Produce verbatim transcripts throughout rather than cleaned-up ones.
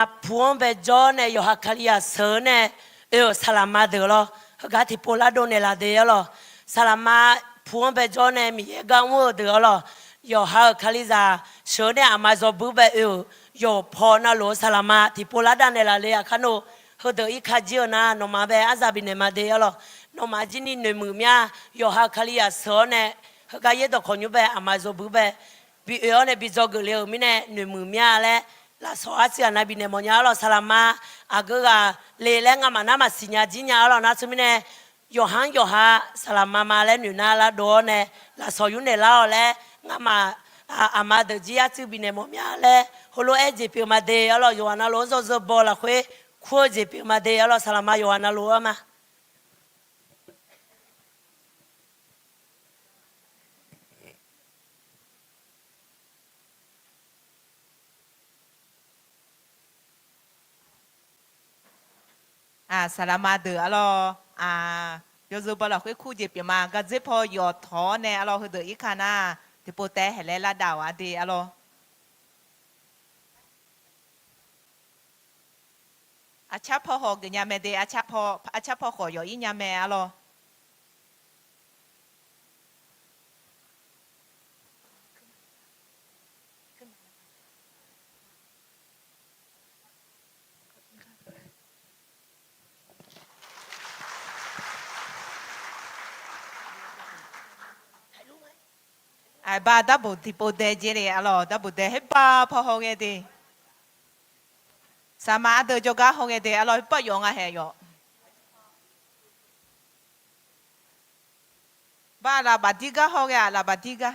Saqlaqma puq-anr baejawr nae yawqha Kalizaq sheuq-eu nae oe-euq saqlaqma deuq arlawr, heugar tiqpov lardov naeqlaf de arlawr. Saqlaqma puq-anr baejawr nae Miqyaer gar mr-eu deuq arlawr, yawqha-euq Kalizaq sheuq-eu nae aqma zawbuir bae oe-euq yawqpaw navluf-eu saqlaqma tiqpov lardav naeqlaf le aqkar nawr. Heudeuq irkar jir-eu nar nawmaf bae arzaq bifnaeq ma de arlawr. Nawmaf jir ni noeqmuiq mya, yawqha-euq Kalizaq sheuq-awr nae heugar yaerdawq khawqnymr bae aqma zawbuir bae bi oe-awr nae bi dzawgeuf le-euq mirnae noeqmuiq mya laer lafsawq arsiq aqnav bifnaeq mawfnya arlawr. Saqlaqma aqgeu ghaq le laer ngamaf nar maqsiq nya jir nya arlawr. Nar teumirnae yawqha-anr yawqha saqlaqma ma laer noeq nar lardov-awr nae lafsawq yur naeq lar-awq laer ngamaf aqma deuq jir arcuiv bifnaeq mawfmya laer heulof-aer jeq pyeuf ma de arlawr. Yawqghaq navluf-anr yawzeu baw lafkhoer kur-eu jeq pyeuf ma de arlawr. Saqlaqma yawqghaq navluf-anr ma. Saqlaqma deuq arlawr, yawzeu baw lafkhoer kur jeq pyeuf ma. Gardzer paw yawf tawq-awr nae arlawr, heudeuq irkar nar tiqpov taef haeq laer lardavluf-a de arlawr. Arcar paw khawf geuf nya mae de, arcar paw khawf yawf ir nya mae arlawr. Aqbar darbof tiqpov dae jeq le arlawr, darbof dae haerbar paw hawghae de. Saqlaqma ardeuv jawrgar hawghae de arlawr, haerbar yawf nga haeq yawf. Bar lafbaf dir gar hawghae-aq, lafbaf dir gar.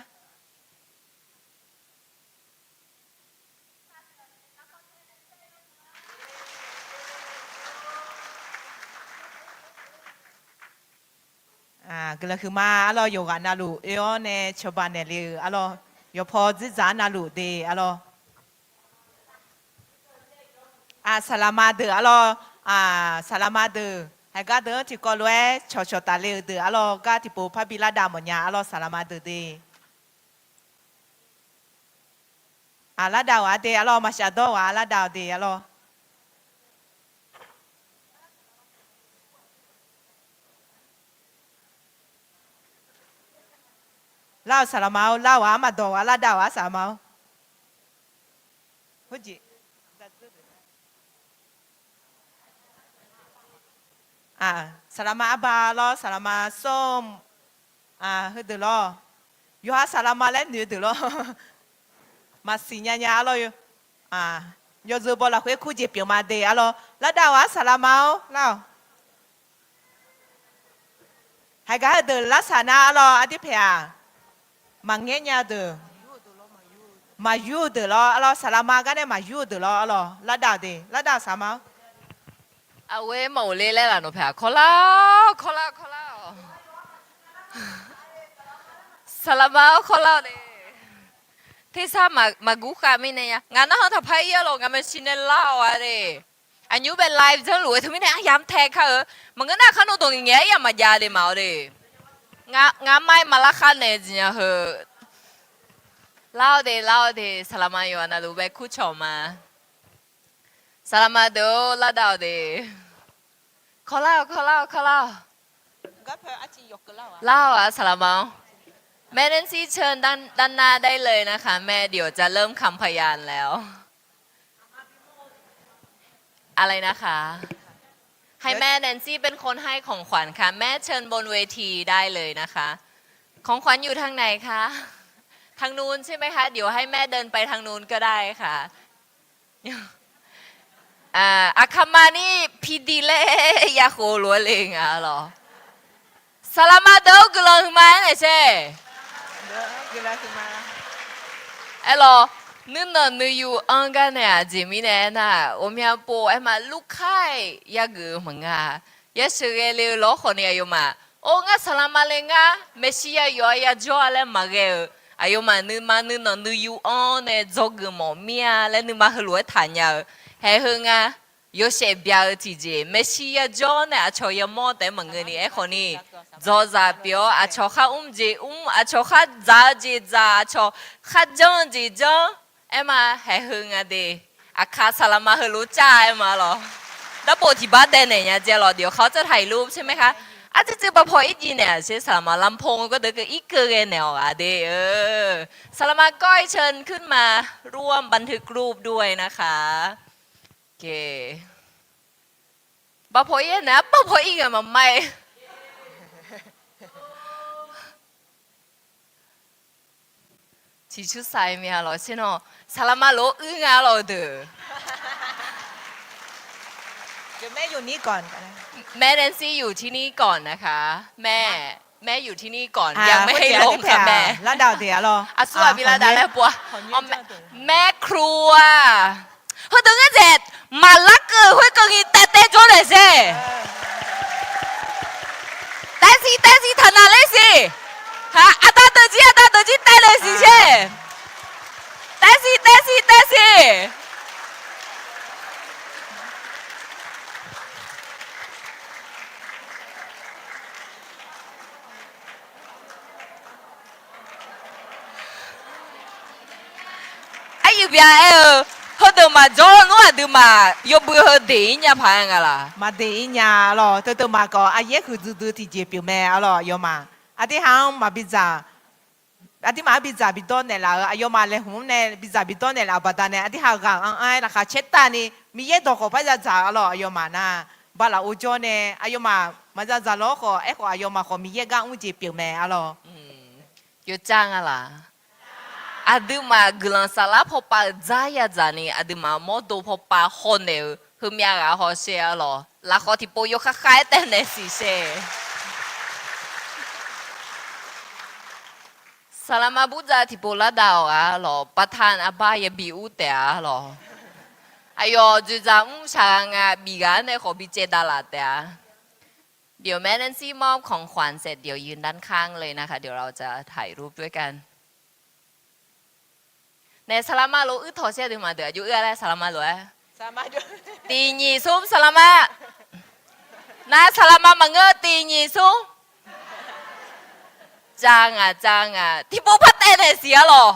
Guiqlanq huiqma arlawr, yawqghaq navluf oe-awr nae cawba naeqle-eu arlawr, yawqpaw dzerdzaq-anr navluf de arlawr. Saqlaqma deuq arlawr, saqlaqma deuq haiq gar deuq-anr tiqkawv lof-aer cawqcawq tafle-euq deuq arlawr, gar tiqpov parbi lardavluf mawfnya arlawr, saqlaqma deuq de. Aqlar dav-awq-a de arlawr, maqshaf dawr-awq-a lar dav-awq de arlawr. Lar-awq saqlaqma-or, lar-awq-a, maqdawq-awq-a lar dav-awq-a saqlaqma-or. Saqlaqma arbar lawr, saqlaqma sawr, heudeuq lawr. Yawqha saqlaqma laer noeq-eu deuq lawr. Maqsiq nya nya arlawr. Yawzeu baw lafkhoer kur jeq pyeuf ma de arlawr. Lar dav-awq-a saqlaqma-or lar-awq. Haiq gar heudeuq larsaq nar arlawr, ardirpaeq-aq, maqngaer nya-eu deuq, maqyur-eu deuq lawr arlawr, saqlaqma gar nae maqyur-eu deuq lawr arlawr, lar dav-awq de, lar dav-awq saqlaqma-or. Aqghoer maqghof ler laer laf nawq paeq-aq, kawrlar, kawrlar, kawrlar-awq. Saqlaqma-or kawrlar-awq de. Tersar maqgur khav mirnae ya. Ngaq narhaq taqpar ir-a lawq, ngaq maeqshi nae lar-awq-a de. Aqnymr bae live janrluf-eu teumirnae aryamq tae kar-eu. Maqngeur nar kharnov dawq ngaeq ngaeq aryamq maqjav de maq-awr de. Ngaq mai maqlar khar naeq jeq nya heu. Lar-awr de, lar-awr de, saqlaqma yawqha navluf bae kurcawq ma. Saqlaqma deuq-or, lar dav-awq de. Kawrlar-awq, kawrlar-awq, kawrlar-awq. Lar-awq-a saqlaqma-or. แม่แนนซี่ เชิญด้าน ด้านหน้าได้เลยนะคะ แม่เดี๋ยวจะเริ่มคำพยานแล้ว อะไรนะคะ ให้แม่แนนซี่เป็นคนให้ของขวัญค่ะ แม่เชิญบนเวทีได้เลยนะคะ ของขวัญอยู่ทางไหนคะ ทางนู้นใช่ไหมคะ เดี๋ยวให้แม่เดินไปทางนู้นก็ได้ค่ะ Aqkaqma ni pidi laer ya khof lof-aer le nga lawq. Saqlaqma deuq-or guiqlanq huiqma-aer naeq sher. Aerlawq, nuinanq nuiyu anr gar nae aqjeq mirnae aernar, ghawqmya pov aerma lurkar-iq yageuf-eu maqnga. Yasheuq ghae le-eu lawr khawf ni aqyawfmaf, or ngar saqlaqma le ngar, maeqshi yayawf-a yajawr-a laer maqghae-eu, aqyawfmaf nuima nuinanq nuiyu anr nae dzawgeuf mawf mir-a laer nuima heulof-aer taqnya-eu, haeq heu nga. Yawshaef bya-eu tiqjeq, maeqshi yajawr nae aqcawq yamawr taef-aer maqngeur ni aerkhawf ni, dzawqzaq pyeuf-awr aqcawq khar mr jeq mr, aqcawq khar dzaq-eu jeq dzaq, aqcawq khar janr-eu jeq janr, aerma haeq heu nga de. Aqkaq saqlaqma heulof car-aer ma lawq. Darbof tiq bar daev naeq nya jeq lawq, เดี๋ยวเขาจะถ่ายรูปใช่ไหมคะ? Arcuiv cuiv ปภ. ir jiv naeq-aq sher saqlaqma ลำโพง gawrdeuv keuv ir keuv ghae naeq-awq ghaq de-eu. Saqlaqma ก็เชิญขึ้นมาร่วมบันทึกรูปด้วยนะคะ โอเค ปภ. ir naeq-a ปภ. ir ghae maqmar-ir. Ciqcur saq-eu mya lawq sher nawr, saqlaqma lof-aer uir nga lawq deuq. แม่ Nancy อยู่ที่นี่ก่อนนะคะ แม่ แม่อยู่ที่นี่ก่อน ยังไม่ให้ลงค่ะแม่ Aqsur aqbi lavdav laer pov-a. แม่ครัว Heudeuq ngar dzaeq maqlar keuv khoerkeuvni taev taev jawr naeq sher. Taev siq taev siq taqnaq ler siq. Aqda deuq jir aqda deuq jir taev naeq siq sher. Taev siq taev siq taev siq. Aqyuif byav aer-eu, heudeuq maqjawr nmr aqduimaf yawbui heu deq-ir nya paq-aer nga laq? Maqdeq-ir nya lawq. Teudeuq maqkawf aqyaer huiqdui dui tiqjeq pyeuf mae arlawq aqyawfmaf. Aqdirhaq-anr maqbi dzaq, aqdirmaf-anr bi dzaq bi dawr naeqlaf-euq aqyawfmaf laeqhmq-anr nae bi dzaq bi dawr naeqlaf-euq baqdanae aqdirhaq ghaq anr-aer laqkhaq caertavni Miqyaer dawqkhawq par zadzaq arlawq aqyawfmaf nar, bala or jawr nae aqyawfmaf maqzadzaq lawr khawf aerkhawf aqyawfmaf khawf Miqyaer gar mr jeq pyeuf mae arlawq. Yawcar nga laq? Aqduimaf guiqlanq saflar pawpav-euq dzar yadzaq ni aqduimaf mawrdo pawpav hawnaeq-eu heumyav ghaq hawsher arlawq. Lafkhawf tiqpov yawkhav khav-aer taev naeq siq sher. Saqlaqma burdzaq tiqpov lardav-awq arlawq, ประธาน arbar yabi ur taef-a arlawq. Aqyawf dzoeqdzaq mr shaq-a nga bif ghaq-anr nae khawf bi caevdav laf taef-a. เดี๋ยวแม่ Nancy มอบของขวัญเสร็จ เดี๋ยวยืนด้านข้างเลยนะคะ เดี๋ยวเราจะถ่ายรูปด้วยกัน Nae saqlaqma lof uir tawq sher aqduimaf deuq aqjox uir-a laer saqlaqma lof-aer. Tiq nyiq smr saqlaqma. Nar saqlaqma maqngeur tiq nyiq smr. Cav ngaq cav ngaq tiqpov par taev naeq siq arlawq.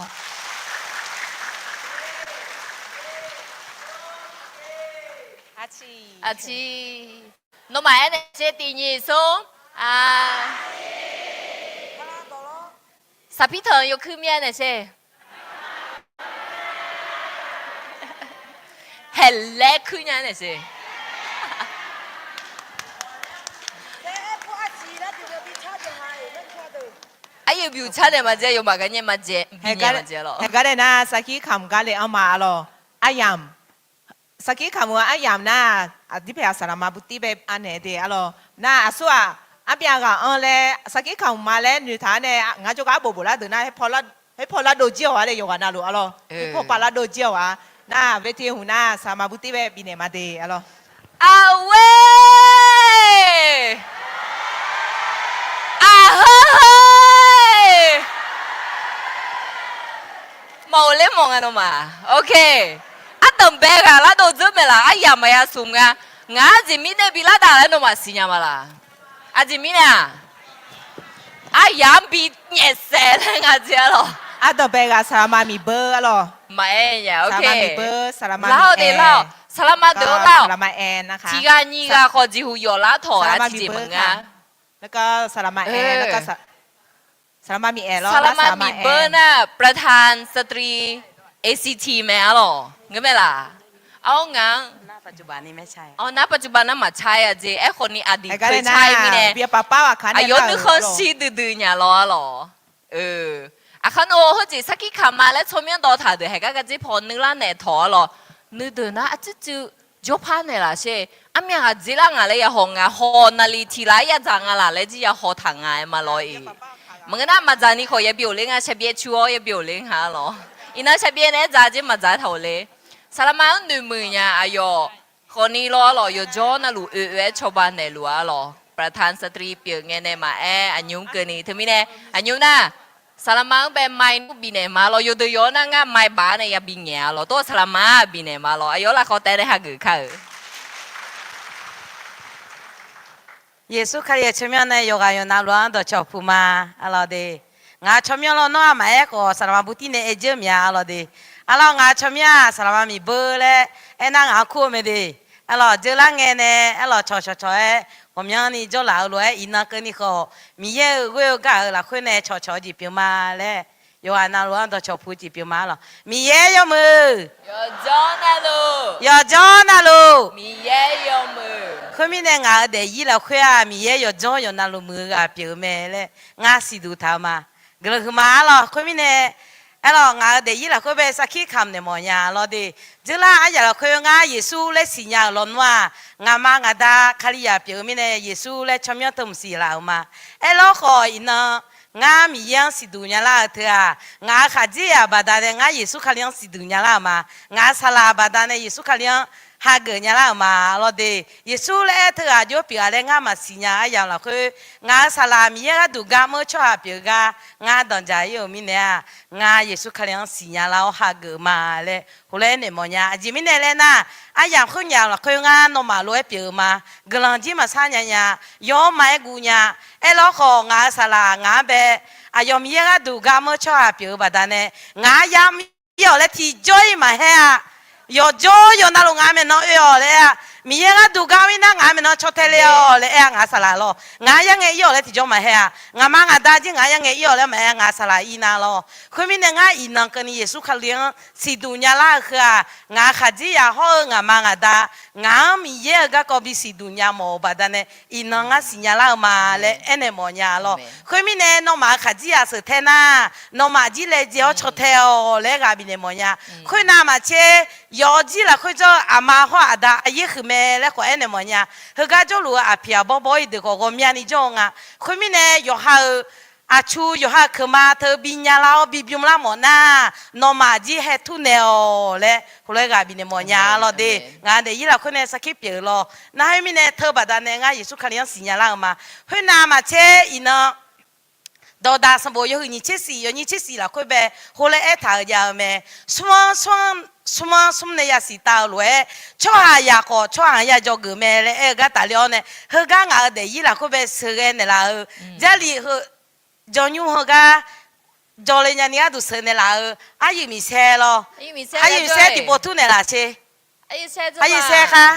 Aqciq. Nawmaf aernaeq sher tiq nyiq smr. A, saqpir tanq yawkuir mir-aer naeq sher. Haeqlaer kuir nya naeq sher. Aqyuif byuq car naeq maqdzae, yawmaf gar nyae maqdzae, bi nyae maqdzae lawq. Haeqgar nae nar sarkir kamq gar le-anr ma arlawq. Aryamq sarkir kamq-eu aryamq nar, aqdirpaeq-aq saqlaqma burtir bae anaeq de arlawq. Nar aqsur-aq, arbyav ghaq anr laer sarkir kamq ma laer noeqtaq-anr nae ngar jawrgar arbof boflar deuq nar, haerpaw lardov jir-awq-a le yawqghaq navluf arlawq. Haerpaw pav lardov jir-awq-a. Nar baetir hmq nar saqlaqma burtir bae bifnaeq ma de arlawq. Aqwe, aqheu heu, mawf-euq ler mawf nga nawmaf. Ok, ardanqbae ghaq lardov dzeur maeqlaf, aryamq maqya smq nga. Ngaq-anr aqjeq mirnae bi lar dav laer nawmaf siqnya ma laq? Aqjeq mirnae-aq, aryamq-anr bi nyaefsaef laer nga jeq arlawq. Ardanqbae ghaq saqlaqma miqbeur arlawq. Maqaer nya, ok. Lar-awq de lar-awq. Saqlaqma deuq-or lar-awq. Tiq ghaq nyiq ghaq khawf jeqhuq yawf lar tawq-a tiqjeq maqngeur-a. Saqlaqma miqbeur nar ประธานสตรี ACT mae arlawq. Ngeur mae laq? Ar-awr ngaq-anr, nar ปัจจุบัน nar maqcar-a jeq. Aerkhawf ni aqdui keucar-ir mirnae, aqyawf nuikhanr shir duidui nya lawr arlawq. Aqkar nawr heujeq sarkir kamq ma laer tsawrmyanr dawv taq deuq haeqgar gardzer paw nuilar naeq tawq arlawq. Nuideuq nar arcuivcuiv jawrpar naeqlaf sher. Armyav ghaq dzer lar ngaq laer ya haw nga, hawq naqliq tiq laf-aer yadzaq nga laq laer jir ya haw taq nga-aer ma lawr-iq. Maqngeur nar maqdzaq ni khawf yabi ghofler nga, saqbyaev cu-awr yabi ghofler nga arlawq. Iqnan saqbyaev naeq-aer dzaq jeq maqdzaq-aer taq ghofler. Saqlaqma-anr noeqmuiq nya aqyawf khawfni lawr arlawq, yawqjawr navluf oe oe-aer cawba naeqluf arlawq. ประธานสตรี pyeuf ngae nae maqaer aqnymr keuvni teumirnae aqnymr nar, saqlaqma-anr bae ไมค์ nmr bifnaeq ma lawr. Yawdeuq yawq-awr nar ngar ไมค์ baf-awr nae yabi ngaeq arlawq. Tov-aer saqlaqma bifnaeq ma lawr. Aqyawf lafkhawf taef nae hageuf kar-euq. Yeqsur Kali-euq tsawrmyanr nae yawqghaq yawqnavluf-anr dawqcawq puq ma arlawq de. Ngaq tsawrmyanr lawr nawr-aq maqaer khawf saqlaqma burtir nae aer dzeur mya arlawq de. Arlawr, ngaq-euq tsawrmyanr-aq, saqlaqma miqbeur laer aernar ngaq-anr kur-eu mae de. Arlawr, dzeurlar ngae nae, arlawr, cawqcawq cawq-aer ghawqmyanrni jawrlaf-eu lof-aer iqnan keuvni khawf, Miqyaer-euq ghoer-eu gar-euq lafkhoer nae cawqcawq-eu jeq pyeuf ma laer, yawqghaq navluf-anr dawqcawq puq-eu jeq pyeuf ma. Arlawr, Miqyaer yawmuiq, yawqjawr navluf, khoermirnae ngaq-euq daefzir lafkhoer-aq, Miqyaer yawqjawr yawqnavluf muiq-eu ghaq pyeuf-eu mae laer ngar siqduq taq-eu ma. Guiqlanq huiqma. Arlawr, khoermirnae, arlawr, ngaq-euq daefzir lafkhoer bae sarkir kamq naeq mawfnya lawr de. Dzeurlar aryaq lafkhoer ngar Yeqsur laer siqnya-euq lawnmr-aq, ngaqma ngaqda Kalizaq pyeuf-eu mirnae Yeqsur laer tsawrmyanr teu mqsiq laf-euq ma. Aerlawr khawf iqnan ngar Miqyaer-anr siqduq nyalar-eu teu-aq, ngaq-euq khaqdzerzaq baqdanae ngar Yeqsur Kali-anr siqduq nyalar-euq ma. Ngaq-euq saqlaq baqdanae Yeqsur Kali-anr hageuf nyalar-euq ma. Arlawr de, Yeqsur laer aer teughaq jawr pyeuf-a laer ngar maqsiq nya aryamq lafkhoer, ngaq-euq saqlaq Miqyaer gharduq gar mr-eu tsawrhaq pyeuf-eu gar ngar danqdzaq ir-euq mirnae-aq, ngar Yeqsur Kali-anr siqnya lar-awr hageuf-eu ma laer heulof-aer naeq mawfnya. Aqjeq mirnae laer nar, aryamq khoer nyaf lafkhoer ngar nawmaf lof-aer pyeuf-eu ma. Guiqlanq jir maqsar nya nya, yawr ma-aer guv nya. Aerlawr khawf ngaq-euq saqlaq ngaq-anr bae aqyawf Miqyaer gharduq gar mr-eu tsawrhaq pyeuf-eu baqdanae, ngaq-anr yamr ir-awq laer tiqjawr ir maqhaer-a. Yawqjawr yawqnavluf ngaq-euq maeqnan oe-awq laer aer-a. Miqyaer gharduq gar mr ir nar ngaq-euq maeqnan caw tae le-awq laer aer-a. Ngaq-euq saqlaq lawr, ngaq-anr yar ngae ir-awq laer tiqjawr maqhaer-a. Ngaqma ngaqda jir ngaq-anr yar ngae ir-awq laer maqaer, ngaq-euq saqlaq ir nar lawr. Khoermirnae ngar iqnan keuvni Yeqsur Kali-anr siqduq nyalar-eu heu-aq, ngaq-euq khaqdzerzaq hawr-eu ngaqma ngaqda, ngaq-anr Miqyaer-euq garkawv bisiq duq nya mawf-euq baqdanae, iqnan ngar siqnya lar-eu ma laer aernaeq mawfnya lawr. Khoermirnae nawmaf-euq khaqdzerzaq sheuq tae nar, nawmaf jir laejae-awr caw tae-awq laer ghaq bifnaeq mawfnya. Khoernav maqtser, yawf jir lafkhoer jawr-eu aqma hawr-eu aqda aqyaer huiq mae laer khawf aernaeq mawfnya. Heugar jawrluf-eu aqpiq aqbawr bawr-ir deuq khawf ghawqmyani jawr-eu nga. Khoermirnae yawqha-euq aqtsu yawqha-euq keuqma teu bi nyalar-awr bi bymr lar mawf nar, nawmaf jir haer tur naeq-awq laer heulof-aer ghaq bifnaeq mawfnya lawr de. Ngaq-euq daefzir lafkhoer nae sarkir pyeuf-eu lawr. Nar khoermirnae teu baqdanae ngar Yeqsur Kali-anr siqnya lar-eu ma. Khoernav maqtser iqnan Dawqdaq sanqbof yawhuiq nyiq tser siq yawnyir tser siq lafkhoer bae heulof-aer aertaq-euq jav-eu mae. Smr-anr smr-anr smr nae yasiq taf-eu lof-aer, tsawrhaqzaq khawf tsawrhaq-anr ya dzawgeuf mae laer aer-eu gar tafler-awr nae, heugar ngaq-euq daefzir lafkhoer bae sheuqghae naeqlaf-eu, Jarlif heu, jawrnymr heugar jawrle nyani gharduq sheuq naeqlaf-eu, aryuif miqsaer lawr. Aryuif miqsaer tiqpov tur naeqlaf sher. Aryuif saer khar.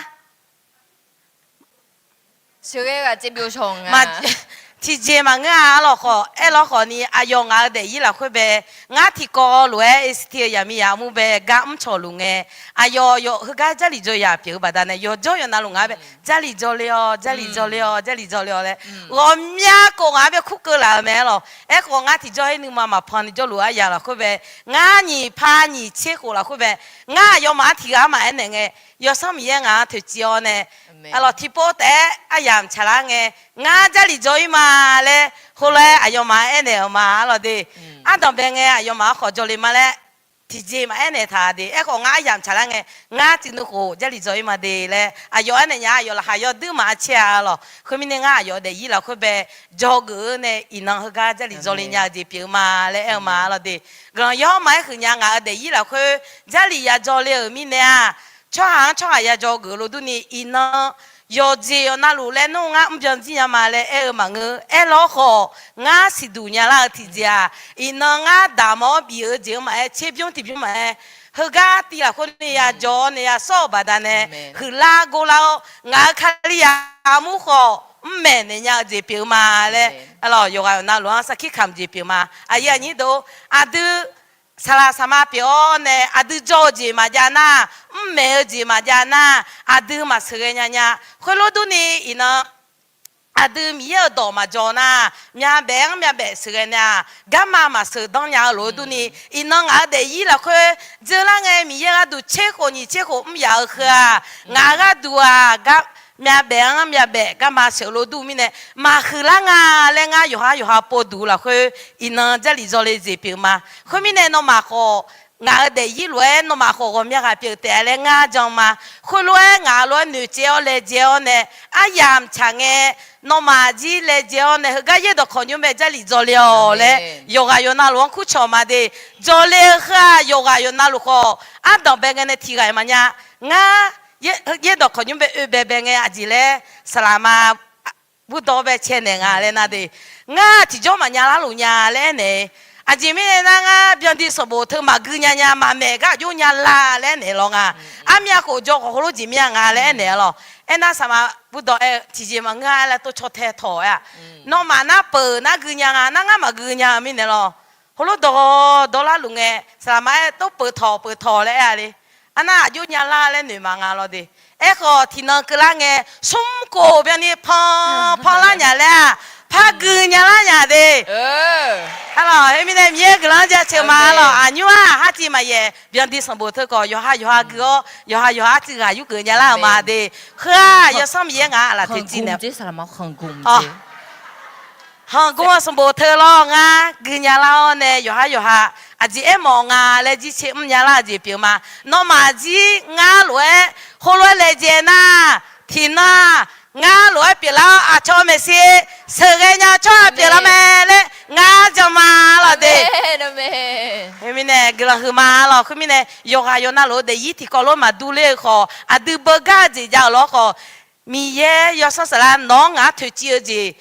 Tiqjeq maqngeur-a. Arlawq khawf, aerlawr khawfni aqyawf ngaq-euq daefzir lafkhoer bae, ngar tiqkawv lof-aer Eqsirtiv-eu yaqmiqyaq armur bae gar mrcawq luf ngae, aqyawf yawf heugar Jarlif dzaw yaq pyeuf-eu baqdanae, yawqjawr yawqnavluf ngaq-anr bae Jarlif dzaw le-awq, Jarlif dzaw le-awq, Jarlif dzaw le-awq laer ghawqmya khof ngaq-anr bae kurkeuv laf-eu mae. Arlawq, aerkhawf ngar tiqjawr aer nuima maqpan ni jawrluf-eu aryamq lafkhoer bae, ngar nyiq par nyiq tser khof lafkhoer bae, ngar aqyawfmaf-anr tiqghaq-anr maqaer naeq ngae, Yawsanr Miqyaer ngaq-anr toeqciv-awr nae, arlawq tiqpov taef-aer aryamq tsaqlar ngae, ngar Jarlif dzaw ir ma laer heulof-aer aqyawfmaf-anr aernaeq-euq ma. Arlawq de, ardanq bae ngae aqyawfmaf-anr khawf dzaw le ma laer tiqjeq maqaer naeq taq de. Aerkhawf ngar aryamq tsaqlar ngae, ngar tiqnuv khof Jarlif dzaw ir ma de laer aqyawf aernaeq nya. Aqyawf laqkhaq yawduir maqaer caer-a. Arlawq, khoermirnae ngar aqyawf daefzir lafkhoer bae dzawgeuf-eu nae iqnan heugar Jarlif dzaw le nya-eu jeq pyeuf-eu ma laer aer-eu ma. Arlawq de, guiqlanq yawr ma-aer huiq nya. Ngaq-euq daefzir lafkhoer Jarlif ya dzaw le-euq mirnae-aq, tsawrhaq-anr tsawrhaq ya dzawgeuf lo durni, iqnan yawqjeq yawqnavluf laer nawr ngar mrbyan jir nya ma laer aer-eu maqngeur. Aerlawr khawf, ngar siqduq nyalar-eu tiqjeq-aq, iqnan ngar damq-awr bif-eu jeq-anr maqaer, tserbymr tiqbymr maqaer, heugar tiv lafkhoer ni ya dzaw-awr nae ya sawr-euq baqdanae, huiqlar gorlar-awr, ngaq-euq Kalizaq armur khawf mrmaeq naeq nya-eu jeq pyeuf-eu ma laer, arlawq, yawqghaq yawqnavluf-anr sarkir kamq jeq pyeuf ma. Aqyuif aqnyir deuq, aqdui saqlaq saqma pyeuf-awr nae aqdui dzaw-eu jeq maqjav nar, mrmaeq-eu jeq maqjav nar, aqdui maqsheuqghae nya nya. Khoerlof durni iqnan aqdui Miqyaer-euq dawq maqdzaw nar, myavbaef-anr myavbaef sheuqghae nae-aq, garma maqsheuq danr nya-eu lof-eu durni, iqnan ngaq-euq daefzir lafkhoer dzeurlar ngae Miqyaer gharduq tser khof nyiq tser khof mr yaf-eu heu-aq, ngaq gharduq-aq gar myavbaef-anr myavbaef garma sheuq lo dur mirnae, maqhuiqlar nga laer ngar yawqhar yawqha povduq lafkhoer iqnan Jarlif dzaw le jeq pyeuf ma. Khoermirnae nawmaf khawf, ngaq-euq daefzir lof-aer nawmaf khawf ghawqmya ghaq pyeuf taef-a laer ngar jan ma. Khoerlof-aer ngaq lof-aer noeqtsaev-awr laejae-awr nae, aryamq tsaq ngae, nawmaf jir laejae-awr nae heugar yaerdawq kawqnymr bae Jarlif dzaw le-awq laer yawqghaq yawqnavluf-anr kurcawq ma de. Dzaw le-eu heu-aq yawqghaq yawqnavluf khawf ardanq bae ngae nae tiqghaq-iq maqnya. Ngar yaerdawq kawqnymr bae oe baebae ngae aqjeq laer saqlaqma burdawr bae cae naeq nga laer nar de. Ngar tiqjawr maqnya larluf nya laer aernaeq-eu Aqjeq mirnae nar, ngar byandiq sanqbof teu maqgui nya nya, maqmaeq gar aqjox nya la laer aernaeq lawr nga. Armyav khof jawr khawf heulof jeq mir-a nga laer aernaeq-a lawr. Aernar, saqma burdawq aer tiqjeq maqngeur-a laer tov caw tae tawq-aer-a. Nawmaf nar peuq nar gui nya nga, nar ngar maqgui nya-eu mirnae lawr. Heulof dawq dawrlar luf ngae, saqlaqma aer tov peuq tawq peuq tawq laer aer-a le. Arnar aqjox nya lar laer noeq ma nga lawr de. Aerkhawf tiqnan keuvlar ngae, smrkhof byanni pan pan lar nya laer-aq, par gui nya lar nya de. Arlawq, heu mirnae Miqyaer guiqlanq jaceuq ma lawq. Aqnymr-aq, hartiv maqyaef byandiq sanqbof teu khawf, yawqha yawqha gui-awr, yawqha yawqha tiq ghaq yurgeuf nya lar-euq ma de. Heu-aq, yawsanr Miqyaer ngaq-anr laf toeqciv naeq-a. Khanqgmr-eu sanqbof teu lawr ngar gui nya lar-awr nae, yawqha yawqha aqjeq aermawf nga laer jircae mr nya lar-eu jeq pyeuf ma. Nawmaf jir ngar lof-aer heulof-aer laejae nar, tiqnan ngar lof-aer pyeuflar-awr aqcawq maeqshi sheuqghae nya tsawrhaq pyeuflar mae laer ngar jan ma lawq de. Khoermirnae guiqlanq huiqma lawq. Khoermirnae yawqghaq yawqnav lof-eu daefzir tiqkawv lof maqdur ler-eu khawf, aqdui beugar-eu jeq jav-euq lawr khawf, Miqyaer yawsanr saflar nawq-anr ngaq-anr toeqciv-eu jeq,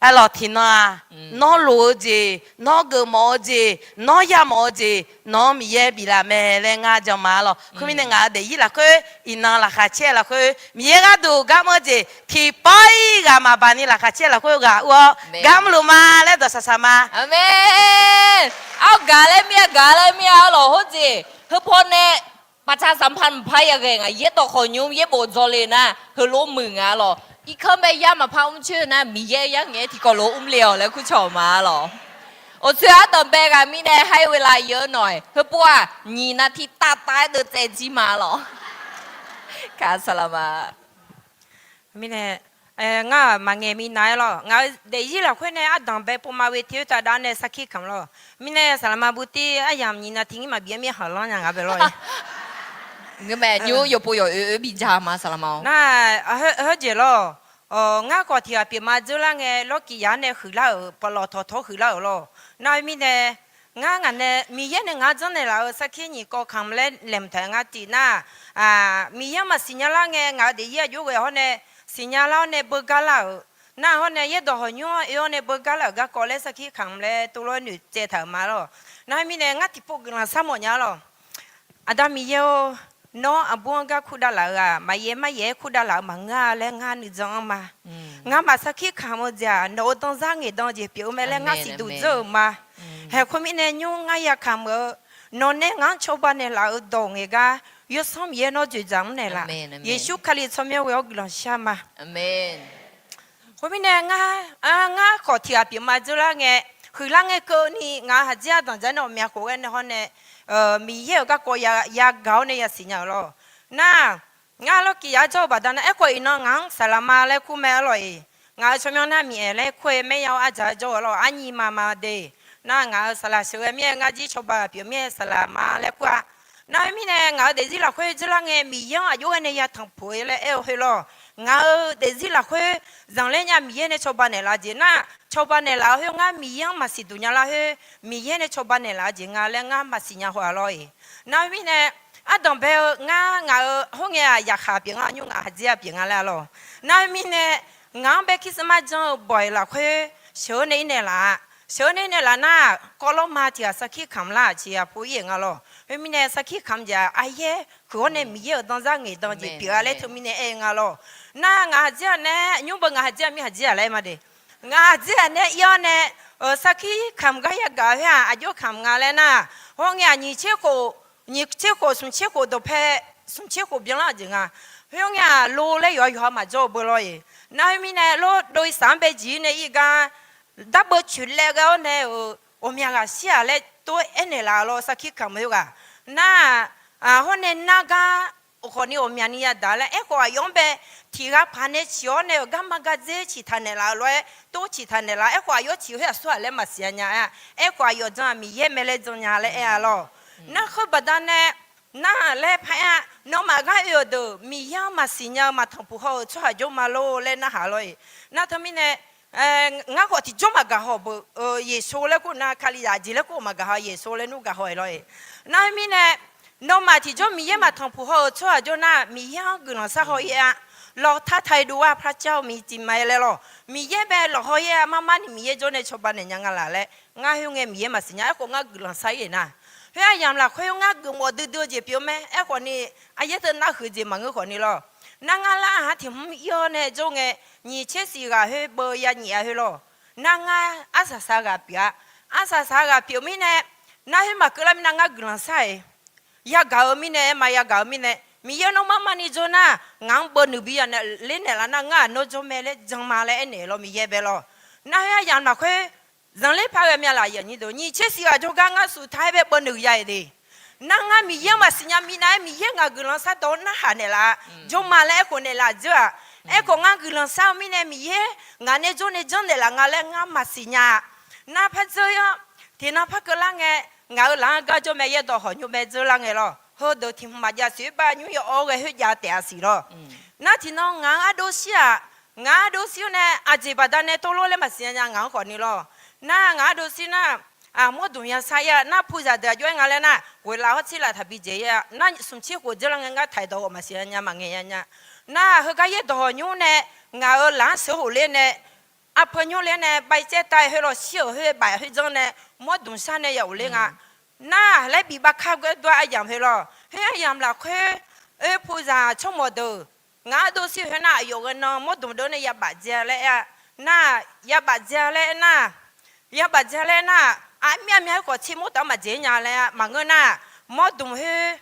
arlawq tiqnan-aq, nawr loq-eu jeq, nawr geufmawf-eu jeq, nawr yamawf-eu jeq, nawq-anr Miqyaer biflaf mae laer ngar jan ma lawq. Khoermirnae ngaq-euq daefzir lafkhoer, iqnan laqkhaq caer lafkhoer Miqyaer gharduq gar mr-eu jeq tiqpawf-ir ghaq maqbaq ni laqkhaq caer lafkhoer ghaq ur-awr gar mrluf ma laer dawq saqsaq ma. Aqmeq. Argaq laer mir-a, gaq laer mir-a, arlawq hawr jeq heupaw nae paqtsaq saqpaq mqpar yaghae ngaq yaerdawq khawqnymr yaerbof dzaw le nar heulof muiq nga lawq. Irkanr bae yar maqpar mrcoer-eu nar Miqyaer yar ngae tiqkawv lof mrle-awq laer kurcawq ma lawq. Awqtsoeq ardanqbae ghaq mirnae haer-eu lav yeu nawq-aer heupov-aq nyiq nav tiv tavtav-aer deuvtsaev jir ma lawq. Kaq saqlaq ma. Mirnae, ngar-aq maqngaeq minav-aer lawq. Ngaq-euq daefzir lafkhoer nae ardanqbae pov ma ve teq-eu taf dav nae sarkir kamq lawq. Mirnae saqlaqma butir aryamq nyiq nav tiq ngir maqbif-aer mir hanqlanr nya nga bae lawr-e. Ngeurmae nymr yawpov yawq oe oe bi ja ma saqlaqma-awr. Nar, heujeq lawr. Ngar khawf tiq ghaq pyeufma dzeurlar ngae lawrkiq yaq-anr nae huiqlar-euq paqlawq tawqtawq huiqlar-euq lawr. Nar-eu mirnae, ngar ngaq nae Miqyaer nae ngaq-anr janrnaeq laf-euq sarkir nyiq kawv kamq laer laeqhmq taq-aer ngar tiq nar, Miqyaer-anr maqsiq nya lar ngae ngaq-euq daefzir aqjox ghae hawr nae siqnya lar-awr nae beugar lar-euq. Nar hawr nae yaerdawq hawqnymr-anr oe-awr nae beugar lar-euq garkawv laer sarkir kamq laer tov lof-aer noeqtsaev taq-euq ma lawr. Nar-eu mirnae ngar tiqpov guiqlanq sharmawf nya lawq. Aqda Miqyaer-or, nawr aqbur-anr gar kurdav laf-euq-aq, maqyaer maryaer-aer kurdav laf-eu maqngeur-a laer ngar nuijan-anr ma. Ngamaf sarkir kamq-eu jeq-aq, nawq-euq danzar ngaeqdan jeq pyeuf-eu mae laer ngar siqduq dzeur-euq ma. Haeq khoermirnae nymr ngar ya kamq-eu, nawq nae ngaq-anr cawba naeqlaf-euq dawq ngaeq gar, yawsanr Miqyaer nawr dzoeqdzaq-anr naeqlaf. Yeqsur Kali tsawrmyanr ghoe-awr guiqlanq shar ma. Khoermirnae ngar, ngar khawf tiq ghaq pyeufma dzeurlar ngae, huiqlar ngae keuvni ngaq-euq haqjir ardanq dzaq nae ghawqmya khof ghae nae hawr nae, Miqyaer-euq garkawv yagaq-awr nae yasiq nya-euq lawr. Nar, ngar lawrkiq yaq-anr jawr-eu baqdanae aerkhawf iqnan ngaq-anr saqlaqma laer kur mae arlawq-iq. Ngaq-euq tsawrmyanr nar Miqyaer laer kur-eu maerya-awr ardzaq-aer jawr-eu lawr, arnyi ma ma de. Nar ngaq-euq saqlaq sheuqghae mir-aer ngar jir cawba pyeuf mir-aer saqlaqma laer kur-a. Nar-eu mirnae ngaq-euq daefzir lafkhoer dzeurlar ngae Miqyaer-anr aqjox ghae nae ya tanqpuq-eu laer aer-eu khoer lawr. Ngaq-euq daefzir lafkhoer zanqler nya Miqyaer nae cawba naeqlaf jeq nar, cawba naeqlaf-eu khoer ngar Miqyaer-anr maqsiq duq nya lar khoer, Miqyaer nae cawba naeqlaf-eu jeq nga laer ngar maqsiq nya haw-a lawr-iq. Nar-eu mirnae, ardanqbae-eu ngar ngaq-euq hawr ngae-aq yaqkhaq pyeuf nga nymr ngaq haqjir-aq pyeuf nga laer-a lawr. Nar-eu mirnae, ngaq-anr bae Christmas janr-eu bawq-iq lafkhoer sheuq-eu nae ir naeqlaf-a. Sheuq-eu nae ir naeqlaf nar, kawvlawr ma tiq ghaq sarkir kamq lar-aq tiq ghaq pov ir-euq nga lawr. Khoermirnae sarkir kamq jeq-aq aryaer huiq-awr nae Miqyaer-euq danzar ngaeqdan jeq pyeuf-a laer teumirnae aer-eu nga lawr. Nar ngaq haqjir-aq nae nymr beu ngaq haqjir-aq mir haqjir-aq laer aer ma de. Ngaq haqjir-aq nae ir-awr nae, sarkir kamq gar yagaq-eu khoer-aq aqjox kamq nga laer nar, hawr ngae-aq nyiq tser khof, nyiq tser khof smq tser khof dawqpae smq tser khof byanlar-eu jeq nga. Khoer ngae-aq lo laer yawqha yawqha maqjawr-eu beu lawr-iq. Nar khoer mirnae lor dov-iq saq-anr bae jiq-ir nae ir gar, darbeuv coeqlaev ghae-awr nae-euq ghawqmya ghaq shir-aq laer tov-aer aernaeq laf-a lawr sarkir kamq khoerghaq. Nar, hawr nae nar gar khawf ni ghawqmyani yadaq laer aerkhawf aqyawf-anr bae tiq ghaq paq nae ciq-awr nae-euq garma gardzer ciqtaq naeqlaf-eu lof-aer tov ciqtaq naeqlaf. Aerkhawf aqyawf ciq khoer aqsur-aq laer maqsiq nya-a. Aerkhawf aqyawf jan-aq Miqyaer mae laer jan nya laer aer-a lawr. Nar khoer baqdanae nar laer paq-aer-a, nawmaf gar oe-euq deuq Miqyaer-anr maqsiq nya-eu maqtanqpuq haw-euq tsawrhaq jawr ma lor laer narhaq lawr-iq. Nar teumirnae, ngar khawf tiqjawr maqgaq haw beu, Yeqsur laer kur nar Kalizaq jeq laer kur maqgaq haw Yeqsur laer nmr gaq haw-iq lawr-iq. Nar khoermirnae, Nawmaf tiqjawr Miqyaer maqtanqpuq haw-euq tsawrhaq jawr nar, Miqyaer-anr guiqlanq shar haw-ir-a. รอ ท่าไทยดูว่าพระเจ้ามีจริงไหม laer lawr. Miqyaer bae lawq haw-ir-a, marmar ni Miqyaer jawr nae cawba naeq nya nga laq laer, ngar khoerngae Miqyaer maqsiq nya. Aerkhawf ngar guiqlanq shar-ir-euq nar, khoer aryamq lafkhoer ngar geufmawf duidui-eu jeq pyeuf-eu mae. Aerkhawf ni, aqyaer teu narhuiq-eu jeq maqngeur khawf ni lawr. Nar ngar lar-aq, tiqhmr ir-awr nae jawr ngae, nyiq tser siq ghaq khoer beu ya nyiq-a khoer lawr. Nar ngar arsaq saq ghaq pyeuf-a. Arsaq saq ghaq pyeuf mirnae, nar khoer maqkeuv lar mirnae ngar guiqlanq shar-iq yagaq-eu mirnae, aer ma yagaq-eu mirnae, Miqyaer nawr marmar ni jawr nar, ngaq-anr beu nuiq bi ya nae ler naeqlaf nar, ngar-aq nawr jawr mae laer jan ma laer aernaeq lawr, Miqyaer bae lawr. Nar khoer aryamq lafkhoer zanqler par ghae mya laf, aqyuif aqnyir deuq, nyiq tser siq ghaq jawrgar ngar suqtaq-aer bae beu nuiq ya-iq de. Nar ngar Miqyaer-anr maqsiq nya minav-aer, Miqyaer ngaq guiqlanq shar dawq-awr narhaq naeqlaf-a, jawr ma laer aerkhof naeqlaf dzeur-aq. Aerkhawf ngar guiqlanq shar-eu mirnae, Miqyaer ngaq nae jawr nae janrnaeq laf nga laer ngar maqsiq nya-a. Nar par dzeur-anr, tiqnan par keuvlar ngae, ngaq-euq laq-anr gar jawr mae, yaerdawq hawq nymr bae dzeur lar ngae lawr. Heudeuq tiq hmq maqjav siq-aer bar nymr ya-awr ghae khoerjav taef-a siq lawr. Nar tiqnan ngaq-anr ardov shir-aq, ngaq-anr ardov shir-awr nae aqjeq baqdanae tawvlawr laer maqsiq nya ngaq-anr khawf ni lawr. Nar ngaq-anr ardov shir nar, mawrdmq yashar-ir-a. Nar puzaq deuq aqjox-aer nga laer nar, ghoeqlaf hawr tserlaf taqbi dzaeq-ir-a. Nar smq tser khof dzeur lar ngae, ngar taq-iq dawq ghawq maqsiq nya, maqngaeq nya nya. Nar heugar yaerdawq hawq nymr nae, ngaq-euq laq-anr sheuq hof ler nae, arpeu nymr ler nae, bav caev tav-aer khoer lawr shir-euq khoer baf khoer janr nae, mawrdmq shar nae ya ghofler nga. Nar laer bif bav kar gawr dawr-aer aryamq khoer lawr. Khoer aryamq lafkhoer, oe puzaq tsawrmawq deuq, ngaq-anr ardov shir khoer nar, aqyawf ghae nan mawrdmq deuq nae ya baf dzae laer aer-a. Nar ya baf dzae laer aer nar, ya baf dzae laer nar, armyav myav khoer khawf tser mawr taf-anr maqdzaeq nya laer-a. Maqngeur nar, mawrdmq khoer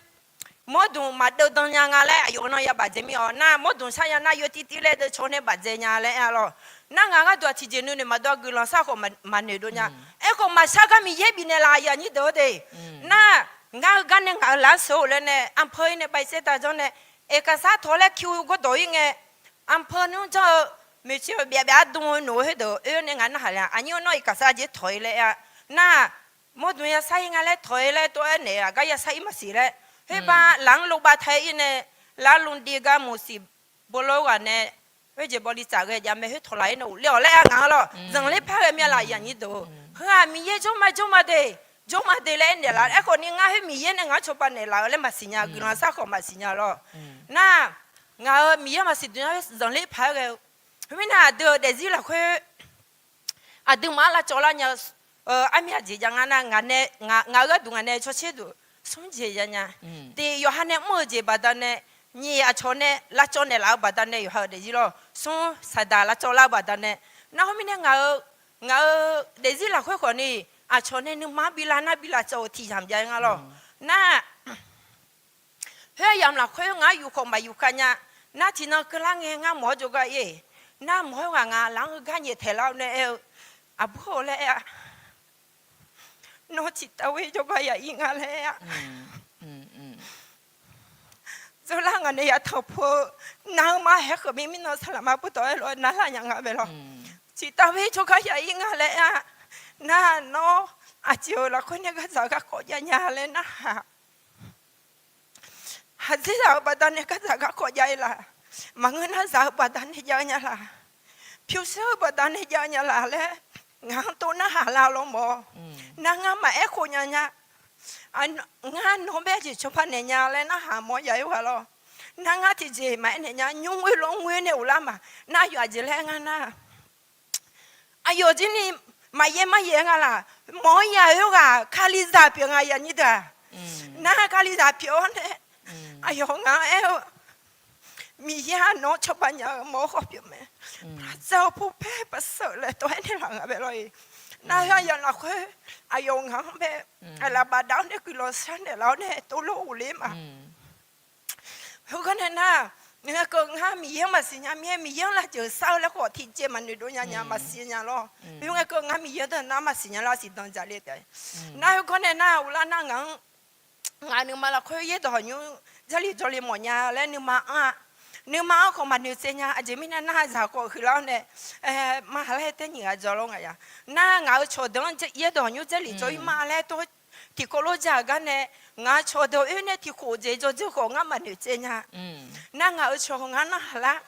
mawrdmq maqdeuv dan nya nga laer aqyawf nan ya baf dzae mir-awq. Nar mawrdmq shar ya nar, yawtiv tiv laer deuv caw nae baf dzae nya laer aer-a lawr. Nar ngaq gharduq-aq tiqjeq nuinoeq maqdawr guiqlanq shar khawf maqnoeq dov nya. Aerkhawf maqshar gar Miqyaer bifnaeq laf, aqyuif aqnyir deuq-eu de. Nar ngar heugar nae ngaq-euq laf-anr sheuq hof ler nae, arpeu-ir nae bav caev tav janr nae, iqkaqsar tawq laer kiu gawrdawq-ir ngae, arpeu nymr janr-eu maeqtsoeq byav byav dm-eu noeq-eu khoerdeuq oe-awr nae ngaq narhaq le-a. Aqnyir nawr iqkaqsar jeq tawq-ir laer aer-a. Nar mawrdmq yashar-ir nga laer tawq-ir laer tov-aer naeq-aq gar yashar-ir maqsiq laer, khoerbav laf-anr lov bav tae-ir nae, lar lmqdiv gar muq siq bolo ghaq nae, khoerjeq bawli tsaf ghae jav mae, khoer tawq laf-ir nae ghofler-awq laer aer ngaq-anr lawr. Zanqler par ghae mya laf, aqyuif aqnyir deuq-or. Heu-aq Miqyaer jawr ma jawr ma de, jawr ma de laer aer naeqlaf. Aerkhawf ni ngar khoer Miqyaer nae ngaq-anr cawba naeqlaf-eu laer maqsiq nya, guiqlanq shar khawf maqsiq nya lawr. Nar ngaq-euq Miqyaer maqsiq dmq nya, zanqler par-aer ghae-eu. Khoermirnae aqdui-euq daefzir lafkhoer aqduimaf-anr lavcawv lar nya-eu armyav jeq jav nga nar, ngaq-euq gharduq ngaq nae cawtser duq smr jeq jav nya. Tiq, yawqha nae mr-eu jeq baqdanae, nyiq, aqcawq nae lavcawv naeqlaf-eu baqdanae yawqha-euq daefzir lawr. Smr, saqdaq lavcawv lar-eu baqdanae. Nar khoermirnae ngaq-euq, ngaq-euq daefzir lafkhoer khawf ni, aqcawq nae nuima-anr bi lar nar bi lavcawv-eu tiq yamq jav nga lawr. Nar khoer aryamq lafkhoer ngaq-anr yuf khawf maqyuf khav nya. Nar tiqnan keuvlar ngae ngar mawq-awr jawrgar ir-eq. Nar mawq-awr ghaq ngaq laf-anr heugar nyaeftaeq lar-awr nae aer-eu, aqbur-or laer aer-a. Nawr tiqtav-aer jawrgar ya ir nga laer aer-a. Dzawrlar ngaq nae ya tanqpuq-eu nar-eu ma haer kheuf mir mirnan saqlaqma butawq-aer lof-aer narlar nya nga bae lawr. Tiqtav-aer jawrgar ya ir nga laer aer-a. Nar nawr aqjeq-euq lafkhoer nae gardzaq garkawv jav nya laer narhaq Haqdzerzaq-eu baqdanae gardzaq garkawv jav-ir laq? Maqngeur nar zaq-eu baqdanae jav nya laq? Pyurshuir-eu baqdanae jav nya laq laer ngaq-anr tov narhaq lar lawr mawf. Nar ngar maqaer khof nya nya. Ngar nawq-anr bae jeq cawba naeq nya laer narhaq mawf ya-ir ghaq lawr. Nar ngar tiqjeq maqaer naeq nya, nymr ngoer lawr ngoer nae ghoflar ma. Nar aqyawf aqjeq laer ngar nar Aqyawf jir ni maqyaer maryaer nga laq? Mawq-anr ya-eu ghaq Kalizaq pyeuf nga ya nyir deuq-aq. Nar Kalizaq pyeuf-awr nae, aqyawf ngaq-anr aer-eu, Miqyaer-aq nawq-anr cawba nya-eu mawq-eu khawf pyeuf mae. Paqdzaq-eu pu paer paqseuq laer tov-aer naeqlaf nga bae lawr-iq. Nar heuya lafkhoer aqyawf ngaq-anr bae aqlaf bafdav-awr nae guiqlanq sharnaeq laf-awr nae tov lor ghofler ma. Heugar nae nar, ngae keuv ngar Miqyaer-anr maqsiq nya mir-aer, Miqyaer-anr lavjeuq sar-eu laer khawf tiqjeq maqnoeq dov nya nya maqsiq nya lawr. Heugar nae keuv ngar Miqyaer deuq nar maqsiq nya lar siqdan jaqle taef. Nar heugar nae nar uvlar nar ngaq-anr, ngaq nuima lafkhoer yaerdawq hawq nymr Jarlif jawrle mawf nya laer nuima anr-a. Nuima anr khawf maqnoeq tsaev nya. Aqjeq mirnae nar zaq khawf huiqlar-awr nae, ma laer taer nyiq ghaq jawr lawr ngaq ya. Nar ngaq-euq cawqdeuq-anr yaerdawq hawq nymr Jarlif jawr-ir ma laer tov tiqkawv lof ja-euq gar nae, ngaq-euq cawqdeuq oer nae tiqkhof jeq jawr dzeur khawf ngar maqnoeq tsaev nya. Nar ngaq-euq cawq ngar narhaq lar.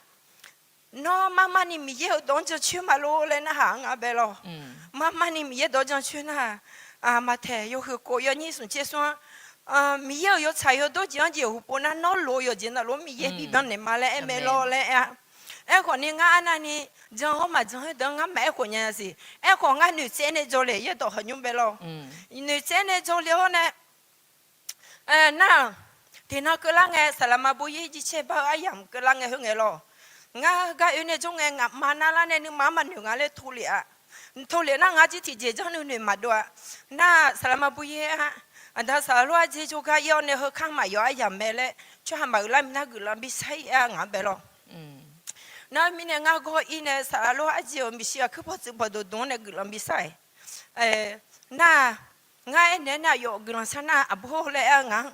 Nawr marmar ni Miqyaer-euq dawq-anr jancoer ma lor laer narhaq-anr nga bae lawr. Marmar ni Miqyaer dawq-anr jancoer nar, maqtaeq yawhuiq khof yawnyir smq tser smr-anr Miqyaer-euq yawtsaq yawdawr jeq-anr jeq huqpov nar, nawr lof-eu yawqjeq navluf-anr Miqyaer bibyan naeq ma laer aer mae lawr laer aer-a. Aerkhawf ni ngar arnavni jan-awr maqjan khoerdeuq-anr ngar maqaer khof nya siq. Aerkhawf ngar noeqtsaev nae jawr le, yaerdawq hawq nymr bae lawr. Noeqtsaev nae jawr le-awr nae, nar-aq, tiqnan keuvlar ngae, saqlaqma boyaer jircaer bar-eu aryamq keuvlar ngae khoerngae lawr. Ngar heugar oe nae jawr ngae, ngaqma narlar nae nuima-anr maqnoeq nga laer tov lef-a. Tov lef nar ngar jir tiqjeq janr nuinoeq maqdov-a. Nar-aq, saqlaqma boyaer-a, aqda saqlaq lof-aer ardzae jawrgar ir-awr nae heu kar maqyawf aryamq mae laer tsawrhaq maqgeuq lar minav guiqlanq bi sair-aer-a ngaq-anr bae lawr. Nar-eu mirnae ngar gawr-ir nae saqlaq lof-aer ardzae-euq maeqshi ghaqkuir pawqtsuif pawqdmq dmq-anr nae guiqlanq bi sair. Nar-aq, ngar aernaeq-aer nar-aq, yawf guiqlanq sar nar-aq, aqbur laer aer-eu ngaq-anr,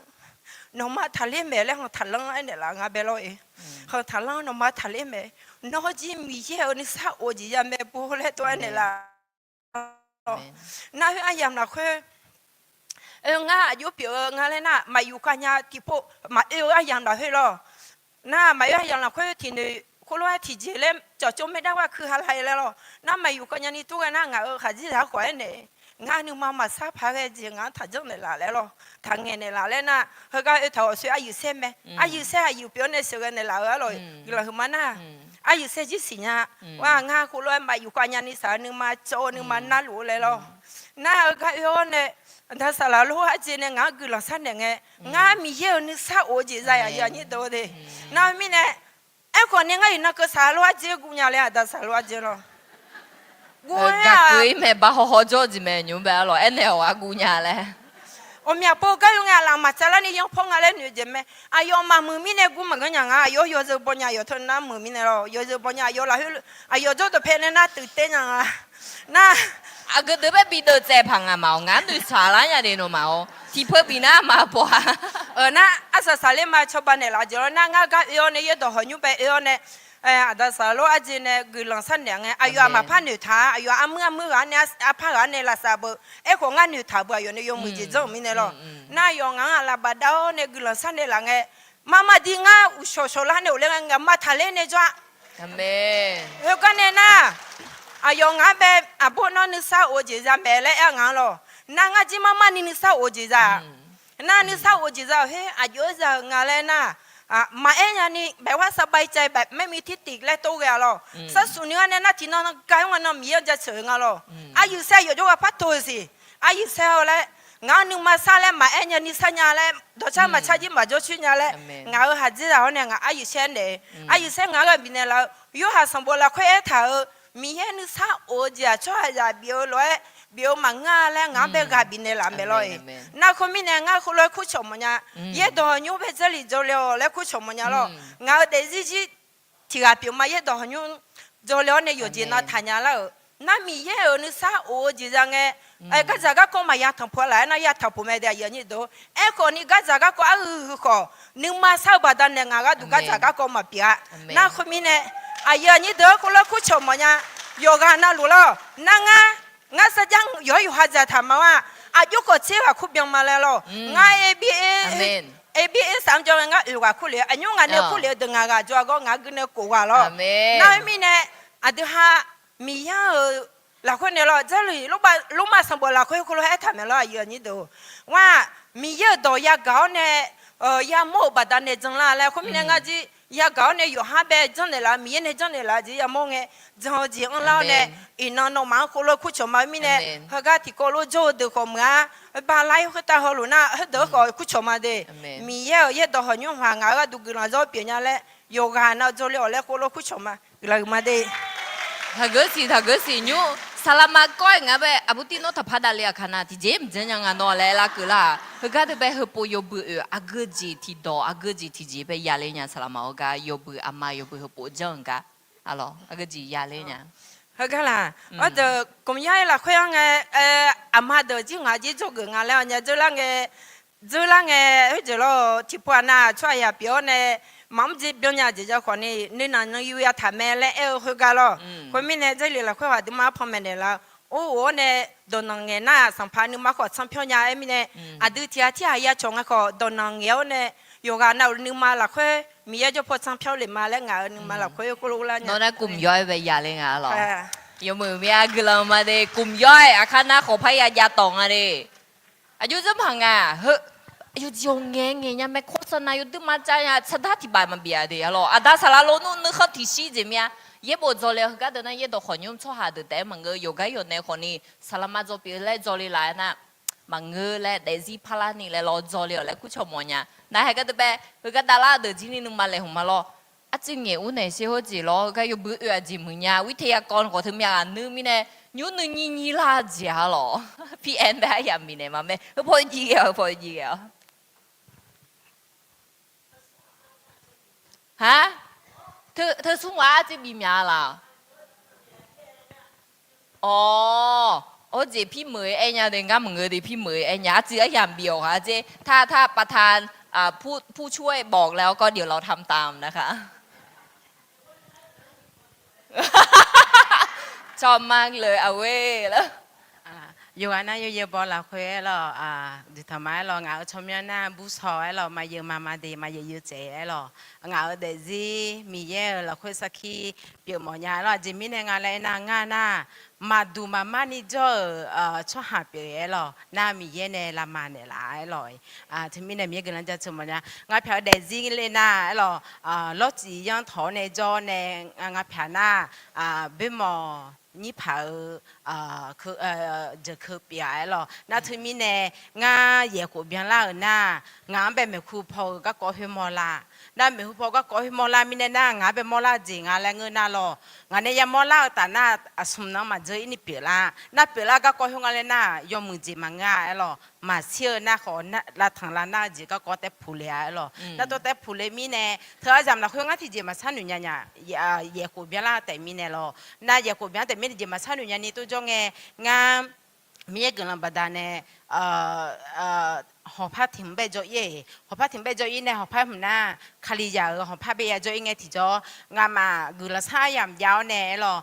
nawqma taqler maeq laer han taqlanr aernaeq laf nga bae lawr-e. Han taqlanr nawqma taqler maeq. Nawr jir Miqyaer-euq nuisar of-eu jeq ya mae bur laer tov aernaeq laf. Nar khoer aryamq lafkhoer, oe ngar aqjox pyeuf-eu nga laer nar-aq, maqyuf kanya tiqpov maqoe-eu aryamq lafkhoer lawr. Nar maqoe aryamq lafkhoer tiqnoeq khoerlof-aer tiqjeq laer cawqcawv maerdar gharkui ha la laer lawr. Nar maqyuf kanya ni tov ghae nar ngaq-euq khaqdzerzaq khawf aernaeq, ngar nuima maqsar paq ghae jeq ngaq-anr taqjanr naeqlaf laer lawr. Taqngaeq naeqlaf laer nar, heugar oe taq-awq soe aryuif saer mae. Aryuif saer aqyuif pyeuf-awr nae sheuqghae naeqlaf-eu arlawq. Guiqlanq huiqma nar, aryuif saer jir siqnya. Ar ngar khoerlof-aer maqyuf kanya ni saq-eu nuima cawv-eu nuima narluf-eu laer lawr. Nar heugar oe-awr nae, aqda saqlaq lof-aer ardzae nae ngaq-anr guiqlanq sharnaeq ngae, ngar Miqyaer-euq nuisar of-eu jeq za yaq aqyuif aqnyir deuq-eu de. Nar-eu mirnae, aerkhawf ni ngar iqnan keuv saqlaq lof-aer ardzae guv nya le, aqda saqlaq lof-aer ardzae lawr. Guv gaq keuv-ir mae, ba hawhaw jawr-eu jeq mae nymr bae arlawq, aernaeq-awq aqguv nya laer. Ghawqmya pov gar oe ngae, aqlaf maqtsav lar ni yanr pawr nga laer noeq jeq mae. Aqyawf maqmuiq mirnae guv maqngeur nya nga, aqyawf yawzeu baw nya, aqyawf teu nar muiq mirnae lawr, yawzeu baw nya, aqyawf lafkhoer, aqyawf jawrduq pae nae nar tuiv taer nya nga. Nar, aqgeu deuq bae bi deuv tsaev paq ngaq maqawr, ngar noeqshaq lar nya de nawmaf-awr, tiqpeu bif nar maqpaw-a. Nar arsaq saqler ma cawba naeqlaf jeq lawr. Nar ngar gar oe-awr nae yaerdawq hawq nymr bae oe-awr nae, aqda saqlaq lof-aer ardzae nae guiqlanq sharnaeq ngae, aqyawf aqmaq par noeqtaq-a, aqyawf armuir armuir ghaq-anr nae, arpar ghaq-anr nae lavsav beu. Aerkhawf ngar noeqtaq beu aqyawf nae yawmuiq jeq janr-euq mirnae lawr. Nar aqyawf ngaq-anr aqlaf bafdav-awr nae guiqlanq sharnaeq laf ngae, marma di ngar uqshawq shawq lar nae ghofler ngae, ngaqma taqler nae jawr-a. Khoergar nae nar, aqyawf ngaq-anr bae, aqbur nawr nuisar of-eu jeq za mae laer aer-eu ngaq-anr lawr. Nar ngar jir marma ni nuisar of-eu jeq za-a. Nar nuisar of-eu jeq za-euq khoer aqjox-aer za-euq nga laer nar, maqaer nyani bae war saqbae cae bae maer mi tir tiq laer tov ghae-a lawr. Sarsuq ni-anr nae nar tiqnan gar-anr nga nan Miqyaer-anr jaceuq-eu nga lawr. Aryuif saer yawqjawr ghaq par tov-eu siq. Aryuif saer-awr laer, ngaq-anr nuima sar laer maqaer nyani sar nya laer, dawqcar maqcar jir maqjawr coer nya laer, ngaq-euq khaqdzerzaq-awr nae ngaq aryuif saer naeq-eu. Aryuif saer ngaq-anr ghaq bifnaeq laf-eu, yorhaq sanqbof lafkhoer aertaq-euq, Miqyaer nuisar of-eu jeq-aq tsawrhaqzaq bif-eu lof-aer bif-eu maqngeur-a laer ngaq-anr bae ghaq bifnaeq laf mae lawr-e. Nar khoermirnae ngar khoerlof-aer kurcawq mawfnya. Yaerdawq hawq nymr bae Jarlif jawrle-awq laer kurcawq mawfnya lawr. Ngaq-euq daefzir jir tiq ghaq pyeuf ma yaerdawq hawq nymr jawrle-awr nae yawqjeq nav taqnya lar-euq. Nar Miqyaer-euq nuisar of-eu jeq za ngae, gardzaq garkawv maqya tanqpuq-a laf-aer nar ya tanqpuq mae de aqyuif aqnyir deuq. Aerkhawf ni gardzaq garkawv arhuiq huiq khawf, nuima sar-eu baqdanae ngaq gharduq gardzaq garkawv maqpyeuf-a. Nar khoermirnae, aqyuif aqnyir deuq-anr khoerlof-aer kurcawq mawfnya. Yawqghaq navluf lawr, nar ngar, ngar sarjax yawqha yawqha dzaqtaq ma-a. Aqjox khawf tser ghaq kur byan ma laer lawr. Ngar aba saf-anr jawr ngae ngar oeq ghaq kur lef-eu, aqnymr ngaq nae kur lef-eu deuq ngaq ghaq jawr-a gawr ngaq-anr gui nae kof ghaq lawr. Nar khoermirnae, aqdui ha Miqyaer-euq lafkhoer naeq lawr, Jarlif Lormav sanqbof lafkhoer khoerlof-aer aertaq mae lawr aqyuif aqnyir deuq. Ngar, Miqyaer-euq dawq yagaq-awr nae yamawr-euq baqdanae janlar laer khoermirnae ngar jir yagaq-awr nae yawqha bae janrnaeq laf-eu Miqyaer nae janrnaeq laf-eu jeq yamawr ngae, jan-eu jeq anrlar-awr nae, iqnan nawmaf-anr khoerlof-aer kurcawq ma-eu mirnae, heugar tiqkawv lof jawr-eu deuq khawf meuq-a. Aqbalaer khoertav hawluf nar heudeuq-anr khawf kurcawq ma de. Miqyaer-euq yaerdawq hawq nymr haq ngaq-euq gharduq guiqlanq zawr pyeuf nya laer, yawqghaq nav jawrle-awq laer khoerlof-aer kurcawq ma. Guiqlanq huiqma de. Taqgeur siq taqgeur siq nymr, saqlaqma kawr-aer ngar bae aqbur tir nawr taqpar davle aqkaq nav tiqjeq mqjanr nya nga nawr laer lar keuv lar-aq. Heugar deuq bae heupov yawbui oe aqgeujeq tiqdawq aqgeujeq tiqjeq bae yale nya saqlaqma-awr gar yawbui aqma yawbui heupov janr-eu gar, aqlawq aqgeujeq yale nya. Heugar laq, ardeuq gmqyar-aer lafkhoer-anr ngae, aqma deuq jir ngaq jir dzawgeuf nga laer-awr nya dzeur lar ngae, dzeur lar ngae, khoerjeq lawr tiqpov aqnav tsawrhaq yaq pyeuf-awr nae, maqmr jeq byan nya jeq ja khawf ni nuinanq nan yur yataq mae laer aer-eu khoergar lawr. Khoermirnae Jarlif lafkhoer ghaq aqduimaf-anr panmaeq naeq laf-eu, or of-awr nae dawqnanq ngaeq nar-aq Sanqpaq nuima khawf tsanr pyawr nya aer mirnae, aqdui tiq ghaq tirghaq ya cawq ngae khawf dawqnanq ngaeq-awr nae, yawqghaq navluf nuima lafkhoer Miqyaer jawr paw tsanr pyawr le ma laer ngaq-euq nuima lafkhoer khoerlof lar nya. Nawr nar gmqyawr-aer bae yale nga lawq. Yawmuiq mya guiqlanq ma de, gmqyawr-aer aqkar nar khawf parya jav tawq nga de. Aqjox zanrpaq nga heu. Yawqjeq yawqngae ngaeq nya mae, โฆษณา yawduir mar jav nya, sardar tiq baf maqbif-a de arlawq. Aqda saqlaq lawnmr nuikhanr tiqshir jeq myav. Yaerbof dzawle-eu heugar deuq nar, yaerdawq khawqnymr tsawrhaq deuq taef-aer maqngeur, yawqgar yawqnae khawfni saqlaq ma dzaw pyeuf laer dzawle laf-aer nar, maqngeur laer daefzir parlarni laer lawr dzawle-awq laer kurcawq mawf nya. Nar heugar deuq bae, heugar davlar deuq jir ni nuima laeqhmq ma lawr. Arcuiv ngaeq ur naeq sher hawr jeq lawr, heugar yawbui oe-aq jeq muiq nya, วิทยากร khawf teumirnae ghaq nuir mirnae, nymr nuiv nyir nyir lar jeq-a lawq. Pi-aer bae aryamq bifnaeq ma mae, heu paw jiv ghae-awq, heu paw jiv ghae-awq. Aq, teu smr ghaq arcuiv bif mya laq? Awq, awr jeq pirmeuq-eu aer nya de, ngar maqngeur de, pirmeuq-eu aer nya, arcuiv aryamq bif-awq ghaq jeq, ถ้า ถ้าประธาน ผู้ช่วยบอกแล้วก็เดี๋ยวเราทำตามนะคะ Tsawrmyanr lef-a we lar. Yawqghaq nar yawyaer baw lafkhoer aer lawq, duqtaq ma aer lawq, ngaq-euq tsawrmyanr nar bursaw aer lawq, maqyeuq maqma de, maqyeuq yeuq tsaef aer lawq. Ngaq-euq daefzir Miqyaer-euq lafkhoer sarkir pyeuf mawf nya aer lawq. Aqjeq mirnae nga laer aer nar, ngar nar, maqduq maqmar ni jawr-euq tsawrhaq pyeuf aer lawq. Nar Miqyaer nae lavma naeqlaf aer lawq. Teumirnae Miqyaer guiqlanq jaceuq mawf nya. Ngar pyaq-eu daefzir ler nar aer lawq, lawrcif yanr tawq-awr nae jawr-awr nae, ngar pyaq nar, boermawq nyir paq-eu jeuq keuv pyeuf-a aer lawq. Nar teumirnae ngar yaeq khof byanlar-euq nar, ngaq-anr bae maeqhu paw-eu garkawv khoer mawrlar. Nar maeqhu paw garkawv khoer mawrlar mirnae nar, ngaq-anr bae mawrlar jeq nga laer ngeur nar lawq. Ngaq nae yamawr lar-eu taf nar, aqsmq nan maqdzeur-ir ni pyeuflar. Nar pyeuflar garkawv khoer nga laer nar, yawmuiq jeq maqngeur-a aer lawq. Maqshir-eu nar khawf, lavtanq lavnar-eu jeq garkawv taer puq le-a aer lawq. Nar tov taer puq le mirnae, teu aryamq lafkhoer ngar tiqjeq maqshar noeq nya nya, yaeq khof byanlar taef mirnae lawq. Nar yaeq khof byan taef mirnae tiqjeq maqshar noeq nya ni tov jawr ngae, ngar Miqyaer guiqlanq baqdanae hawqpar tiq hmq bae jawr-ir-eq. Hawqpar tiq hmq bae jawr-ir nae hawqpar hmq nar, Kalizaq-euq hawqpar bae ya jawr-ir ngae tiqjawr, ngamaf guiqlanq shar aryamq jav-awr nae aer lawq,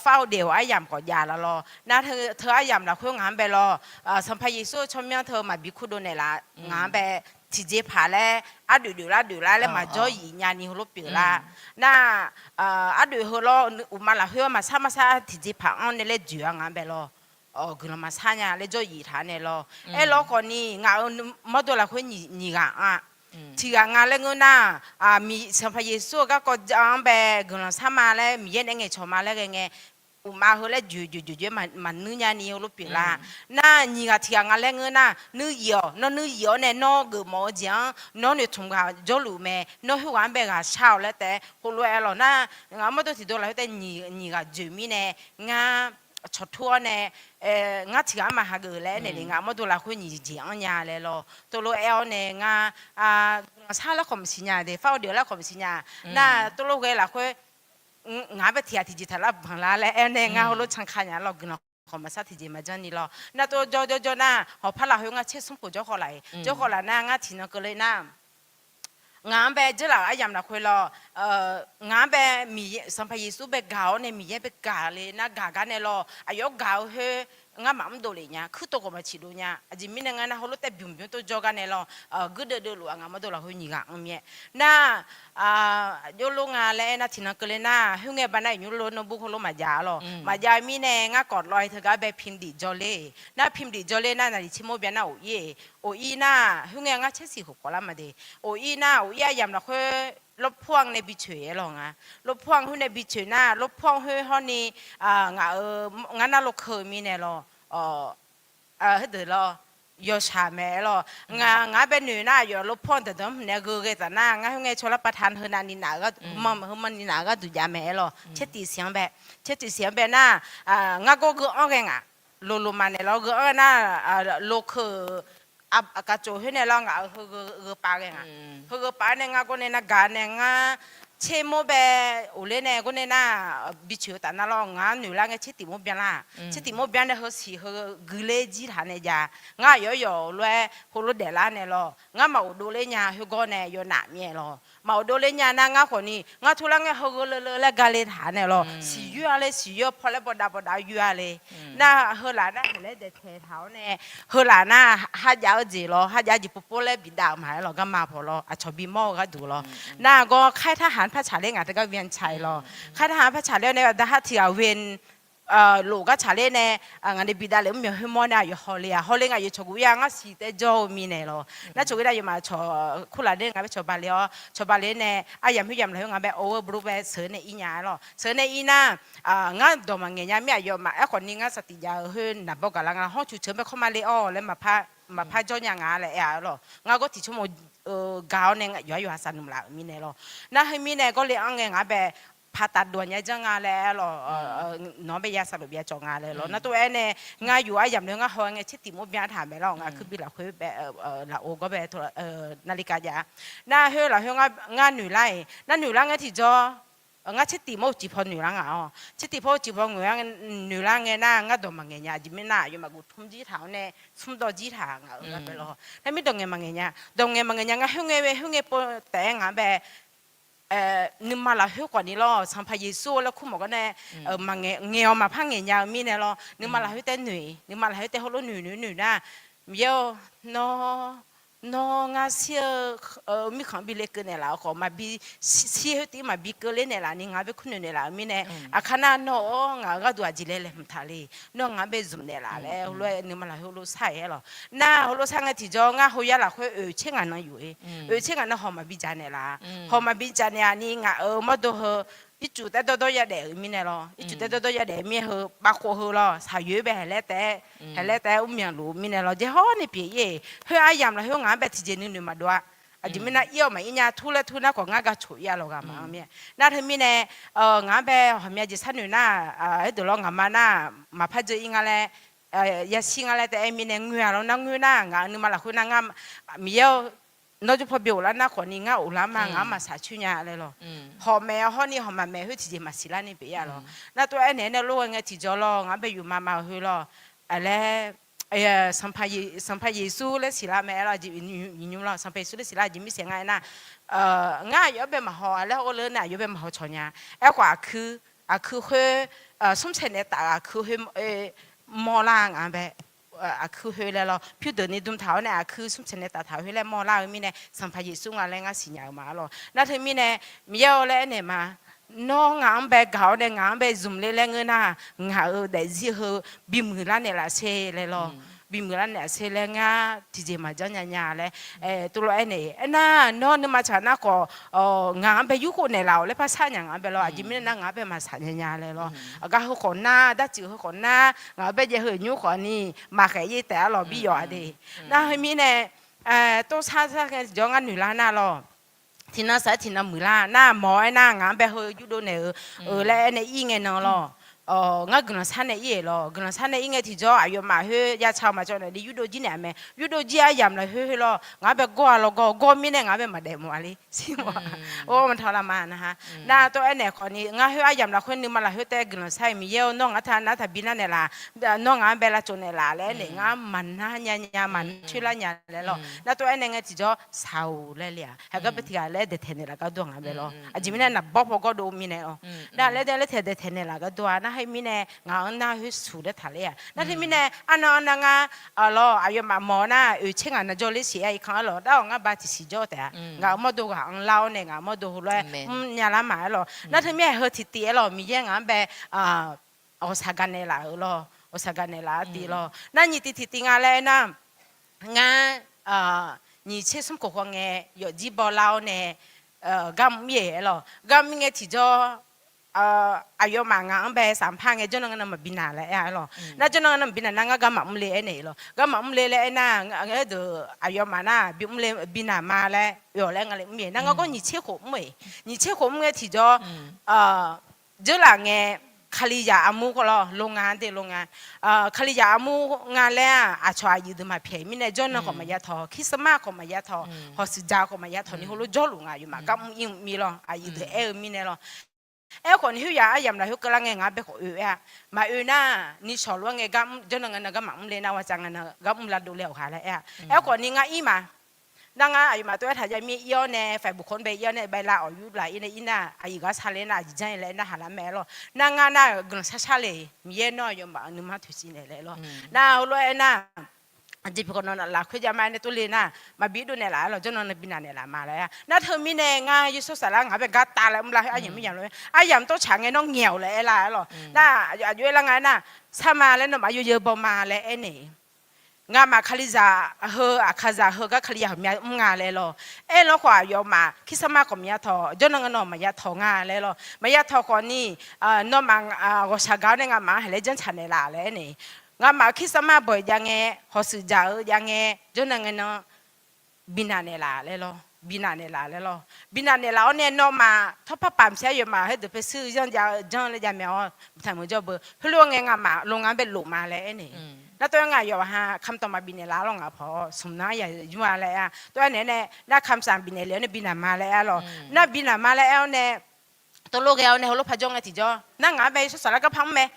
far-eu daef-awq aryamq khawf jav laf lawq. Nar teu aryamq lafkhoer ngaq-anr bae lawq, Sanqpaq Yeqsur-eu tsawrmyanr teu maqbi kurdov naeqlaf, ngaq-anr bae tiqjeqpaq laer ardoeq doeq lar doeq lar laer maqjawr yif nyani heulof pyeuflar. Nar ardoeq heu lawr, uqma lafkhoer maqshar maqshar tiqjeqpaq-anr nae laer dzoeq-a ngaq-anr bae lawq. Guiqlanq maqshar nya laer jawr yif taq nae lawq. Aerlawr khawfni ngaq-euq mawrdo lafkhoer nyiq ghaq anr-a. Tiq ghaq nga laer ngeur nar, Sanqpaq Yeqsur-eu garkawv-anr bae guiqlanq shar ma laer Miqyaer nae ngaeqcawq ma laer ghae ngae, uqma heu laer dzoeq dzoeq dzoeq dzoeq maqnuir nyani heulof pyeuflar. Nar nyiq ghaq tiq ghaq nga laer ngeur nar, nuir yif-awq. Nawr nuir yif-awr nae nawr geufmawf-eu jeq-anr nawr noeqtmq ghaq jawrluf mae. Nawr khoerghaq-anr bae ghaq shar-awq laer taef heulof-aer lawq. Nar ngaq mawrdo tiqdov lafkhoer taef nyiq ghaq dzoeq mirnae, ngar cawqtur-awr nae, ngar tiq ghaq-anr maqhageuf laer aernaeq le, ngaq mawrdo lafkhoer nyiq jeq anr nya laer lawq. Tov lof-aer-awr nae ngar guiqlanq shar laer khawf maqsiq nya de, far-eu deuq laer khawf maqsiq nya. Nar tov lof ghae lafkhoer ngaq-anr bae tiq ghaq tiqjeq taqlar banq lar laer aer-awr nae ngar heulof canka nya lawq. Guiqlanq khawf maqshar tiqjeq maqjanr ni lawq. Nar tov jawr jawr jawr nar, hawqpar lafkhoer ngar tser smr khof jawr khawf laf-iq. Jawr khawf laf nar ngar tiqnan keuvle nar, ngaq-anr bae dzeurlaf-euq aryamq lafkhoer lawq, ngaq-anr bae Sanqpaq Yeqsur bae gaq-awr nae Miqyaer bae gaq le nar gaq gar nae lawq. Aqyawf-anr gaq-eu khoer ngar maqmr dovlef nya, kuirtov khawf maqciq dov nya. Aqjeq mirnae ngar nar heulof taef bymq bymr tov jawr gar nae lawq, guirdeuv deuvluf-aq ngaq mawrdo lafkhoer nyiq ghaq anr mir-aer. Nar jawrlor nga laer aer nar tiqnan keuvle nar, khoerngae baqnar iqnymr lor nmrbu heulof maqjav-a lawq. Maqjav-eu mirnae ngar kawf lawq-i teugar bae พิมพ์ดีด jawrler. Nar พิมพ์ดีด jawrler nar naqliq tser mawr byan nar of ir-eq. Of ir nar khoerngae ngar tser siq khof khawf lar ma de. Of ir nar of ir aryamq lafkhoer รถพ่วง nae bicoeq aer lawq nga. รถพ่วง khoer nae bicoeq nar รถพ่วง khoer hawr ni ngaq-euq ngar nar รถเครน mirnae lawq. Heudeuq lawq, yawshaq mae aer lawq. Ngaq-anr bae noeq nar aqyawf รถพ่วง daqdanr hmq nae gheu ghae taf nar ngar khoerngae cawlar ประธาน heu navni naf-eu gharduq, heu mawni navni naf-eu gharduq jav mae aer lawq. Tser tiq siq-anr bae, tser tiq siq-anr bae nar, ngar gawr geu anr ghae ngaq. Lolo ma naeq lawr geu anr ghae nar, รถเครน aqkaqcof khoer nae lawr ngaq-euq heu gheu pav ghae ngaq. Heu gheu pav-aer nae ngar gawr nae nar gaq nae ngar tser mawr bae of ler nae gawr nae nar, bicoeq-eu taf nar lawr ngar noeq lar ngae tser tiq mawr byan lar. Tser tiq mawr byan nae heu siq heu guiler jir taq nae jav. Ngar aqyawf yawf lof-aer heulof daeflar nae lawq. Ngar maq of dovler nya khoergawr nae yawnaf mir-aer lawq. Maq of dovler nya nar ngar khawfni ngar turlar ngae heu gheu leuleu laer gale taq nae lawq. Siqyoer-a le, siqyoer paw laer bawdav bawdav yoer-a le. Nar heulaf nar haeq laer daeqtaeq taq-awr nae, heulaf nar harjav-eu jeq lawr, harjav jeq povpov laer bidav-eu ma aer lawq, garma paw lawr, aqcawq bimawr-eu gharduq lawr. Nar gawr ค่ายทหาร par tsaqler ngaq teugar เวียงชัย lawr. ค่ายทหาร par tsaqler-awr nae daqhar tiq ghaq เวียง lof gar tsaqler nae, ngaq nae bi davlef mr myawq khoermawr nae aqyawf hawle-aq, hawle ngaq yawf cawqguf ir-a ngar siq taef jawr-eu mirnae lawr. Nar cawqguf nar yawmaf cawq kurlaq nar ngaq bae cawqba le-awr, cawqba le nae aryamq khoeryamq lafkhoer ngaq bae or-eu blo bae sheuq nae ir nya-a lawr. Sheuq nae ir nar, ngar dawq maqngaeq nya mir aqyawfmaf aerkhawf ni ngar saqtif jav-eu khoer naqbawr gaqlar nga lawr. Hawr cuq ceuq-anr bae kawr ma le-awr laer maqpar jawr nya nga laer aer-a lawr. Ngar gawr tiq tsawrmawq gaq-awr nae yawqha yawqha saq nmq laf-euq mirnae lawr. Nar khoermirnae gawrle-anr ngae ngaq-anr bae paqtaf dov nya janr nga laer aer lawr. Nawq-anr bae ya saqlof byav cawv nga laer lawr. Nar tov-aer nae ngar yuf aryamq lafkhoer ngar haw-aer ngae tsertif mawr byan taq mae lawr. Ngaq kuirbi lafkhoer bae lafov gawr bae taqnavli kav jav-a. Nar khoer lafkhoer ngar noeq lar-iq nar noeq lar ngae tiqjawr ngar tsertif mawr-eu ciq paw noeq lar nga-awr, tsertif paw-eu ciq paw noeq lar ngae nar ngar dawq maqngaeq nya. Aqjeq mirnae nar aqyawfmaf guf tmr jir taq-awr nae smr dawr jir taq ngaq-euq gar bae lawr. Nar mir dawq ngaeq maqngaeq nya, dawq ngaeq maqngaeq nya ngar khoerngae khoerngae pov taef-aer ngaq-anr bae nuima lafkhoer khawf ni lawr, Sanqpaq Yeqsur laer kur mawf gar nae maqngaeq, ngaeq-awq maqpar ngaeq nya-eu mirnae lawr. Nuima lafkhoer taef noeq, nuima lafkhoer taef heulof noeq noeq noeq nar, Miqyaer-or, nawr nawr ngar shir-eu mirkhanq-anr bi lekeuv naeqlaf-eu khawf, maqbi shir khoer tiv maqbi keuvler naeqlaf ni ngaq-anr bae kur noeq naeqlaf-eu mirnae, aqkar nar nawr-awr ngaq-euq gharduq aqjeq laer laeqhmq taq le. Nawr ngaq-anr bae zmq naeqlaf laer heulof-aer nuima lafkhoer heulof shar-aer lawr. Nar heulof shar ngae tiqjawr ngar hoyar lafkhoer oeq tser ngaq nan yuf-ir. Oeq tser ngaq nan hawq maqbi dzaq naeqlaf. Hawq maqbi dzaq naeqlaf ni ngaq-euq mawrdo heu ircuf taef dawrdawr yadaef-euq mirnae lawr. Ircuf taef dawrdawr yadaef mir heu bavkhov heu lawr, shaqyoer bae haeq laer taef-aer, haeq laer taef-aer mrmyanq luf-eu mirnae lawr. Jaerhawr ni pyeuf-ir-eq. Khoer aryamq lafkhoer ngaq-anr bae tiqjeq nuinoeq maqdov-a. Aqjeq mirnae ir-awr maqir nya, tur laer tur nar khawf ngar gaq coq ir-a lawq ghaq maqanr mir-a. Nar teumirnae ngaq-anr bae hawqmya jeq sharnoeq nar, aerdeuq lawr ngaqma nar maqpar dzeur ir nga laer, yashir nga laer taef-aer mirnae ngoer-a lawr nar ngoer nar ngaq-euq nuima lafkhoer nar ngar Miqyaer-or, nawr jawr paw bi ghoflar nar khawf ni ngar ghoflar ma, ngaq-anr maqshaq coer nya laer lawr. Hawq maeq hawr ni hawq maqmaeq khoer tiqjeq maqsiq lar ni pyeuf ir-a lawr. Nar tov-aer naeq-aer nae lof-aer ngae tiqjawr lawr ngaq-anr bae yufma ma-eu khoer lawr. Aqlaer Sanqpaq Yeqsur laer siqlar mae-aer lawr, aqjeq nymr lawr, Sanqpaq Yeqsur laer siqlar aqjeq mirsaeq nga aernar, ngar aqyawf-anr bae maqhaw-a laer hawr-eu leur nae aqyawf bae maqhaw cawq nya. Aerkhawf aqkuir, aqkuir khoer, smr saeq naeq taf-euq aqkuir khoer mawrlar ngaq-anr bae aqkuir khoer laer lawr, pyurdeuq ni dm taq-awr nae aqkuir smr saeq naeq taf taq-eu khoer laer mawrlar-eu mirnae Sanqpaq Yeqsur nga laer ngar siqnya-eu ma-a lawr. Nar teumirnae Miqyaer-or laer aernaeq ma. Nawr ngaq-anr bae gaq-awr nae ngaq-anr bae zmq le laer ngeur nar, ngaq-euq daefzir heu bimuiq lar naeqlaf sher laer lawr. Bimuiq lar naeqlaf sher laer ngar tiqjeq maqjanr nya nya laer, tuvlof aernaeq. Aernar nawr nuima tsaq nar khawf, ngaq-anr bae yurkhof naeqlaf-awq laer par shar nya ngaq-anr bae lawr. Aqjeq mirnae nar ngaq-anr bae maqshaq nya nya laer lawr. Aqgar heu khawf nar, darciq heu khawf nar, ngaq-anr bae jaev heu nymr khawf ni maqkhaeq ir taef-a lawr bi yawf-a de. Nar heumirnae, tov sar sar ngae tiqjawr ngar noeq lar nar lawr. Tiqnan saq-aer tiqnan muiqlar nar mawq-aer nar ngaq-anr bae heu yurdov naeq-eu, eu laer aernae ir ngae nan lawr. Ngar guiqlanq sar nae ir-eq lawr. Guiqlanq sar nae ir ngae tiqjawr aqyawfmaf khoer ya ca-eu maqcawv naeq ni yurdov jir naeq-a mae. Yurdov jir aryamq lafkhoer khoer lawr ngaq-anr bae gawr-a lawr gawr, gawr mirnae ngaq-anr bae maqdaef mawf-a le. Shir mawf-a. Or, maqtawq lar ma nar ha. Nar tov-aer naeq khawf ni ngar khoer aryamq lafkhoer nuima lafkhoer taef guiqlanq sar-iq Miqyaer-or, nawr ngaq-anr taq nar taqbi nar naeqlaf, nawr ngaq-anr bae lavcawv naeqlaf laer aernaeq ngar maqnar nya nya maqnar coer lar nya laer lawr. Nar tov-aer nae ngae tiqjawr shaq-or laer le-aq, haqgar bae tiq ghaq laer daeqtaeq naeqlaf gar dawr-a ngaq-anr bae lawr. Aqjeq mirnae naqbawr paw gawr dov mirnae lawr. Nar laer dae laer taeq daeqtaeq naeqlaf gar dawr-a. Nar khoermirnae ngaq-anr nar khoer suq laer taqler-a. Nar khoermirnae arnan arnan ngar lawr aqyawfmaf mawq nar oeq tser ngaq nan jawrler siq-aer irkanr-anr lawr dar-awq ngar ba tiqsiq jawr taef-a. Ngaq-euq mawrdo ghaq-anr lar-awr nae ngaq-euq mawrdo heulof-aer mrnya lar ma-aer lawr. Nar khoermirnae heu tiqtiv-aer lawr Miqyaer ngaq-anr bae ghawqshaq gaq naeqlaf-euq lawr, ghawqshaq gaq naeqlaf-aer tiv lawr. Nar nyiq tiv tiqtiv nga laer aernar, ngar nyiq tser smr khof khawf ngae yawfjir bawlar-awr nae gar mr ir-eq-aer lawr. Gar mr ir ngae tiqjawr aqyawfmaf ngaq-anr bae safpar ngae jawrnan ngar nan maqbi naq laer aer-a lawr. Nar jawrnan ngar nan maqbi naq nar ngar gar maqmr le aernaeq-iq lawr. Gar maqmr le laer aernar, aerdeuq aqyawfmaf nar bi mr le bi naq ma laer oe-awq laer nga le mr-iq nar ngar gawr nyiq tser khof mr-eq. Nyiq tser khof mr ngae tiqjawr dzeurlaf ngae, Kalizaq armur lawr lo nga de lo nga. Kalizaq armur nga laer-aq aqcawq aqyuif deuq maqpyaeq mirnae jawrnan khawf maqya tawq, Christmas khawf maqya tawq, hawqshuif dzaq khawf maqya tawq ni heulof jawrluf nga aqyawfmaf gar mr ir mr mir lawr aqyuif deuq aer-eu mirnae lawr. Aerkhawf ni khoeryaq aryamq lafkhoer keuvlar ngae ngaq-anr bae khawf oe-aer-a. Maqoe nar nishawq lof-aer ngae gar mr jawrnan nga nan gar maqmr le nar wa cav nga nan gar mr lar dovle-awq ghaq laer aer-a. Aerkhawf ni ngar ir ma. Nar ngar aqyawfmaf tov-aer taq jav mir ir-awr nae faeqbuq khawf-anr bae ir-awr nae bae lav-awq yur lav ir nae ir nar aqyuif gar sar le nar aqjeq janr-ir laer nar haq lar mae-aer lawr. Nar ngar nar-euq guiqlanq sharshar le. Miqyaer nawr aqyawfmaf nuima toeqciv naeq laer lawr. Nar heulof-aer nar Aqjeq pyeuf khawf nawq lafkhoer jav ma-aer nae tov le nar, maqbi dov naeqlaf-aer lawq, jawrnan nae bi naq naeqlaf ma laer-a. Nar teumirnae ngar Yeqsur saflar ngaq-anr bae gar tavlaer mrlar khoer aryamq mr yamq lof-aer aryamq tov tsaq ngae nawr ngaeq-awq laer aerlar-aer lawq. Nar aqjox aerlar nga aernar, sarma laer nawmaf yawzeu baw ma laer aernaeq-eu, ngamaf kalizaq heu aqkazaq heugar kalizaq hawqmya mr nga laer lawq. Aerlar khawf aqyawfmaf kirsarmar khawf maqya tawq, jawrnan ngae nawq maqya tawq nga laer lawq. Maqya tawq khawfni, nawmaf ghawqshaq gaq-awr nae ngamaf-anr haeq laer janrtsaq naeqlaf laer aernaeq, ngamaf-euq kirsarmar bawq-iq jav ngae, hawq shuif dzaq-eu jav ngae, jawrnan ngae nan bi naq naeqlaf laer lawq, bi naq naeqlaf laer lawq. Bi naq naeqlaf-awr nae nawmaf tawrpar paf maqsiq aqyawfmaf heudeuq paesuir-eu yanr jav-eu janr laer jav mae-awr, mqtaq meuq jawr beu. Heulof-aer ngae ngamaf lo nga-anr bae lof ma laer aernaeq. Nar tov-aer ngae aqyawf ha kamqtawq maqbif naeqlaf-awr lawq, ngaq paw smq nan-anr yaq yur-a laer-a. Tov-aer naeq-aer nae nar kamqsaq bifnaeq le-awr nae bi naq ma laer aer lawq. Nar bi naq ma laer aer-awr nae, tov lof ghae-awr nae heulof par jawr ngae tiqjawr nar ngaq-anr bae Yeqsur saflar garpar mr mae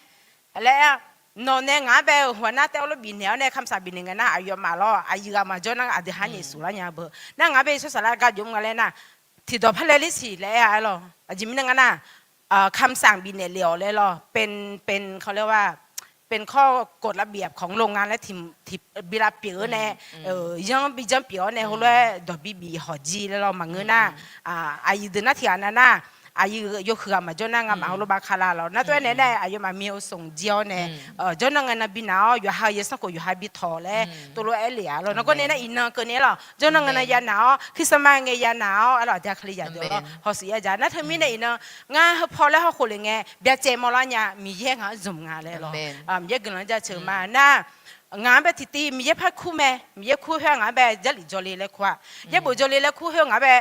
laer aer-a. Nawq nae ngaq-anr bae-euq hawq nar taef-awr lof bifnaeq-awr nae kamqsaq bifnaeq ngae nar aqyawfmaf lawr aqyuif ghaq maqjawr nar aqdui har nyaef suf lar nya beu. Nar ngaq-anr bae Yeqsur saflar gar jov mr nga laer nar, tiqdawq par laer lir siq laer aer-a aer lawq. Aqjeq mirnae ngar nar, kamqsaq bifnaeq le-awq laer lawq. เป็น เขาเรียกว่า เป็นข้อกฎระเบียบของโรงงานและ tiq bi lavpyeuf-awr nae, yanr bi janr pyeuf-awr nae heulof-aer dawq bi bif hawq jir laer lawq. Maqngeur nar, aqyuif deuq nar tiq ghaq nav nar, aqyuif yawhuiq ghaq maqjawr nar ngamaf heulof bav kala lawq. Nar tov-aer naeq-aer nae aqyawfmaf mir-eu sanq jir-awr nae, jawrnan ngae nan bi naq-awr yawqha-euq zanrsanrkhof yawqha bi tawq laer tov lof-aer le-a lawq. Nawr gawr nae nar iqnan keuvni-aer lawq, jawrnan ngae nan ya naq-awr, kirsarmar ngae ya naq-awr aer lawq, aqdui-a kalizaq deuq-awr lawr hawq shuif ya dzaq. Nar teumirnae iqnan ngar heupawr laer hawkhof le ngae byacaevni mawrlar nya, Miqyaer ngaq-anr zmq nga laer lawq. Miqyaer guiqlanq jaceuq ma nar, ngaq-anr bae tiqtiv Miqyaer par kur mae. Miqyaer kur khoer-aq ngaq-anr bae Jarlif jawrle laer kur-a. Yaerbof jawrle laer kur khoer ngaq-anr bae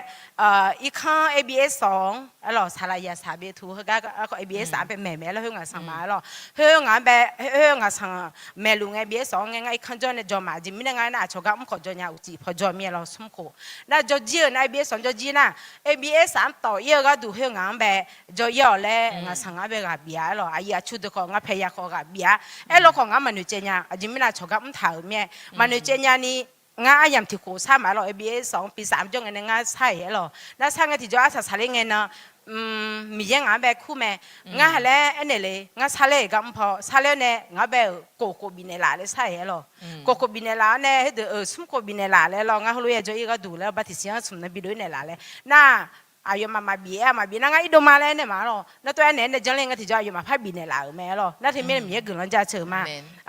irkanr A B S sawq-anr aer lawq, saqlaq yaq saq byaev tuq heugar aer khawf A B S saq-anr bae maeq maeq-aer lawq, khoer ngaq sanq ma aer lawq. Khoer ngaq-anr bae, khoer ngaq sanq maeqluf ngae A B S sawq-anr ngae ngar irkanr jawr nae jawr ma. Aqjeq mirnae ngar nar aqcawq gar mr khawf jawr nya, uqcif paw jawr mir-aer lawq, smr khof. Nar jawr jir-euq nar A B S sawq-anr jawr jir nar, A B S saq-anr tawf ir-eu gharduq khoer ngaq-anr bae jawr ir-awq laer ngaq sanq ngaq-anr bae ghaq bif-a aer lawq. Aqyuif aqtsu deuq khawf ngar paeya khawf ghaq bif-a. Aerlof khawf ngaq-anr maqnoeq caev nya. Aqjeq mirnae aqcawq gar mr taq-euq mir-aer maqnoeq caev nyani, ngar aryamq tiq khof sar ma aer lawq. A B S sawq-anr pi saf-anr jawr ngae nae ngar sar-iq aer lawq. Nar sar ngae tiqjawr arsaq saqler ngae nan, Miqyaer ngaq-anr bae kur mae. Ngar ha laer aernaeq le, ngar sar ler-iq gar mr paw sar ler-awr nae ngaq-anr bae-euq kof khof bifnaeq laf laer sar-iq aer lawq. Kof khof bifnaeq laf-awr nae khoerdeuq-euq smr khof bifnaeq laf laer lawq. Ngar heulof ya jawr ir gharduq laer bartiq siq-anr smq nan bi dov ir naeq laf laer nar, aqyawfmaf maqbif-aer maqbif nar ngar irdov ma laer aernaeq ma aer lawq. Nar tov-aer naeq-aer nae janrler ngae tiqjawr aqyawfmaf par bifnaeq laf-euq mae aer lawq. Nar teumirnae Miqyaer guiqlanq jaceuq ma.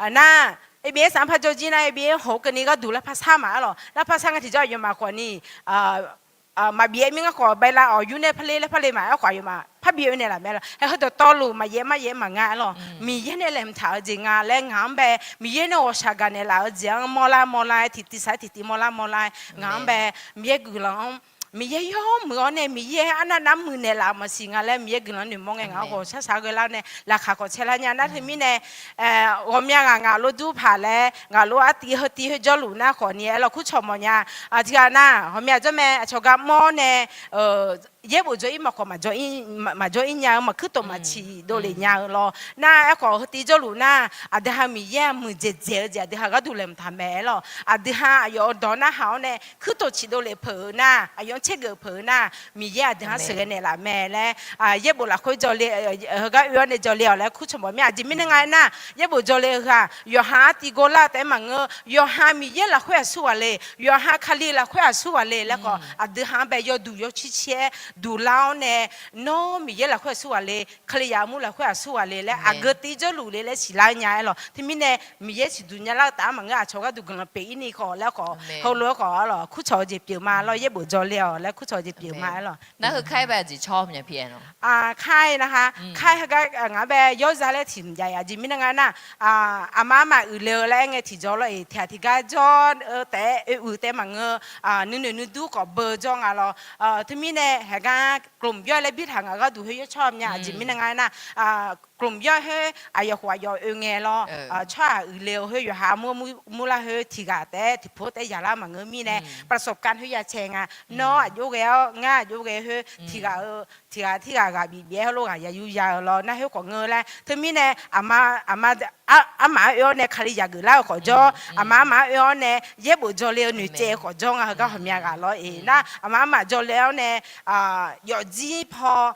Nar A B S saq-anr par jawr jir nar A B S hawq-eu keuvni gharduq laer par sar ma aer lawq. Nar par sar ngae tiqjawr aqyawfmaf khawfni maqbif-aer mir ngar khawf bae lav-awq, yur nae par ler laer par le ma aer khawf aqyawfmaf par bif-eu naeq laf mae aer lawq. Hae heudawq tawvluf maqyaef maqyaef maqnga aer lawq. Miqyaer nae laeqhmq taq-eu jeq nga laer ngaq-anr bae Miqyaer nae ghawqshaq gaq naeq laf-eu jeq-anr mawrlar mawrlar-aer tiqtiv saq-aer tiqtiv mawrlar mawrlar-aer ngaq-anr bae Miqyaer guiqlanq-anr Miqyaer yawmuiq-awr nae Miqyaer arnav navmr muiq naeqlaf-euq maqsiq nga laer Miqyaer guiqlanq noeqmawr ngae ngaq-anr ghawqshaq shaq-aer ghae lar-awr nae laqkhaq khawf caelar nya. Nar teumirnae ghawqmya ghaq ngaq lof dur paq laer ngaq lof artiv heutiv khoer jawrluf nar khawfni aer lawq, kurcawq mawfnya. Tiqghaq nar ghawqmya jawr mae, aqcawq gar mawr-awr nae yaerbof jawr ir maq khawf maqjawr ir nya-eu maqkuir tof maqciq dovlef nya-eu lawr. Nar aerkhawf heutiv jawrluf nar aqdui ha Miqyaer-aq muiqdzaeq dzaeq-eu jeq aqdui ha gharduq laeqhmq taq mae aer lawq. Aqdui ha aqyawf-euq dawq narhaq-awr nae kuir tof ciq dovlef peuq-eu nar, aqyawf-anr caergeuf peuq-eu nar, Miqyaer aqdui ha sheuqghae naeqlaf mae laer yaerbof lafkhoer jawrle, heugar oe-awr nae jawrle-awq laer kurcawq mawf mir. Aqjeq mirnae nga aer nar, yaerbof jawrle-eu ghaq yawqha artiv gor lar-eu taef-aer maqngeur. Yawqha Miqyaer lafkhoer aqsur ghaq le, yawqha Kali lafkhoer aqsur ghaq le laer khawf aqdui ha-anr bae yawduq yawcir cir-aer duq lar-awr nae, nawr Miqyaer lafkhoer aqsur ghaq le, Kalizaq armur lafkhoer aqsur ghaq le laer aqgeu tiv jawrluf le laer siqlar nya aer lawq. Teumirnae Miqyaer siqduq nyalar-eu taf-anr maqngeur, aqcawq gharduq guiqlanq pyeuf ir ni khawf laer khawf heulof-aer khawf aer lawq, kurcawq-eu jeq pyeuf ma lawr, yaerbof jawrle-awq laer kurcawq-eu jeq pyeuf ma aer lawq. Nar heu kar-aer bae aqjeq cawq mya pi-aer lawq. Kar-aer nar ha, kar-aer heugar ngaq-anr bae yawr za laer tiq mq jav-iq. Aqjeq mirnae nga nar, aqma armaf uiqle-eu laer aer ngae tiqjawr lawr-iq, tiq ghaq tiq gar jawr-eu taef-aer oe uiq taef maqngeur. Nuinoeq nuidur khawf beu jawr nga lawr. Teumirnae heugar กลุ่มย่อย laer birtaq ngaq gharduq khoer yawr cawq mya. Aqjeq mirnae nga aer nar, กลุ่มย่อย khoer aqyawf khof aqyawf oe ngae lawr. Tsawrhaq uiqle-eu khoer yawqha armur murlar khoer tiq ghaq taef-aer tiq pu taef-aer yaqlar maqngeur mirnae, ประสบการณ์ khoer ya cae nga. Nawr aqjox ghae-awr ngar aqjox ghae khoer tiq ghaq-eu tiq ghaq tirghaq ghaq bif bif-aer heulof ghaq ya yur ya-eu lawr. Nar khoer khawf ngeur laer teumirnae aqma armaf-anr oe-awr nae Kalizaq geuflar-eu khawf jawr, aqma armaf-anr oe-awr nae yaerbof jawrle-eu noeqtsaev-eu khawf jawr nga. Heugar ghawqmya ghaq lawr-iq nar, aqma armaf jawrle-awr nae yawfjir paw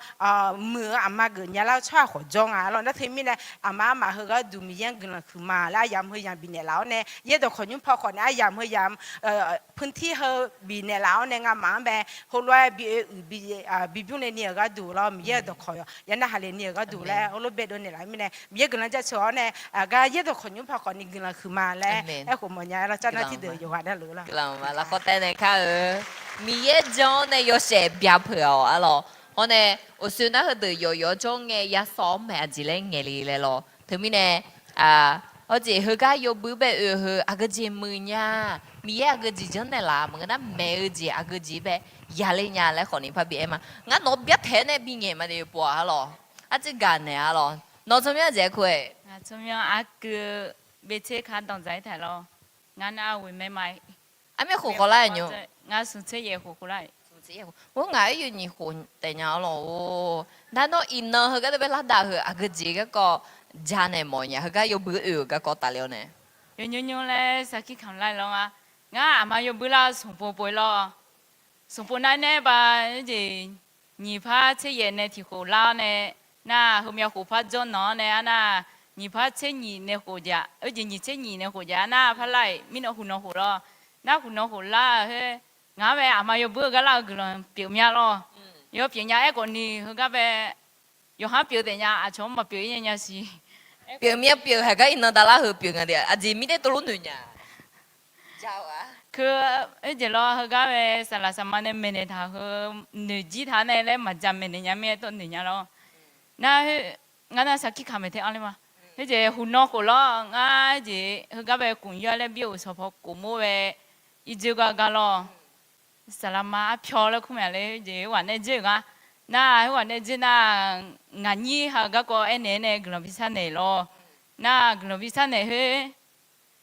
muiq-eu aqma geuf nyalar-eu tsawrhaq khawf jawr nga. Nar teumirnae aqma armaf heu gharduq Miqyaer-anr guiqlanq huiqma laer aryamq heu yamq bifnaeq laf-awr nae, yaerdawq khawqnymr paw khawf nae aryamq heu yamq พื้นที่ heu bifnaeq laf-awr nae ngamaf-anr bae heulof-aer bi oe uiq bi bymr le ni-euq gharduq lawr, Miqyaer-euq dawqkawq ya narhaq le ni-euq gharduq laer heulof baedov naeqlaf-eu mirnae, Miqyaer guiqlanq jaceuq-awr nae, aqgar yaerdawq khawqnymr paw khawf ni guiqlanq huiqma laer aerkhof mawfnya-aer lawr, carnar tiqdeuq yawqghaq navluf lawr. Lafkhawf taev naeq kar-eu, Miqyaer jan-awr nae yawshaef byaqpeuq-awq arlawq. Hawr nae, uqshoe nar heudeuq yawqyawr jawr ngae yasawr-awr maeq aqjeq laer ngaeq le laer lawr. Teumirnae, hawjeq heugar yawbui bae oe-eu heu aqgeu jeq muiq nya, Miqyaer aqgeu jeq janrnaeq laf maqngeur nar maeq-eu jeq aqgeu jeq bae yale nya laer khawf ni par bi aer ma. Ngar nawq-anr byartaeq-aer nae bingaeq ma de pov-aq arlawq. Arcuiv gaq naeq arlawq. Nawq tsawrmyanr jeq kur-aer, tsawrmyanr aqgeu byaertser ka danqdzaq-aer taeq lawr. Ngar nar ghoeq mae ma. Armyav khof khawf lar-aq nymr. Ngar smq tser yaef khof khof lar. Smq tser yaef khof. Or, ngaq oer yaw nyiq khof taef nya arlawq-or. Nar nawr iqnan heugar deuq bae lar dav heu aqgeu jeq garkawv janaeq mawf nya, heugar yawbui oe-euq garkawv tafler-awr nae. Yawnymr nymr laer sarkir kamq lar-eu lawr nga. Ngar aqma yawbui lar-eu smq pov pov-ir lawr. Smq pov nar nae ba, oerjeq nyiq par tser yaef nae tiq khof lar-awr nae, nar heumyav khof par jawrnan-awr nae arnar, nyiq par tser nyiq nae khof jaq, oerjeq nyiq tser nyiq nae khof jaq arnar par lar-iq mirnan huqnan khof lawr. Nar huqnan khof lar-eu khoer, ngaq-anr bae aqma yawbui-eu gar lar-eu guiqlanq pyeuf mya lawr. Yawpyeuf nya aerkhawf ni heugar bae yawqha pyeuf taef nya, aqcawq-anr maqpyeuf-ir nya nya siq. Pyeuf mya pyeuf haiq gar iqnan davlar heu pyeuf nga de, aqjeq mirnae tov lof noeq nya. Keu, oerjeq lawr heugar bae saqlaq saqma nae maeqnaeq taq heu noeq jir taq nae laer maqja maeqnaeq nya mirnae tov noeq nya lawr. Nar, ngar nar sarkir kamq maeq tae anr ler ma. Khoerjeq huqnan khof lawr ngar jeq heugar bae kmq yar laer byaer-euq sanqpaw kofmawr bae, irdzoer gar gar lawr. Saqlaqma arpyaw laer kur maeq le, jeq heughaq nae dzoer-euq gar. Nar heughaq nae dzoer nar, ngaq nyir ha-eu garkawv aernaeq-aer nae guiqlanq bi sharnaeq lawr. Nar guiqlanq bi sharnaeq khoer,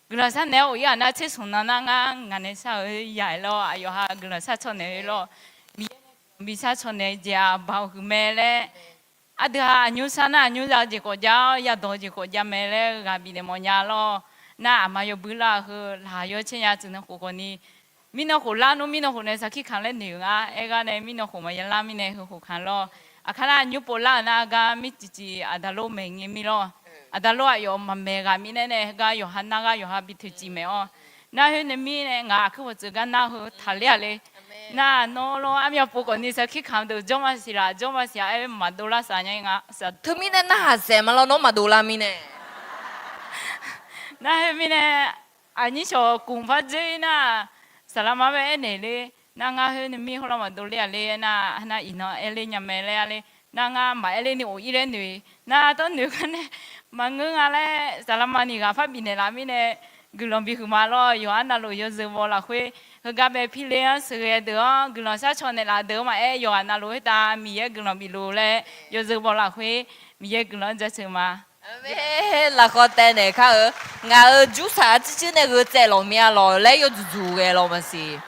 guiqlanq sharnaeq-awr of-ir-aq nar tser smq nan nar ngar ngaq nae shar-eu yaq-aer lawr, aqyawf ha guiqlanq shar caw naeq khoer lawr. Miqyaer nae guiqlanq bi shar caw naeq-eu jeq-aq baoq huiq mae laer. Aqdui-aq aqnymr shar nar aqnymr za-eu jeq khawf jav-awr yadawq-eu jeq khawf jav mae laer ghaq bifnaeq mawfnya lawr. Nar aqma yawbui lar-eu heu laq yawcaer nya tsuif nan khof khawf ni, mirnan khof lar nmr mirnan khof nae sarkir kamq laer noeq-eu nga. Aergar nae mirnan khof maqya lar mirnae heu khof kamq lawr. Aqkar nar aqnymr pov lar-euq nar gar mircif cif aqda lor maeq ngae mir lawr. Aqda lor aqyawf maqmaeq ghaq mirnae nae heugar yawqha nar gar yawqha bi toeqciv maeq-awr. Nar khoer nae mirnae ngaq aqkuir hawqtsuif gar nar heu taqler-aq le. Nar nawr lawr armyav pov khawf ni sarkir kamq deuq jawr maqsiq laf jawr maqsiq-a aer maqdov lar saq nya nga. Teumirnae narhaq saef ma lawr nawr maqdov lar mirnae. Nar khoer mirnae, aqnyir shawq kmq par dzoer nar, saqlaqma bae aernaeq le. Nar ngar khoer nae mir hawr lawr maqdov ler-aq le nar, nar iqnan aer ler nya mae laer-a le. Nar ngar maqaer ler ni of-ir laer noeq. Nar tawr noeq gar nae maqngeur nga laer saqlaqma ni ghaq par bifnaeq laf mirnae, guiqlanq bihuiq ma lawr. Yawqha navluf yawzeu baw lafkhoer, heugar bae pirle-anr sheuqghae deuq-anr guiqlanq shar caw naeq laf deuq-anr maqaer, yawqghaq navluf khoertav Miqyaer guiqlanq bifluf laer yawzeu baw lafkhoer, Miqyaer guiqlanq-anr jaceuq ma. Lafkhawf taev naeq kar-eu, ngaq-euq jursaq arcir cir nae gheu tsaev lawq mya lawq laer yawdzuq dzuq ghae lawq maqsiq.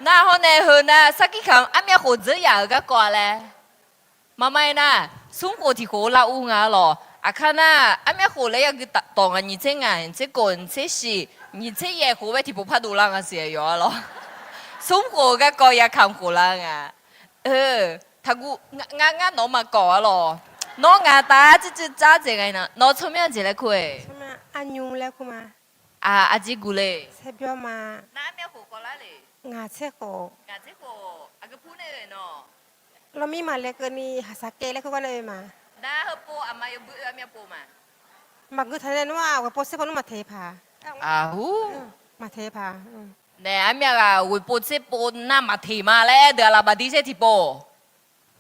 Nar hawr nae heu nar sarkir kamq armyav khof dzeur yaf-euq garkawv-a laer. Maqma-aer nar, smr khof tiq khof lar ur nga lawq. Aqkar nar, armyav khof laer yagui tawq nga nyiq tser ngaq, nyiq tser kof, nyiq tser shiq, nyiq tser yaeq khof bae tiqpov par dovlar nga siq yawf-a lawq. Smr khof-eu garkawv yakamq khof lar nga. Taqguv, ngar ngar nawq-anr maqkawv-a lawq. Nawr ngaq taf-aer cuiv cuiv dzar dzaeq nga-i nar, nawq tsawrmyanr jeq laer kur-e. Arjir guq le. Nar armyav khof kawv lar le. Ngaq tser khof. Aqgeu pur nae oe nawq. Lawrmir maqle keuvni haqsaq kaev laer kur gar nae oe ma. Nar heupov aqma yawbui oe armyav pov ma. Maqgui taq nae nmr-aq, ghoeqpov tserpov nmr maqteq paq. Aqhur. Maqteq paq. Nae armyav ghaq ghoeqpov tserpov nar maqteq ma laer aer deuq-aq laqbaq dir tser tiqpov.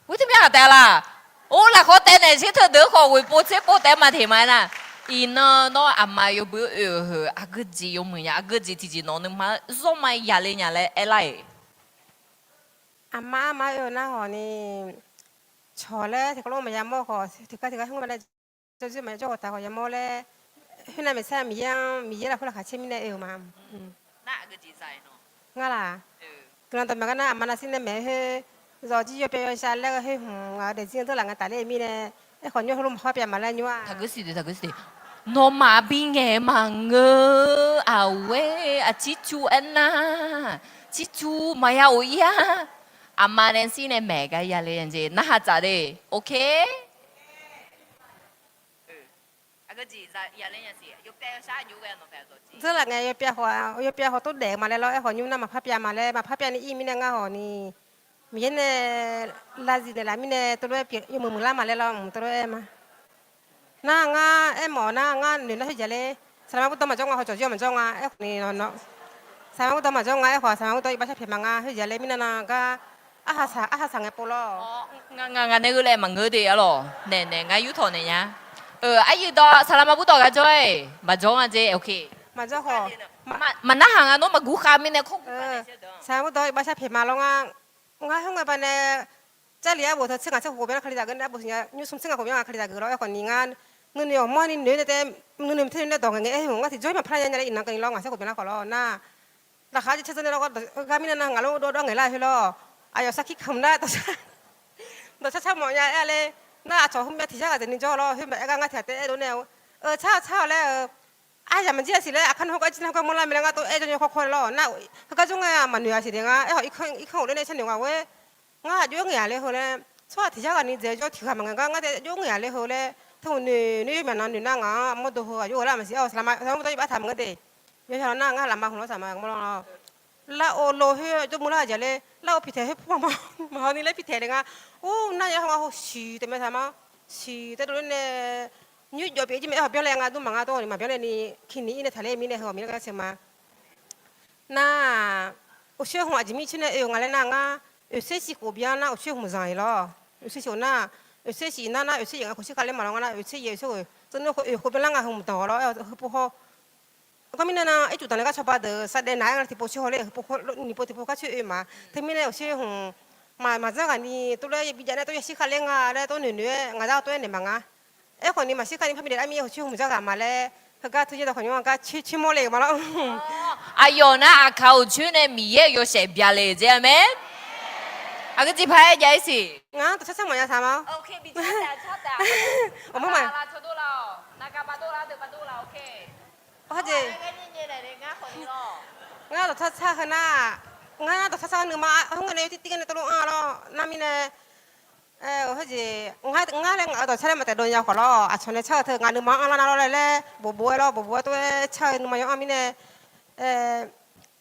Khoer teu myav ghaq taef laq. Or, lafkhawf taev naeq tser teu deuq khawf ghoeqpov tserpov taef maqteq ma aer nar. Iqnan nawr aqma yawbui oe-euq heu aqgeu jeq yawmuiq nya, aqgeu jeq tiqjeq nawq nuima zawr ma yaqle nya laer aer lar-iq. Aqma arma oe-eu nar hawq ni, cawq laer tiqkawv lof maqya mawr khawf tiqgar tiqgar hmr ma laer jawr jir maqya jawr ghawq taq khawf ya mawr laer, khoernav maeqsaer Miqyaer-anr Miqyaer lafkhoer laqkhaq caer mirnae oe-euq ma. Ngar laq, guiqlanq dawqmaeq gar nar aqma navshir nae maeq khoer, zawqjir yawpyav yawshav laer ghae khoer hmq ngaq-euq daefzir-anr deur laf nga tafler-eu mirnae, aerkhawf nymr heulof maqhawr pyav ma laer nymr-a. Taqguir siq de, taqguir siq de. Nawmaf bi ngaeq maqngeur-eu aqghoer aqcir cu aernar, cir cu maqya of-ir-a. Aqma nae shir nae maeq gar yale jeq narhaq tsaf de. Ok. Dzeurlaf ngae, yawpyav khawf, yawpyav khawf tov daef-eu ma laer lawr. Aerkhawf nymr nar maqpar pyav ma laer, maqpar pyav ni ir mirnae ngar hawq ni, Miqyaer nae lavzif naeqlaf mirnae tov lof-aer pyeuf yawmuiq muiqlar ma laer lawr, mq tov lof-aer ma. Nar ngar aermawf nar ngar noeq nar khoerjeq ler, saqlaqma burdawr maqjawr nga, hawjawq jir maqjawr nga. Aerkhawf ni, saqlaqma burdawr maqjawr nga. Aerkhawf saqlaqma burdawr iqbax sharpyaeq ma nga. Khoerjeq ler mirnae nar gar, arhaq saq arhaq saq ngae pov lawr. Ngaq nae ngeur laer maqngeur de arlawq. Naeq naeq ngar yurtawq naeq nya. Aryuif dawq saqlaqma burdawq gaq jawr-aer maqjawr nga jeq. Maqjawr khawf, maqnarhaq nga nawr maqguv khav mirnae kawr guv khav nae. Saqlaqma burdawr iqbax sharpyaeq ma lawr ngar, ngar khoerngae baqdanae Jarlif arbof teu tser ngaq tser khof byanlar Kalizaq geu nae arbof siqnya nymr smr tser ngaq khof byanlar Kalizaq geu lawr. Aerkhawf ni ngar nuinoeq awqmawr ni noeq-aer nae tae, nuinoeq mr ter noeq nae dawq ngaeq ngae aer-eu ngar tiqjawr-ir maqpar lar nya nya laer iqnan keuvni lawr ngaq tser khof byanlar khawf lawr nar, laqkhaq jeq caer dzeur nae lawr gar mirnae nar ngaq lof dawrdawr ngaeqlar khoer lawr. Aqyawf sarkir kamq nar dawqcar dawqcar car mawf nya aer-a ler. Nar aqcawq heumyav tiqjar ghaq dzaeqni jawr lawr. Khoer maqaer gar ngar tiq ghaq taef aer dov nae-eu, car-eu car-awq laer-eu, aryamq maqjir-a siq laer aqkar nae hawgar jir nae hawgar manrlar mae laer ngar tov aer jawr nya khawr khawr laer lawr nar, heugar jawr ngae maqnoeq-a siq de ngar aerkhawf irkanr ghofler nae carnoeq nga ghoe. Ngar aqjox-aer ngaeq-a ler heu laer, tsawrhaq tiqjar ghaq ni dzaeq jawr tiq ghaq maqngaeq gar ngar taef aqjox-aer ngaeq-a ler heu laer, teu hawq noeq noeq yawmyaq nan noeq nar ngaq-anr mawrdo heu aqjox-aer lar maqsiq. Awq saqlaqma burdawr iqbax taq maqngeur de. Yawshaq lawr nar ngar lafma hmq lawr saqma mawr lawr. Lar-or lo khoer jawrmur lar-a jeq ler, lar-or piqtaeq khoer pur ma ma, maqhaw ni laer piqtaeq le nga. Or nar ya haw nga haw siq taef mae saqma. Siq tae dovler nae, nymr jawf pyeuf jir mae aer hawq byanlae nga dur maqnga dov ni maqbyanlae ni, kini ir nae taqler mirnae heu hawq mirnae gar teu ma. Nar, uqshoer hmq aqjeq mircoer nae oe-eu nga laer nar ngar, oeqser siq khof byan nar uqshoer hmq zanq-iq lawr. Oeqser siq khof nar, oeqser siq nar nar oeqser yaef nga khof shir khavler maqlawr nga nar oeqser yaef oeqser khof, tsernmr khof oeq khof byanlar nga heu hmq danq-awq lawr. Heu pov haw. Khoermirnae nar ircuf danq nae gar cawba deuq sar daef naq-aer nga tiqpov coer haw ler heu pov haw, nyiq pov tiqpov kar coer oe ma. Teumirnae uqshoer hmq maq maqdzanr ghaq ni tov laer yabi jav nae tov yashir khavler nga laer tov noeq noeq-aer ngaq dar tov-aer naeq maqnga. Aerkhawf ni maqshir kar ni parbi daef lar mir-aer uqshoer hmq dzar ghaq ma laer, heugar teuyaer dawq khawf nymr-a gar coer coer mawr le-euq ma lawr. Aqyawf nar aqkaq-euq coer nae Miqyaer-euq yawshaef bya le jeq-a mae. Aqgeu jeq paq-aer jav-ir siq. Ngar dawqcar car mawf nya saqma. Awq, maqngeur ma. Jeq, ngar dawqcar car heu nar, ngar dawqcar car nuima, heu ngae nae tirtir gar nae tov lof-anr lawr nar mirnae, khoerjeq, ngar laer ngaq-eu dawqcar laer maqtaef dov nya khawf lawr, aqcawq nae car-eu teu ngaq nuima-anr lar nar lawr laer laer, bof bof-aer lawr, bof bof-aer tov-aer car-eu nuima yaw-anr mirnae,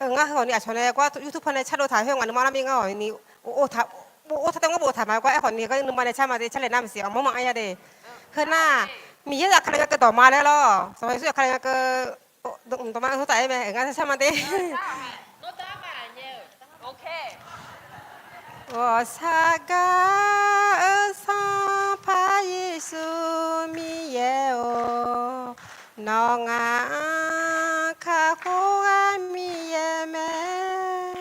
ngar heu hawq ni aqcawq nae gar YouTube nae cardov taq khoer ngaq nuima lar mir ngar hawq ni, bof or taq tae ngar bof taq ma gar aerkhawf ni gar nuima nae car ma de, car laeq nar maqsiq, aqmawr maqaer ya de. Heu nar, Miqyaer zafkale nga keuv dawq ma laer lawr, Sanqpaq Yeqsur zafkale nga keu dawq ma-anr taq-aer mae, ngar car ma de. Ghawqshaq gar-eu Sanqpaq Yeqsur Miqyaer-or, nawq ngaq-anr kakhof-aer Miqyaer mae.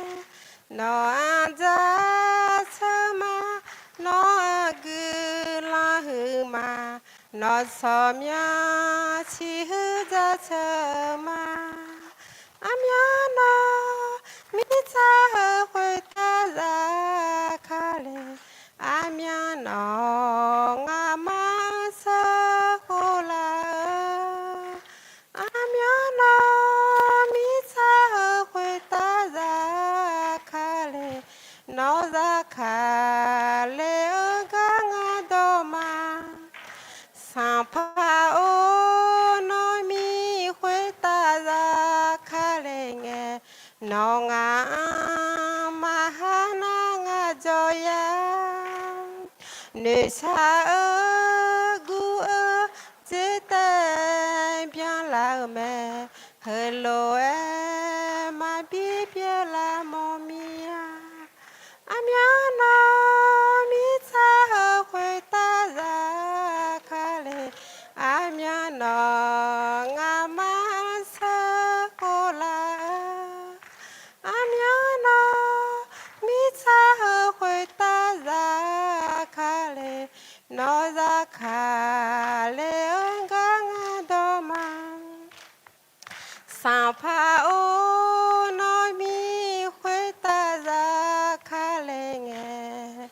Nawq-anr dzaqtser ma, nawq-anr guiqlanq huiq ma, nawq tsawrmyanr ciqhuiq dzaqtser ma. Aqmyan nawq mirtsaq heu khoertav zafkale, aqmyan nawq ngaqma-anr sheuqkhof lar-eu. Aqmyan nawq mirtsaq heu khoertav zafkale, nawq zafkale-eu gar ngar dawq ma. Sanqpaq-or, nawq mir khoertav zafkale ngae, nawq ngaq-anr maqha nar ngar jawr ya. Noeqshaq-eu guv-eu dzoertaev byanlar-eu mae, heulof-aer maqbi byanlar mawr mir-a. Aqmyan nawq mirtsaq heu khoertav zafkale, aqmyan nawq ngaqma-anr sheuqkhof lar-eu. Aqmyan nawq mirtsaq heu khoertav zafkale, nawq zafkale-eu gar ngar dawq ma. Sanqpaq-or, nawq mir khoertav zafkale ngae,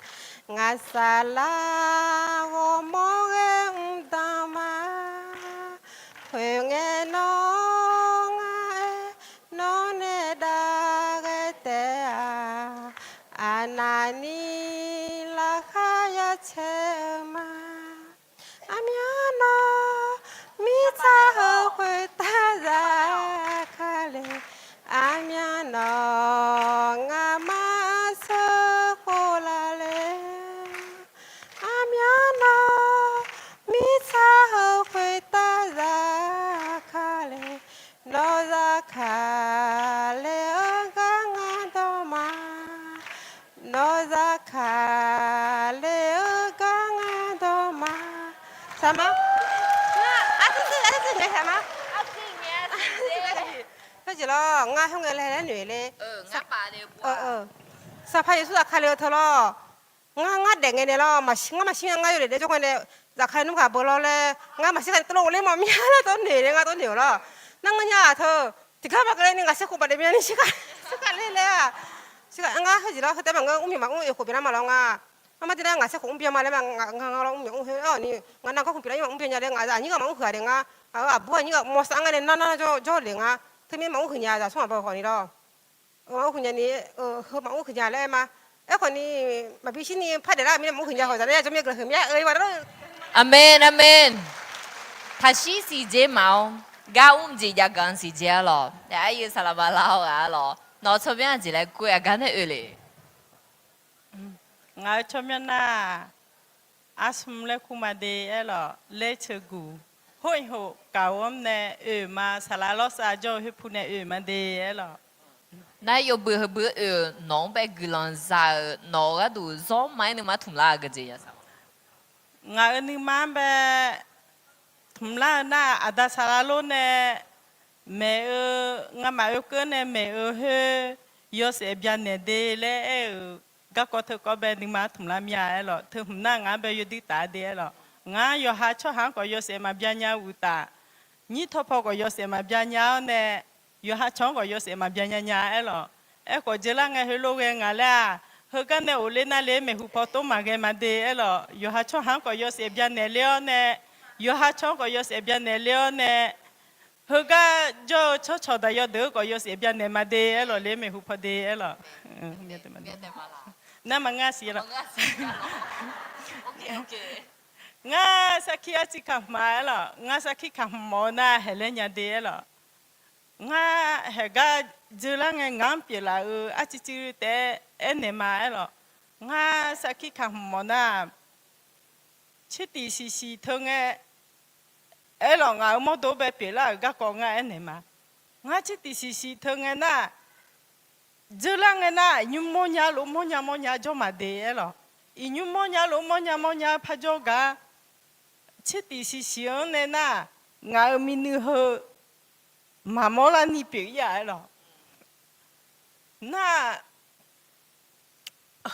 ngaq saflar ghawrmawr ghae mr dan ma. Khoerngae nawr ngar-aer nawr nae dav ghae taef-a. Aqnavni laqkhaq ya caer-eu ma. Aqmyan nawq mir ma. Artsuir, artsuir ngae hae ma. Khoerjeq lawr, ngar khoerngae laer laer noeq le. Sanqpaq Yeqsur zafkale-eu teu lawr. Ngar, ngar daef ngae nae lawr, maqshir, ngar maqshir nya, ngar yawdaef daef jawr ngae nae, zafkale nmr ghaq beu lawr laer, ngar maqshir kale teulof ler mawf mir-a laer tawr noeq le, ngar tawr noeq-awq lawr. Nar ngar nya-aq teu, tiqgar maqkeuv ler ni ngaq saerkhof baqdaef byan ni shirkhav, shirkhav ler laer-aq. Shirkhav ngar khoerjeq lawr, heu taef maqngeur, mrmyawq maqmr oeq khof byan lar ma lawr nga. Armar de laer ngaq saerkhof mr byan ma laer ma, ngar lawr mrmyawq mr khoer-awq ni, ngaq nav garkawv pyeuflar-ir maqmr byan nya laer, ngaq aqnyir ghaq maqmr huiq-a de nga. Aqbur aqnyir ghaq mawrsav-anr ngar nae nar nar jawr jawr le nga. Teumirnae maqmr huiq nya zaq smr maq baw khawf ni lawr. Maqmr huiq nya ni, heu maqmr huiq nya laer ma. Aerkhawf ni, maqbi shir ni par daeflar-euq mirnae maqmr huiq nya khawf zaq nae ya jawr mir-a guiqlanq huiq mir-a, eu-i ma lawr. Aqmeq, aqmeq. Taqshir siqjeq maf-awr, gar mr jeq jav ganq siqjeq-a lawq. Aqyuif saqlaq bala-awr ghaq-a lawq. Nawq-eu tsawrmyanr aqjeq laer kur-aer aqgar nae oe le. Ngaq-euq tsawrmyanr nar, arsmr laer kur ma de aer lawq, laer ceuguq. Hor-iq hof gaq-awr mr nae oe ma, saqlaq lawrsav jawr-eu khoerpu nae oe ma de aer lawq. Nar yawbui heubui oe-euq nawq-anr bae guiqlanq za-euq nawq-eu gharduq zawr ma-aer nuima tmq lar-eu geujeq ya saq. Ngaq-euq nuima-anr bae tmq lar-eu nar, aqda saqlaq lor nae maeq-eu, ngamaf oekeuv nae maeq-eu khoer yawshaef byanaeq de laer aer-euq garkawv teukawv bae nuima tmq lar mir-a aer lawq. Teu hmq nar ngaq-anr bae yawduir taf-a de aer lawq. Ngar yawqha tsawrhaq-anr khawf yawshaef maqbya nya uqtaf, nyir tawpaw khawf yawshaef maqbya nya-awr nae, yawqha cawq-anr khawf yawshaef maqbya nya nya aer lawq. Aerkhawf, jeular ngae heulof ghae ngaq laer-aq, heugar nae of ler nar le maeqhu paw tov maqghae ma de aer lawq. Yawqha tsawrhaq-anr khawf yawshaef byanaeq ler-awr nae, yawqha cawq-anr khawf yawshaef byanaeq ler-awr nae, heugar jawr-eu tsawrcawq daqyaw deuq-anr khawf yawshaef byanaeq ma de aer lawq, le maeqhu paw de aer lawq. Nar maqngar siq lawq. Ngar sarkir arciv kaq hmq-a aer lawq. Ngar sarkir kaq hmq mawf-eu nar haeq laer nya de aer lawq. Ngar haeq gar dzeur lar ngae ngaq-anr pyeuflaf-euq arciv civ taef-aer aernaeq ma aer lawq. Ngar sarkir kaq hmq mawf nar, tsertif siqsiq teu ngae aer lawq, ngaq-euq mawrdo bae pyeuflar-euq garkawv ngar aernaeq ma. Ngar tsertif siqsiq teu ngae nar, dzeur lar ngae nar, iqnymr mawrnya lof mawrnya mawrnya jawr ma de aer lawq. Iqnymr mawrnya lof mawrnya mawrnya parjawr gar, tsertif siqsiq-anr nae nar, ngaq-euq minuiv heu maqmawr larni pyeuf-ir-a aer lawq. Nar,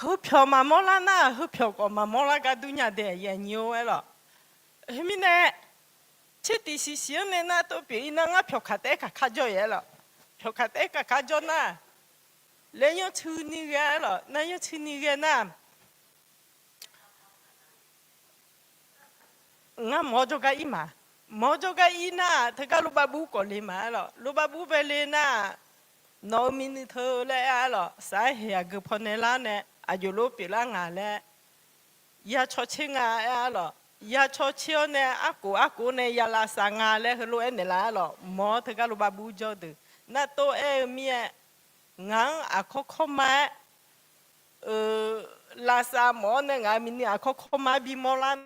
heupyawq maqmawr lar nar, heupyawq khawf maqmawr lar gar dur nya de aqyuif aqnyir-or aer lawq. Khoermirnae, tsertif siqsiq-anr nae nar tov pyeuf-ir nar, ngar pyawqkaq taef-aer kaqkar jawr-iq aer lawq. Pyawqkaq taef-aer kaqkar jawr nar, laer yanrcuini ghae aer lawq. Nar yanrcuini ghae nar, ngar mawq-awr jawrgar ir ma. Mawq-awr jawrgar ir nar, teugar lobav bur khawf le ma aer lawq. Lobav bur bae le nar, nawq-euq minuiv teu laer aer-a aer lawq. Saf-aer heq aqgeu paw nae lar nae, aqjox lof pyeuflar nga laer, ya caw tser nga aer-a aer lawq. Ya caw tser-awr nae, arkhof arkhof nae ya lavsav nga laer heulof-aer naeqlaf aer lawq. Mawq-awr teugar lobav bur jawr deuq nar tov aer-eu mir-aer, ngaq-anr aqkawr kawrma-aer, lavsav mawf-awr nae ngaq-euq minuiv aqkawr kawrma-aer bimawr lar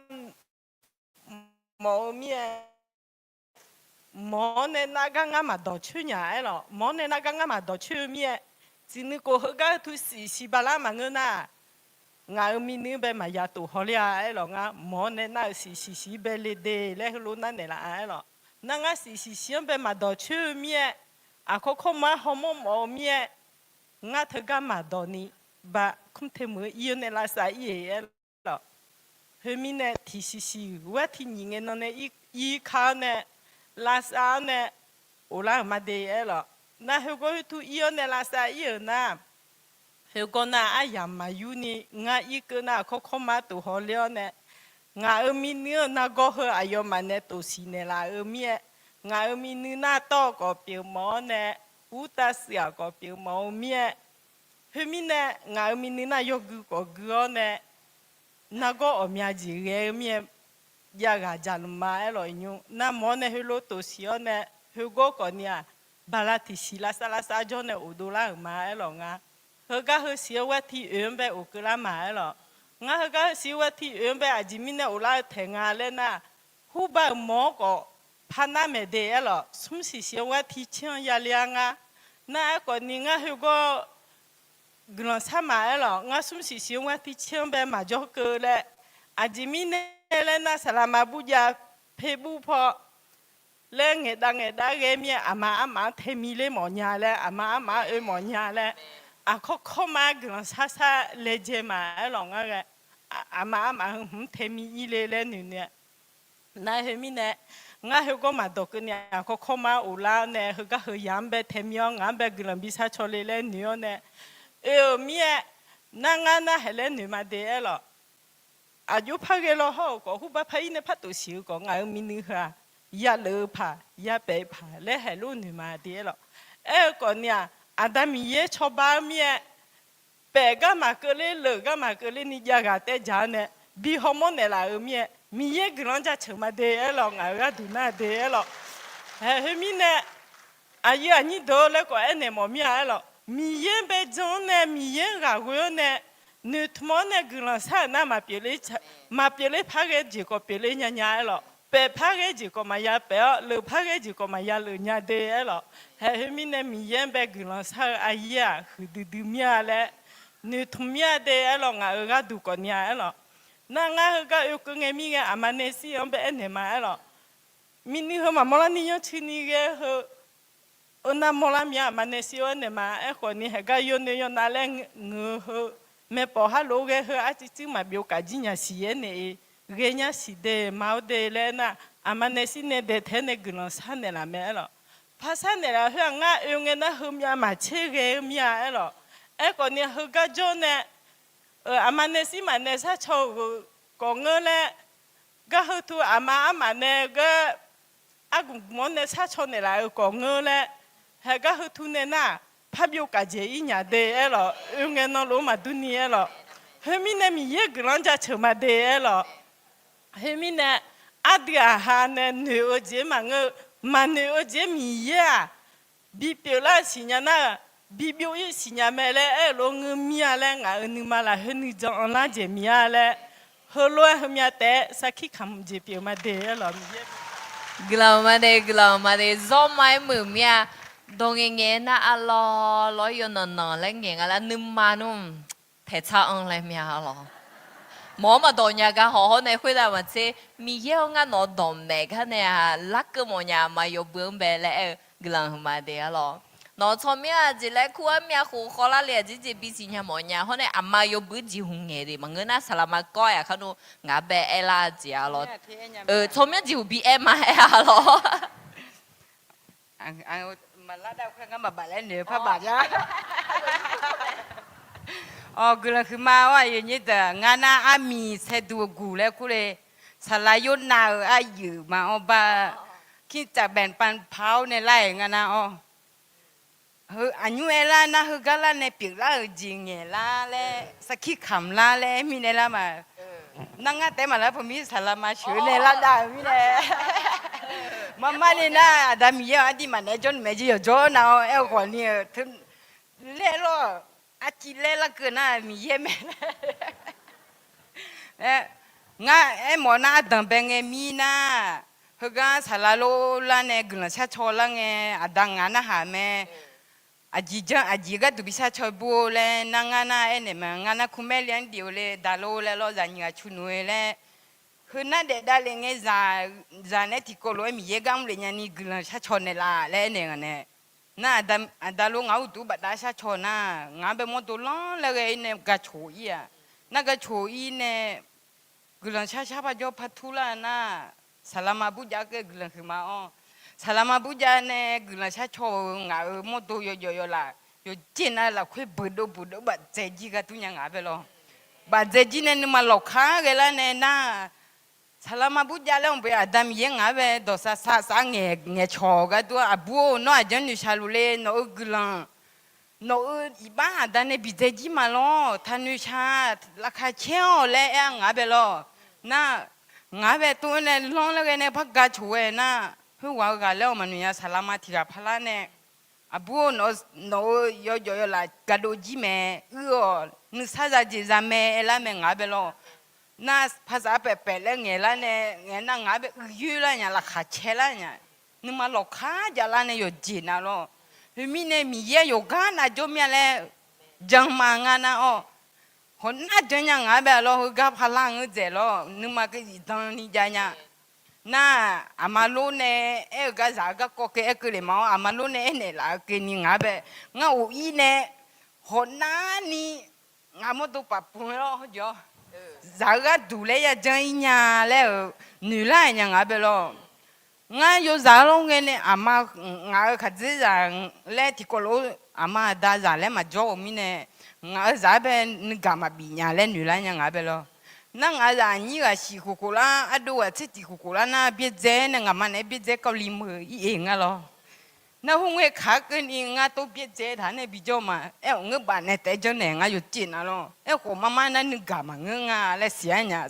mawf-eu mir-aer, mawq-awr nae nar gar ngar maqdawq coer nya aer lawq. Mawq-awr nae nar gar ngar maqdawq coer-eu mir-aer, tiqnuikhof heugar heu tu siq siq bala maqngeur nar, ngaq-euq minuiv-anr bae maqya tof hawler-a aer lawq. Ngar mawq-awr nae nar-euq siq siq siq bae le de laer heulof nar naeqlaf-a aer lawq. Nar ngar siq siq siq-anr bae maqdawq coer-eu mir-aer, aqkawr kawrma-aer hawmawr mawf-eu mir-aer, ngar teugar maqdawq ni, ba kmr te meuq-eu ir-awr nae lavsav ir-eq aer lawq. Khoermirnae tiq siq siq-euq ghaer tiq nyiq ngae nan nae ir ka-awr nae, lavsav-awr nae, of lar-euq ma de aer lawq. Nar heugawr khoer tu ir-awr nae lavsav ir-euq nar, heugawr nar aryamq maqyur ni ngar irkeuv nar aqkawr kawrma tof hawler-awr nae, ngaq-euq minuiv-anr nargawr heu aqyawfmaf nae tof siq naeqlaf-eu mir-aer, ngaq-euq minuiv nar tawr-eu khawf pyeuf mawf-awr nae, urtav suif-aq khawf pyeuf mawf-eu mir-aer, khoermirnae ngaq-euq minuiv nar yawgui khawf gui-awr nae, nargawr ghawqmya jeq ghae-eu mir-aer, jav ghaq jaqlmq ma aer lawq. Iqnymr nar mawf-awr nae heulof tof siq-awr nae, heugawr khawf ni-aq, bala tiq siq lavsav lavsav jawr nae of dovlar-euq ma aer lawq. Ngar heugar heusiq-anr ghaer tiq oeq-anr bae of keuvlar ma aer lawq. Ngar heugar heusiq-anr ghaer tiq oeq-anr bae aqjeq mirnae of lar-eu taeq nga laer nar, hurba-euq mawq-anr khawf par nar maeq de aer lawq. Smr siq siq-anr ghaer tiq tser-anr yaler-a ngar. Nar aerkhawf ni ngar heugawr guiqlanq sar ma aer lawq. Ngar smr siq siq-anr ghaer tiq tser-anr bae maqjawr keuv laer, aqjeq mirnae laer nar, saqlaqma burjav, perbur paw laer ngaeqdav ngaeqdav ghae mir-aer, aqma armaf-anr taemi ler mawfnya laer, aqma armaf-anr oe mawfnya laer, aqkawr kawrma guiqlanq shar shar laejae ma aerlawq ngar ghae, aqma armaf heu hmq-anr taemi ir le laer noeq noeq-a. Nar khoermirnae, ngar heugawr maqdawq keuvni aqkawr kawrma-anr of lar-awr nae, heugar heu yamq-anr bae taemi-awr ngaq-anr bae guiqlanq bi shar caw le laer noeq-awr nae, oe-euq mir-aer, nar ngar narhaq laer noeq ma de aerlawq. Aqjox par ghae law hawr-euq khawf, hurbar par ir nae par tof siq-eu khawf, ngaq-euq miqnuiv heu-aq, yaleuf-eu paq, yapaef paq laer haeq lof noeq ma de aerlawq. Aer-eu khawfni-aq, Aqda Miqyaer cawba-eu mir-aer, paef gar maqkeuv ler, leuf gar maqkeuv ler ni jav ghaq taev dzaq-awr nae, bi hawmawr naeqlaf-euq mir-aer, Miqyaer guiqlanq jaceuq ma de aerlawq, ngaq-euq gharduq nar de aerlawq. Haeq khoermirnae, aqyuif aqnyir deuq-eu laer khawf aernaeq mawf mir-a aerlawq. Miqyaer-anr bae jan-anr nae, Miqyaer-anr ghaq ghoe-awr nae, noeqtmq-awr nae guiqlanq shar-euq nar maqpyeuf ler, maqpyeuf ler par ghae jeq khawf pyeuf ler nya nya aerlawq. Paef par ghae jeq khawf maqya paef-awr, leuf par ghae jeq khawf maqya leuf nya de aerlawq. Haeq khoermirnae, Miqyaer-anr bae guiqlanq shar-eu aryaer-aq, huiqdui dui mir-a laer, noeqtmq mir-a de aerlawq, ngaq-euq gharduq khawfni-a aerlawq. Nar ngar heugar oekeuv ngae mir ngae, aqma nae shir-anr bae aernaeq ma aerlawq. Miqnuiv heu maqmawr larni yanrcuini ghae heu, oe nar mawrlar mir-a, aqma nae shir-awr aernaeq ma. Aerkhawfni, haeq gar yawnoeq yawnav laer ngeur heu, maeqpawf harlof ghae heu arcuiv cuiv maqbyov kaf jir nya siq aernaeq-iq, ghae nyar siq de, ma-awr de laer nar, aqma nae shir nae daeqtaeq-aer nae guiqlanq shar naeqlaf mae aerlawq. Par shar naeqlaf khoer-aq, ngar oe ngae nar heumyav maqtser ghae-eu mir-a aerlawq. Aerkhawfni, heugar jawr nae, aqma nae shir maqnae shar caw-euq khawf ngeur laer, gar heu tu aqma armaf nae gar argmq gmq-anr nae shar caw naeqlaf-euq khawf ngeur laer, haeq gar heu tu nae nar, parbyov kaf jeq ir nya de aerlawq, oe ngae nan lof-aer maqdur ni aerlawq. Khoermirnae, Miqyaer guiqlanq jaceuq ma de aerlawq. Khoermirnae, aqdui aqha nae noeq-eu jeq maqngeur-eu, maqnoeq-eu jeq Miqyaer-aq, bipyeuf lar-eu siqnya nar-aq, bibyov ir siqnya mae laer aer-eu lof ngeur mir-a laer, ngaq-euq nuima lafkhoer nuijan anrlar jeq mir-a laer, heulof-aer heumyav taef-aer sarkir kamq jeq pyeuf ma de aerlawq. Guiqlanq ma de, guiqlanq ma de, zawr ma-aer muiq mir-a. Dawq ngaeqngaeq nar, arlawr lawr yawqnan nan laer ngaeq nga laer nuima nmr taeqtsar anr laer mir-a lawq. Mawq-anr maqdawq nya gar haw hawr nae khoertav maqtser, Miqyaer-awr ngar nawq-eu dawqmaeq gar nae-aq, larkeuv mawfnya aqma yawbui-anr bae laer aer-eu guiqlanq huiqma de-a lawq. Nawq-eu tsawrmyanr-aq jeq laer kur-ar mir-a, khof khawvlar le-aq jeq jeq bisiq nya mawfnya hawr nae aqma yawbui jeqhuq ngaeq de maqngeur nar, saqlaqma kawr-a yaqkar nmr ngaq-anr bae aerlar jeq-a lawq. Tsawrmyanr jeqhuq bi aer ma aer-a lawq. Maqlar dav khoer ngar maqbaf laer noeq-eu par baf jar. Awq, guiqlanq huiqma-awr aqyuif aqnyir deuq, ngar nar armiq saerduq guq laer kur le. Saqlaq Yornav-euq aryeuf ma-awr bar, คิดจะแบ่งปัน paq-awr nae lar-aeq ngar nar-awr. Heu aqnymr aerlar nar, heugar lar nae pyeuflar-euq jeq ngaeqlar laer, sarkir kamq lar laer mirnae lar ma. Nar ngar taef maqlar peuq mir, saqlaqma sheuq nae lar dav-euq mirnae. Marmar ni nar, Aqda Miqyaer-awq ardiv maqnaeq jawr nuimae jir yawqjawr nar-awr aer-eu khawfni-eu teu laer lawr, arciv laer larkeuv nar Miqyaer mae laer. Ngar aermawf nar, ardanq bae ngae mir nar, heugar saqlaq lor lar nae guiqlanq shar caw lar ngae, aqda ngaq narhaq mae. Aqjeq janr aqjeq gharduq bi shar caw bur-or laer nar, ngar nar aernaeq ma. Ngar nar คุณแม่เลี้ยงเดี่ยว le, daqlor laer lawr, zaqnyiq ghaq cu noeq-eu laer, heu nar daef davlef ngae zaq, zaq nae tiqkawv lof-aer Miqyaer gar mrlef nyani guiqlanq shar caw naeqlaf laer aernaeq nga nae. Nar, aqda lor ngaq-anr uqduq bafdav shar caw nar, ngaq-anr bae mawrdo lanr laer ghae-ir nae gaq coq-ir-aq, nar gaq coq-ir nae guiqlanq shar shar par jawr par tur lar nar, saqlaqma burjav keuv guiqlanq huiqma-awr, saqlaqma burjav nae guiqlanq shar caw-euq ngaq-euq mawrdo yawjawf yawlaf yawqjeq nav lafkhoer beuqdov beuqdov bafdzae jir ghardur nya ngaq-anr bae lawr. Bafdzae jir nae nuima lawqkar ghae lar nae nar, saqlaqma burjav laer anq bof-aer Aqda Miqyaer ngaq-anr bae dawqsav sav sav ngaeq ngaeq cawq ghardur-aq, aqbur-or, nawr aqjanr noeqshaq luf le, nawq-euq guiqlanq nawq-euq iqbax aqda nae bidzae jir ma lawr, taqnoeq shaq, laqkhaq caer-awq laer aer-a ngaq-anr bae lawr. Nar, ngaq-anr bae tov-aer nae lanr laer ghae nae par gaq coq ghae nar, khoerghaq-eu ghaq laer-awq maqnoeq nya, saqlaqma tiq ghaq parlar nae, aqbur-or, nawq-euq yawjawf yawlaf gaqdov jir mae, uir-awq, nuisar zajeq za mae aer lar mae ngaq-anr bae lawr. Nar, paqsaf paef paef laer ngaeq lar nae, ngaeq nar ngaq-anr bae uiqyoer lar nya, laqkhaq caer lar nya, nuima lawqkar jav lar nae yawqjeq nav lawr. Khoermirnae Miqyaer yawqgar nav jawr mir-a laer jan ma ngar nar-awr, hawnar jan nya ngaq-anr bae lawr, heugar parlar-anr dzaeq lawr, nuima keuv zifdan ni jav nya. Nar, aqma lor nae aer-eu gar zaq-eu garkawv keuv aer keuvle ma-awr, aqma lor nae aernaeq laf-eu keuvni ngaq-anr bae, ngar of-ir nae hawnar ni ngaq mawrdo paf pmq-aer lawr hawjeq-awr, zaq-eu gharduq laer yajanr-ir nya laer-euq noeqlar-aer nya ngaq-anr bae lawr. Ngar yawzaq-anr lawr ngae nae aqma, ngaq-euq khaqdzerzaq laer tiqkawv lof-aer aqma aqda zaq laer maqjawr-euq mirnae, ngaq-euq zaq-anr bae nuigaq maqbif nya laer noeqlar nya ngaq-anr bae lawr. Nar ngaq-euq zaq aqnyir ghaq shiq khof khof lar, ardov ghaq tser tiq khof khof lar nar, byaerdzae nae ngaqma naeq-aer byaerdzae kawvli meuq-ir-eq nga lawr. Nar khoer ngae kaq-ar keuvni ngar tov byaerdzae taq-ar nae bijawr ma. Aer-awq ngeur baf nae taef-aer janrnaeq ngar yawqjeq nar lawr. Aerkhawf mar mar nar nuigaq maqngeur nga laer siq-aer nya.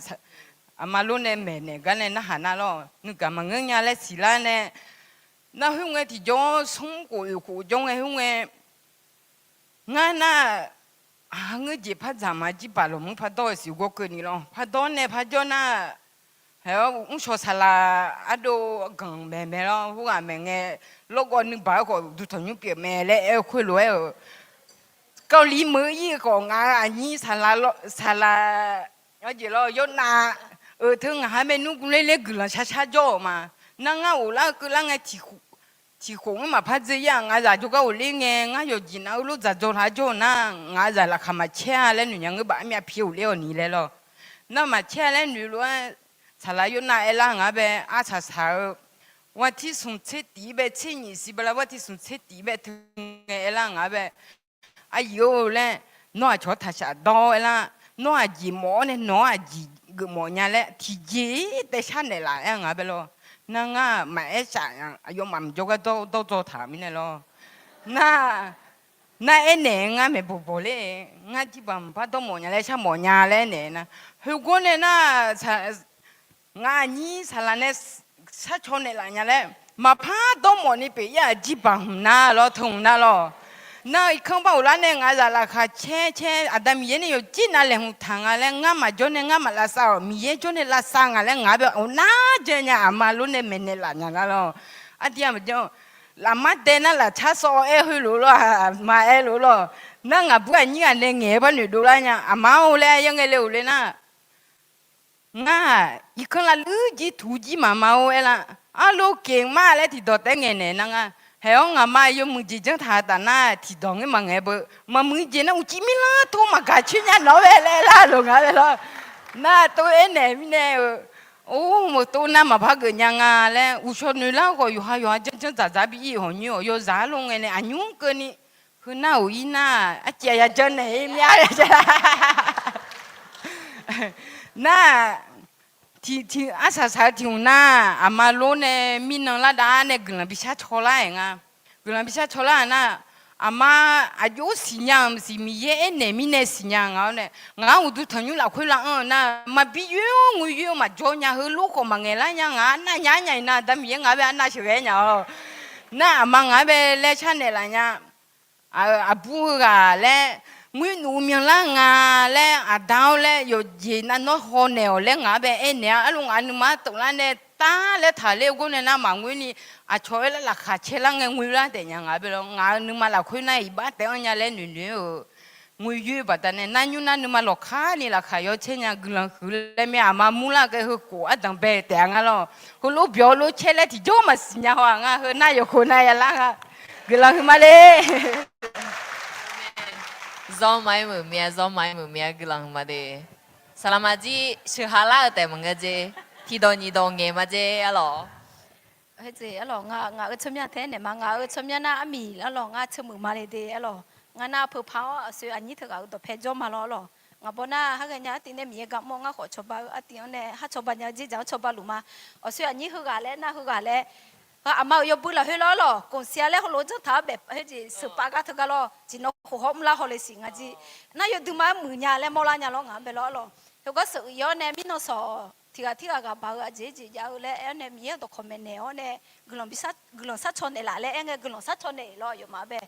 Aqma lor nae maeqnaeq gar nae narhaq nar lawr, nuigaq maqngeur nya laer siqlar nae, nar khoer ngae tiqjawr smr khof oeq khof jawr ngae khoer ngae, ngar nar, aq, ngeur jeq par dzaq ma, jirbaq lawqmur par dawr-eu siq gawr keuvni lawr. Par dawr nae par jawr nar, haeq-awr mrshawq saqlaq ardov ganq maeq mae lawr, khoerghaq maeq ngae, lawrgawv nuibaq-aer khawf duqtanqnymr pyeuf mae laer aer-eu khoerlof-aer-euq, kawvli meuq-ir-eu khawf ngaq-euq aqnyir saqlaq, saqlaq, aqjeq lawr yawnav-euq teu ngaq-anr bae nmr guvler ler guiqlanq shar shar jawr-euq ma. Nar ngar ghoflar-eu keuvlar ngae tiq khof-anr maqpar dzer-ir-aq, ngaq-euq zaq jawrgar ghofler ngae, ngar yawqjeq nav-eu lof dzaqdzawr lar jawr-eu nar, ngaq-euq zaq laqkhaq maqcaer-a laer noeqnya ngeur baf armyav pi ghofler-awq ni laer lawr. Nar maqcaer-a laer noeq lof-aer, saqlaq yawnav aerlar ngaq-anr bae arsaq saq-eu, วันที่สอง tser tif-ir bae tser nyiq siq bala วันที่สอง tser tif-ir bae teu ngae aerlar ngaq-anr bae, aqyuif-or laer, nawr aqcawq-anr taqshaf dawr-awr aerlar, nawr aqjeq mawf-awr nae nawq-anr aqjeq geufmawf nya laer tiqjeq-ir taef shar naeqlaf aer-a ngaq-anr bae lawr. Nar ngar maqaer shaf aqyawfmaf maqjawr gar dawr dzaw taq mirnae lawr. Nar, nar aernaeq ngar maeqbawq bawq ler, ngar jirbaq maqpar dawrmawf nya laer sharmawf nya laer aernaeq nar, heugawr nae nar, ngaq aqnyir saqlaq nae sharcaw naeqlaf nya laer, maqpar dawrmawf ni pyeuf-ir-aq, jirbaq hmq nar lawr, teu hmq nar lawr. Nar irkanr bar ghoflar nae ngaq-euq zaq laqkhaq caer caer, Aqda Miqyaer nae yawqjeq nav laeqhmq taq nga laer, ngar maqjawr nae ngar maq lavsav-awq, Miqyaer jawr nae lavsav ngaq laer ngaq-anr bae ghofnar jae nya, aqma lor nae maeqnaeq laf nya nar lawr. Aqdui-aq maqjan, lafmar dae nar lafcar sawv-awr aer heulof lawr-aq, maqaer lof lawr. Nar ngaqbur aqnyir ghaq nae ngaeq-aer bar noeqdov lar nya, aqma-or laer aer ngae le-euq le nar, ngar-aq irkanr lavluir jir tuq jir maqma-or aerlar, arlo keq mar laer tiqdawq taef-aer ngaeqnaeq nar nga. Haeq-awr ngaqma yawmuiq jeq janr taq-eu taf nar tiqdawq ngaer maqngaeq beu, maqmuiq jeq nar uqcif mirlar tov maqgaq coer nya nawq-awr bae laer aerlar loq ngaq-anr bae lawr. Nar tov aernaeq mirnae-eu, or, maqtov nar maqpar geuf nya nga laer uqshawq noeqlar khawf yawqha yawqha janr janr dzaqdzaq bi ir-euq hawq nyoer-awq, yawzaq-anr lor ngae nae aqnymr keuvni, heunar-euq ir nar arciv aqya janrnaeq-ir mya laer nar, tiq tiq arsaq saq-eu tiq hmq nar, aqma lor nae mirnan lar dav nae guiqlanq bi shar caw lar-aeq nga. Guiqlanq bi shar caw lar-aq nar, aqma aqjox siqnya-euq maqsiq, Miqyaer aernaeq mirnae siqnya nga-awr nae, ngaq-anr uqduq tanqnymr lafkhoer lav anr-eu nar, maqbi yoer-awr ngoer yoer-eu maqjawr nya, heulof khawf maqngaeq lar nya, ngaq arnav nya nya iqnan Aqda Miqyaer ngaq-anr bae arnav sheuqghae nya-awq. Nar aqma ngaq-anr bae laer sharnaeq laf nya. Aqbur heughaq laer, ngoer nuf myanlar nga laer, aqda-awr laer yawqjeq nav nawr hawnaeq-awq laer ngaq-anr bae aernaeq-a. Arluf ngaq nuima toflar nae tar laer taqler-eu gawr nae nar maqngoer ni, aqcawq aer lar laqkhaq caer lar ngae ngoer lar taef nya ngaq-anr bae lawr. Ngaq-euq nuima lafkhoer nar iqbax taef-anr nya laer noeqnoeq-euq, ngoer yoer baqdanae nar nymr nar nuima lawqkar ni laqkhaq yawcaer nya guiqlanq huiq laer mae. Aqma murlar ghae heu khof ardanq bae taef-a ngar lawr. Heulof byawq lof caer laer tiqjawr maqsiq nya haw-aq nga, heu nar yawqkhof nar yalar nga. Guiqlanq huiqma le. Zawr ma-aer meuq mya, zawr ma-aer meuq mya, guiqlanq huiqma de. Saqlaqma jir sheuqha lar-eu taef maqngeur jeq, tiqdawq nyiqdawq ngaeq ma jeq arlawq. Ngaq-euq tsawrmyanr tae naeq ma, ngaq-euq tsawrmyanr nar armiq arlawq, ngar teuq muiq ma le de arlawq. Ngar nar peupa-awr aqsoeq aqnyir teughaq-euq dawqpae jawr ma lawr arlawq. Ngaq baw nar har ghae nya artiv nae Miqyaer gar mawr ngar khawf cawba-eu artiv-anr nae har cawba nya jeq dzaq-anr cawba luf ma. Aqsoeq aqnyir heughaq laer nar heughaq laer, aqma-euq yawbui lafkhoer lawr arlawq, กองเชียร์ laer heulof-aer janr taq-awr baef-eu jeq sheuqpav gar teugar lawr, tiqnan khof hawr mrlar haw le siq nga jir. Nar yawdui ma-aer muiq nya laer mawrlar nya lawr ngaq-anr bae lawr arlawq. Heugar sheuq-ir-awr nae mirnan sawq tiq ghaq tirghaq ghaq baq-eu aqjeq jeq jav-eu laer aer-awr nae Miqyaer-euq dawqkawq maeqnaeq-awr nae guiqlanq bi shar, guiqlanq shar caw naeqlaf laer aer ngae guiqlanq shar caw naeq lawr aqyawfmaf-anr bae.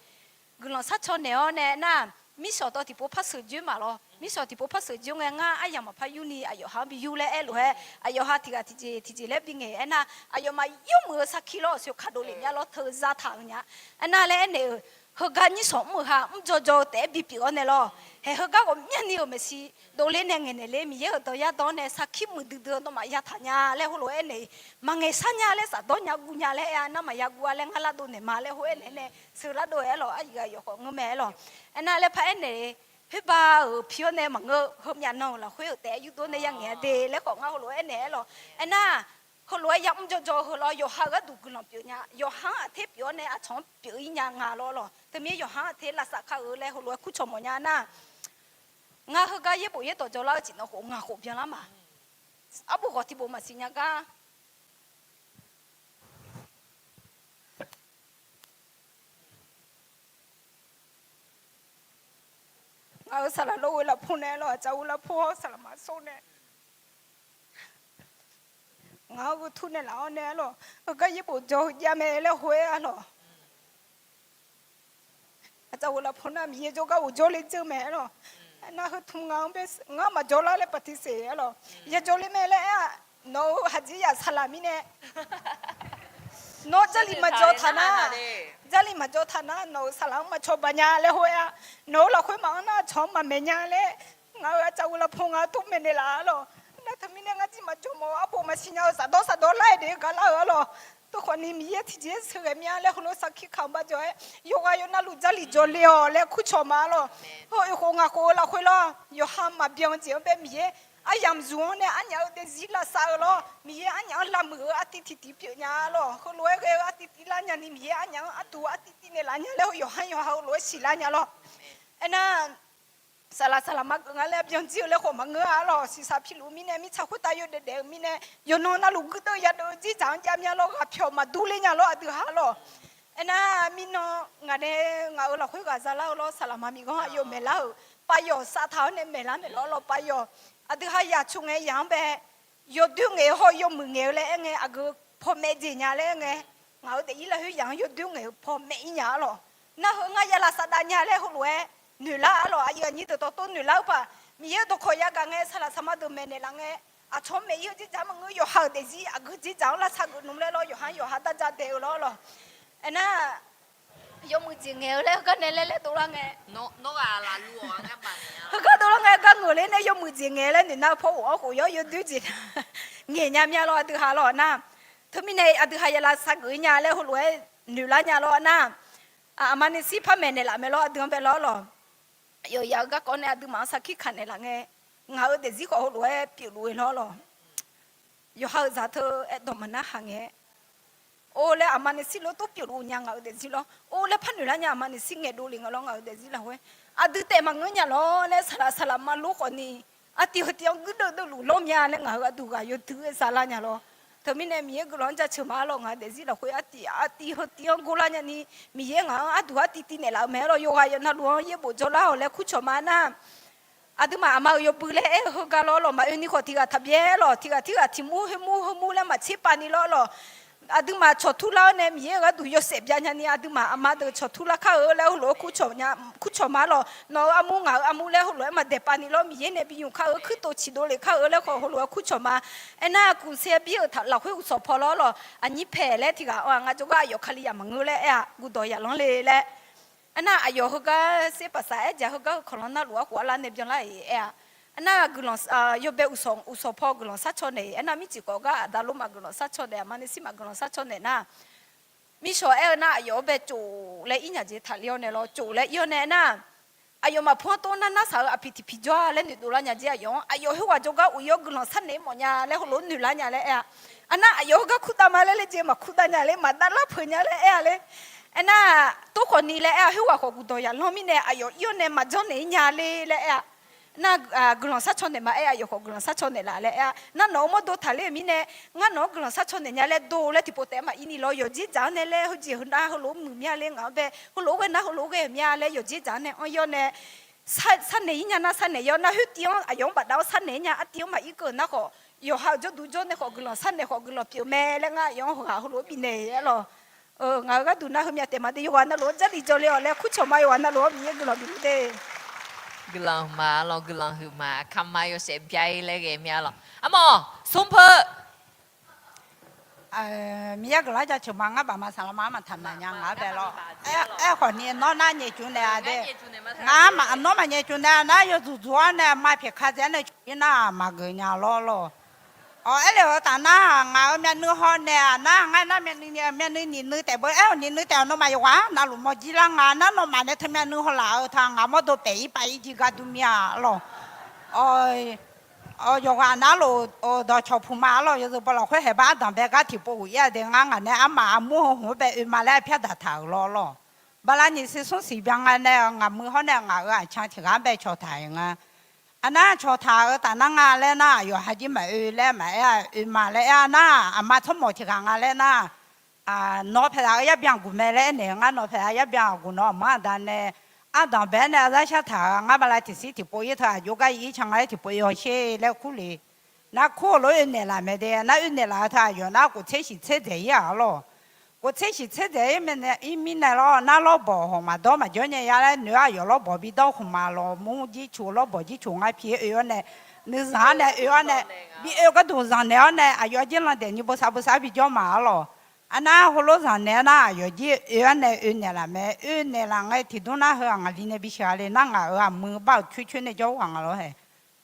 Guiqlanq shar caw naeq-awr nae nar, mirshawq tawv tiqpov par sheuq joer ma lawr. Mirshawq tiqpov par sheuq joer ngae ngar aryamq maqpar yur ni aqyawf ha-anr bi yur laer aer lof-aer aqyawf ha tiq ghaq tiqjeq tiqjeq laer bi ngaeq aernar, aqyawfmaf yawmuiq-eu sarkir lawr aqsoeq kaq dovlef nya lawr teu zataq-eu nya. Aernar laer aernaeq-euq heugar nyir shawq mr-euq ha mr jawrjawr-eu taef-aer bipyeuf-awr nae lawr. Haeq heugar ghawqmyanr ni-euq maeqshi dovler nae ngaeqnaeq ler Miqyaer-euq dawq yadawr nae sarkir muiqdui dui-eu nawmaf yataq nya laer heulof-aer aernaeq-iq. Maqngaeq shar nya laer shafdawr nya guv nya laer aer-a nar maqya guv-a laer ngar lardov naeq ma laer heulof-aer naeq-aer nae sheuq lardov-aer lawr. Aqyuif aqyawf khawf ngeur mae-aer lawr. Aernar laer par aernaeq-eu, khoerbav-euq pi-awr nae maqngeur-eu heumyav nan-euq lafkhoer-euq taef-aer yurdov nae yangaeq-a de laer khawf ngar heulof-aer aernaeq-aer lawr. Aernar, heulof-aer yamr jawrjawr-eu heu lawr yawqha-euq gharduq guiqlanq pyeuf nya. Yawqha-anr aqter pyeuf-awr nae aqcawq-anr pyeuf-ir nya nga lawr lawr. Teumir yawqha-anr aqter lavsav kar-eu laer heulof-aer kurcawq mawf nya nar, ngar heugar yaerbof yaerdawq jawrlar-eu jeq nawq khof ngaq khof byanlar ma. Arbof ghawq tiq bof maqsiq nya gar Ngaq-euq saqlaq lawr-eu lafpov nae lawr, aqcawq-euq lafpov-awr saqlaq maqsor nae, ngaq-anr gheu tur naeqlaf-awr nae-a lawq, heugar yaerbof jawr-eu jav mae laer haw-aer-a lawq. Aqcawq-euq lafpov nar Miqyaer jawrgar ghofjawr le dzeur mae-a lawq. Aernar heu tmq ngaq-anr bae ngar maqjawr lar laer paqtiqseq-a lawq. Yajawr le mae laer aer-a, nawq-euq haqjir yaf saqlaq mirnae, nawr Jarlif maqjawr taq nar, Jarlif maqjawr taq nar nawq-euq saqlaq-anr maqcawba nya laer haw-aer-a. Nawq-euq lafkhoer maqanr nar aqcawq-anr maqmaeq nya laer, ngaq-euq aqcawq-euq lafpov ngaq-anr tov maeqnaeq laf-a lawq. Nar teumirnae ngar jir maqjawr mawf-eu arbof maqsiq nya-eu safdawr safdawr lar-aer daef-eu gaq lar-euq-a lawq. Tov khawfni Miqyaer tiqjeq-aer sheuqghae mir-a laer heulof sarkir kamq bar jawr-aer, yawqghaq yawqnavluf Jarlif jawr le-awq laer kurcawq ma-a lawq. Hawr-eu khof ngaq khof-eu lafkhoer lawr, yawqha maqbyan jeq-anr bae Miqyaer aryamq zmq-anr nae arnyaf-eu daefzir lavsav-eu lawr, Miqyaer arnyaf-anr lavmuiq-eu artiv tiqtiv pyeuf nya-a lawq. Heulof-aer ghae-eu artiv tiv lar nyani Miqyaer arnyaf-anr arduq artiv tiv naeqlaf nya laer yawqha yawqha heulof-aer siqlar nya lawr. Aernar, saqlaq saqlaq maqgeuf nga laer byan jir-eu laer khawf maqngeur-a lawq. Siqsaq piluf mirnae mirtsaq khoertav yawdaef daef-eu mirnae, yawqnan navluf guirdeuv yadeuv-eu dzerdzaq-anr jav mya lawr, ghaqpyawq maqdur ler nya lawr aqdui ha lawq. Aernar, mirnan ngaq nae ngaq-euq lafkhoer ghaq zalar-eu lawr, saqlaq maqmiq ghanr aqyawf maeqlar-euq, paf yawf sav taq-awr nae maeqlar maeq lawr lawq paf yawf. Aqdui ha yaq cu ngae yaq-anr bae, yawdoer ngaeq-eu hawr-eu yawmuiq ngaeq-eu laer aer ngae aqgeu pawmaev jeq nya laer aer ngae, ngaq-euq daefzir lafkhoer yaq-anr yawdoer ngaeq-eu pawmaev-ir nya-a lawq. Nar heu ngar yalav saqdav nya laer heulof-aer noeqlar-a lawq. Aqyuif aqnyir deuq dawqtawv tovnoeq lar-eu paq, Miqyaer-euq dawqkawq yagaq ngae saqlaq saqma deuq maeqnaeq laf ngae, aqcawq-anr maeq-ir-eu dzerdzaq-anr maqngeur, yawqha-euq daefzir aqgeu dzerdzaq-anr lavsav geuf nmr laer lawr, yawqha-anr yawqha darja dae-eu lawr lawq. Aernar, yawmuiq jeq ngaeq-eu laer heugar nae laer laer dovlar ngae, heugar dovlar ngae gar ngeuq ler nae yawmuiq jeq ngaeq laer noeqnar-eu paw of-anr khof yawr yawdoer jeq ngaeq nya mya lawr aqdui ha lawq nar. Teumirnae aqdui ha yalav saqgeuf-ir nya laer heulof-aer noeqlar nya lawr nar. Aqma nae shir par maeqnaeq laf mae lawr aqdui-anr bae lawr lawq. Aqyawf yaq-eu garkawv nae aqduimaf-anr sarkir kaq naeqlaf ngae, ngaq-euq daefzir khawf heulof-aer pyeufluf-eu lawr lawq. Yawqha-euq zaq teu aerdawq maqnar haq ngae, or laer aqma nae shir lof tov pyeufluf nya ngaq-euq daefzir lawr, or laer par noeqlar nya aqma nae shir ngaeqdov le nga lawr ngaq-euq daefzir lafkhoer, aqdui taef maqngeur nya lawr laer saqlaq saqlaq ma lof khawfni, artiv heu tiv-anr guirdeuv deuvluf lawr mya laer ngaq-euq aqduq ghaq yawdui-aer zalar nya lawr. Teumirnae Miqyaer guiqlanq-anr jaceuq ma-a lawq, ngaq-euq daefzir lafkhoer artiv artiv heu tiv-anr gorlar nyani, Miqyaer ngaq-anr arduq artiv tiv naeqlaf-eu mae-a lawq, yawqghaq yawqnavluf-anr yaerbof jawrlar-awq laer kurcawq ma nar. Aqduimaf aqma-euq yawbui laer aer-eu heugar lawr lawq, maqoeni khawf tiq ghaq taqbyaer lawq, tiq ghaq tirghaq tiq mur heu mur heu mur laer maqtser pav ni lawr lawq. Aqduimaf cawqtur lar-awr nae Miqyaer-euq gharduq yawshaef bya nyani aqduimaf aqma deuq cawqtur lar kar-eu laer heulof-aer kurcawq ma lawq. Nawq-euq armur ngaq-euq armur laer heulof-aer maqdaeq pav ni lawr, Miqyaer nae bi nymq kar-eu, kuirtof ciqdov lef kar-eu laer khawf heulof-aer kurcawq ma. Aernar, kuqsaer bir-euq lafkhoer uqsawq paw lawr lawq, aqnyir paeq laer tiq ghaq-a ngar jawrgar aqyawf Kalizaq maqngeur laer aer-a, guqdawq yaqlanr le laer. Aernar, aqyawf heugar ser paqsaq aer jaq heugar-eu kawqlanr narluf arkhof arlar nae byanlar-iq aer-a. Aernar, guiqlanq yawbae uqsawq paw guiqlanq sharcaw naeq-iq aernar, mircif khawf gar aqda lorma guiqlanq sharcaw naeq, aqma nae shir ma guiqlanq sharcaw naeq nar, mirshawq aer-eu nar aqyawf-anr bae cof laer ir nya jeq taqler-awr nae lawr, cof laer ir-awr nae aernar, aqyawf maqpur-anr tov nar nar saq-eu aqpiq tiqpiq jawr-a laer noeqdov lar nya jer aqyawf-anr aqyawf khoerghaq jawrgar uq-ir-awr guiqlanq sharnaeq-aer mawf nya laer heulof-aer noeqlar nya laer aer-a. Aernar, aqyawf heugar kurdav ma laer laer jeq maqkurdav nya ler, maqdav lar peuq nya laer aer-a ler. Aernar, tov khawfni laer aer-a, khoerghaq khawf guqdawq yaqlanr mirnae aqyawf ir-awr nae maqjanr naeq-ir nya ler laer aer-a. Nar, guiqlanq sharcaw naeq ma aer, aqyawf khawf guiqlanq sharcaw naeq laf laer aer-a. Nar nawq-euq mawrdo taqler-euq mirnae, ngar nawq-anr guiqlanq sharcaw naeq nya laer dov laer tiqpov taef-aer maqir ni lawr, yawqjeq dzaq-anr nae laer heujeq heunar heulof-aer muiq mya ler ngaq-anr bae, heulof-aer ghae nar heulof-aer ghae-euq mya laer yawqjeq dzaq-anr nae anr yawr nae, sharnaeq-ir nya nar sharnaeq yawr nar, khoer tiv-anr aqyawf-anr bafdav-awr sharnaeq-ir nya, artiv-anr maqir keuv nar khawf, yawqha-euq jawrduq jawr nae khawf guiqlanq sharnaeq khawf guiqlanq pyeuf-eu mae laer ngar aqyawf-anr heughaq heulof-aer bifnaeq-aer lawq. Ngaq-euq gharduq nar heumya taef ma de, yawqghaq navluf-anr Jarlif jawrle-awq laer kurcawq ma, yawqghaq navluf-anr Miqyaer guiqlanq bifluf de. Guiqlanq huiqma lawq, guiqlanq huiqma, aqkaq ma yawshaef bya-ir laer ghae mya lawq. Armawr, smr peu. Miqyaer guiqlanq jaceuq ma, ngar bafma saqlaqma-anr maqtaq maqnya ngaq-anr bae lawr. Aerkhawf ni nawr nar nyaefcuf naeq-a de. Ngar nawr maqnyaefcuf naeq-a nar, yawdzuq dzuq-awr nae ma pyaeq ka dzae-awr nae cuf-ir nar maqgeuf nya lawr lawr. Awq, aerle-euq taf nar, ngaq-euq myavnuiv haw naeq-aq nar, ngar nar myavnuiv nyiq nuiv taef beu, aerkhawf nyiq nuiv taef-awq nawmaf yawqghaq navluf mawrjir lar nga nar, nawmaf nae teu myavnuiv haw laf-eu teu-aq, ngaq mawrdo paef-ir pav-ir jir gar dur mir-a lawr. Yawqghaq navluf dawqcawq puq ma-a lawr. Yawzeu baw lafkhoer haeq bar ardanq bae gar tiqpov ghof-ir-a de. Ngar ngaq nae armaf armur heu hmq-anr bae oe ma laer arpyar daqtaq-euq lawr lawr. Bala nyiq siq smr siq byan nga nae-eu ngaqmuiq hawr nae ngaq-euq aqcan tiq ghaq-anr bae cawqtaq-euq nga. Aqnar cawqtaq-eu taf nar nga laer nar, aqyawf ha jir maqoe laer maqaer-a, oe ma laer aer-a nar, aqma tsawrmawq tiq ghaq nga laer nar, nawq paeqzaq-eu yar byan guq mae laer aernaeq-eu ngar, nawq paeqzaq yar byan guq nawq aqmanr aqda nae ardanq bae-aer nae arzar shar taq-euq ngar, bala tiqsir tiqpov-ir teu aqjox gar ir can nga laer tiqpov-ir hawsher laer kur le. Nar kur-eu lof-aer oe naeqlaf mae de. Nar oe naeqlaf-eu teu aqyawf nar, kof tser shiq tser dzaeq-ir-aq lawr. Kof tser shiq tser dzaeq-ir mirnae lawr, nar lawrbawq hawq maqdawr maqjawr nya ya laer noeq-awr, aqyawf lawrbawq bi dawr khmq ma lawq, mur jir coq lawrbawq jir coq ngar pi-aer oe-awr nae, nuizanq-anr nae oe-awr nae, bi oe gharduq zanqnaeq-awr nae, aqyawf jir landaeq ni bosav bosav-aer bijawr ma-a lawq. Aqnar heulof zanqnaeq-aer nar, aqyawf jir oe-awr nae oe naeqlaf mae. Oe naeqlaf ngae tiqdmr nar, heu-aq ngaqli nae bisheuq-a le nar, ngaq-euq aqmuiq bar-euq coer coer nae jawr-awr ghaq nga lawr hae.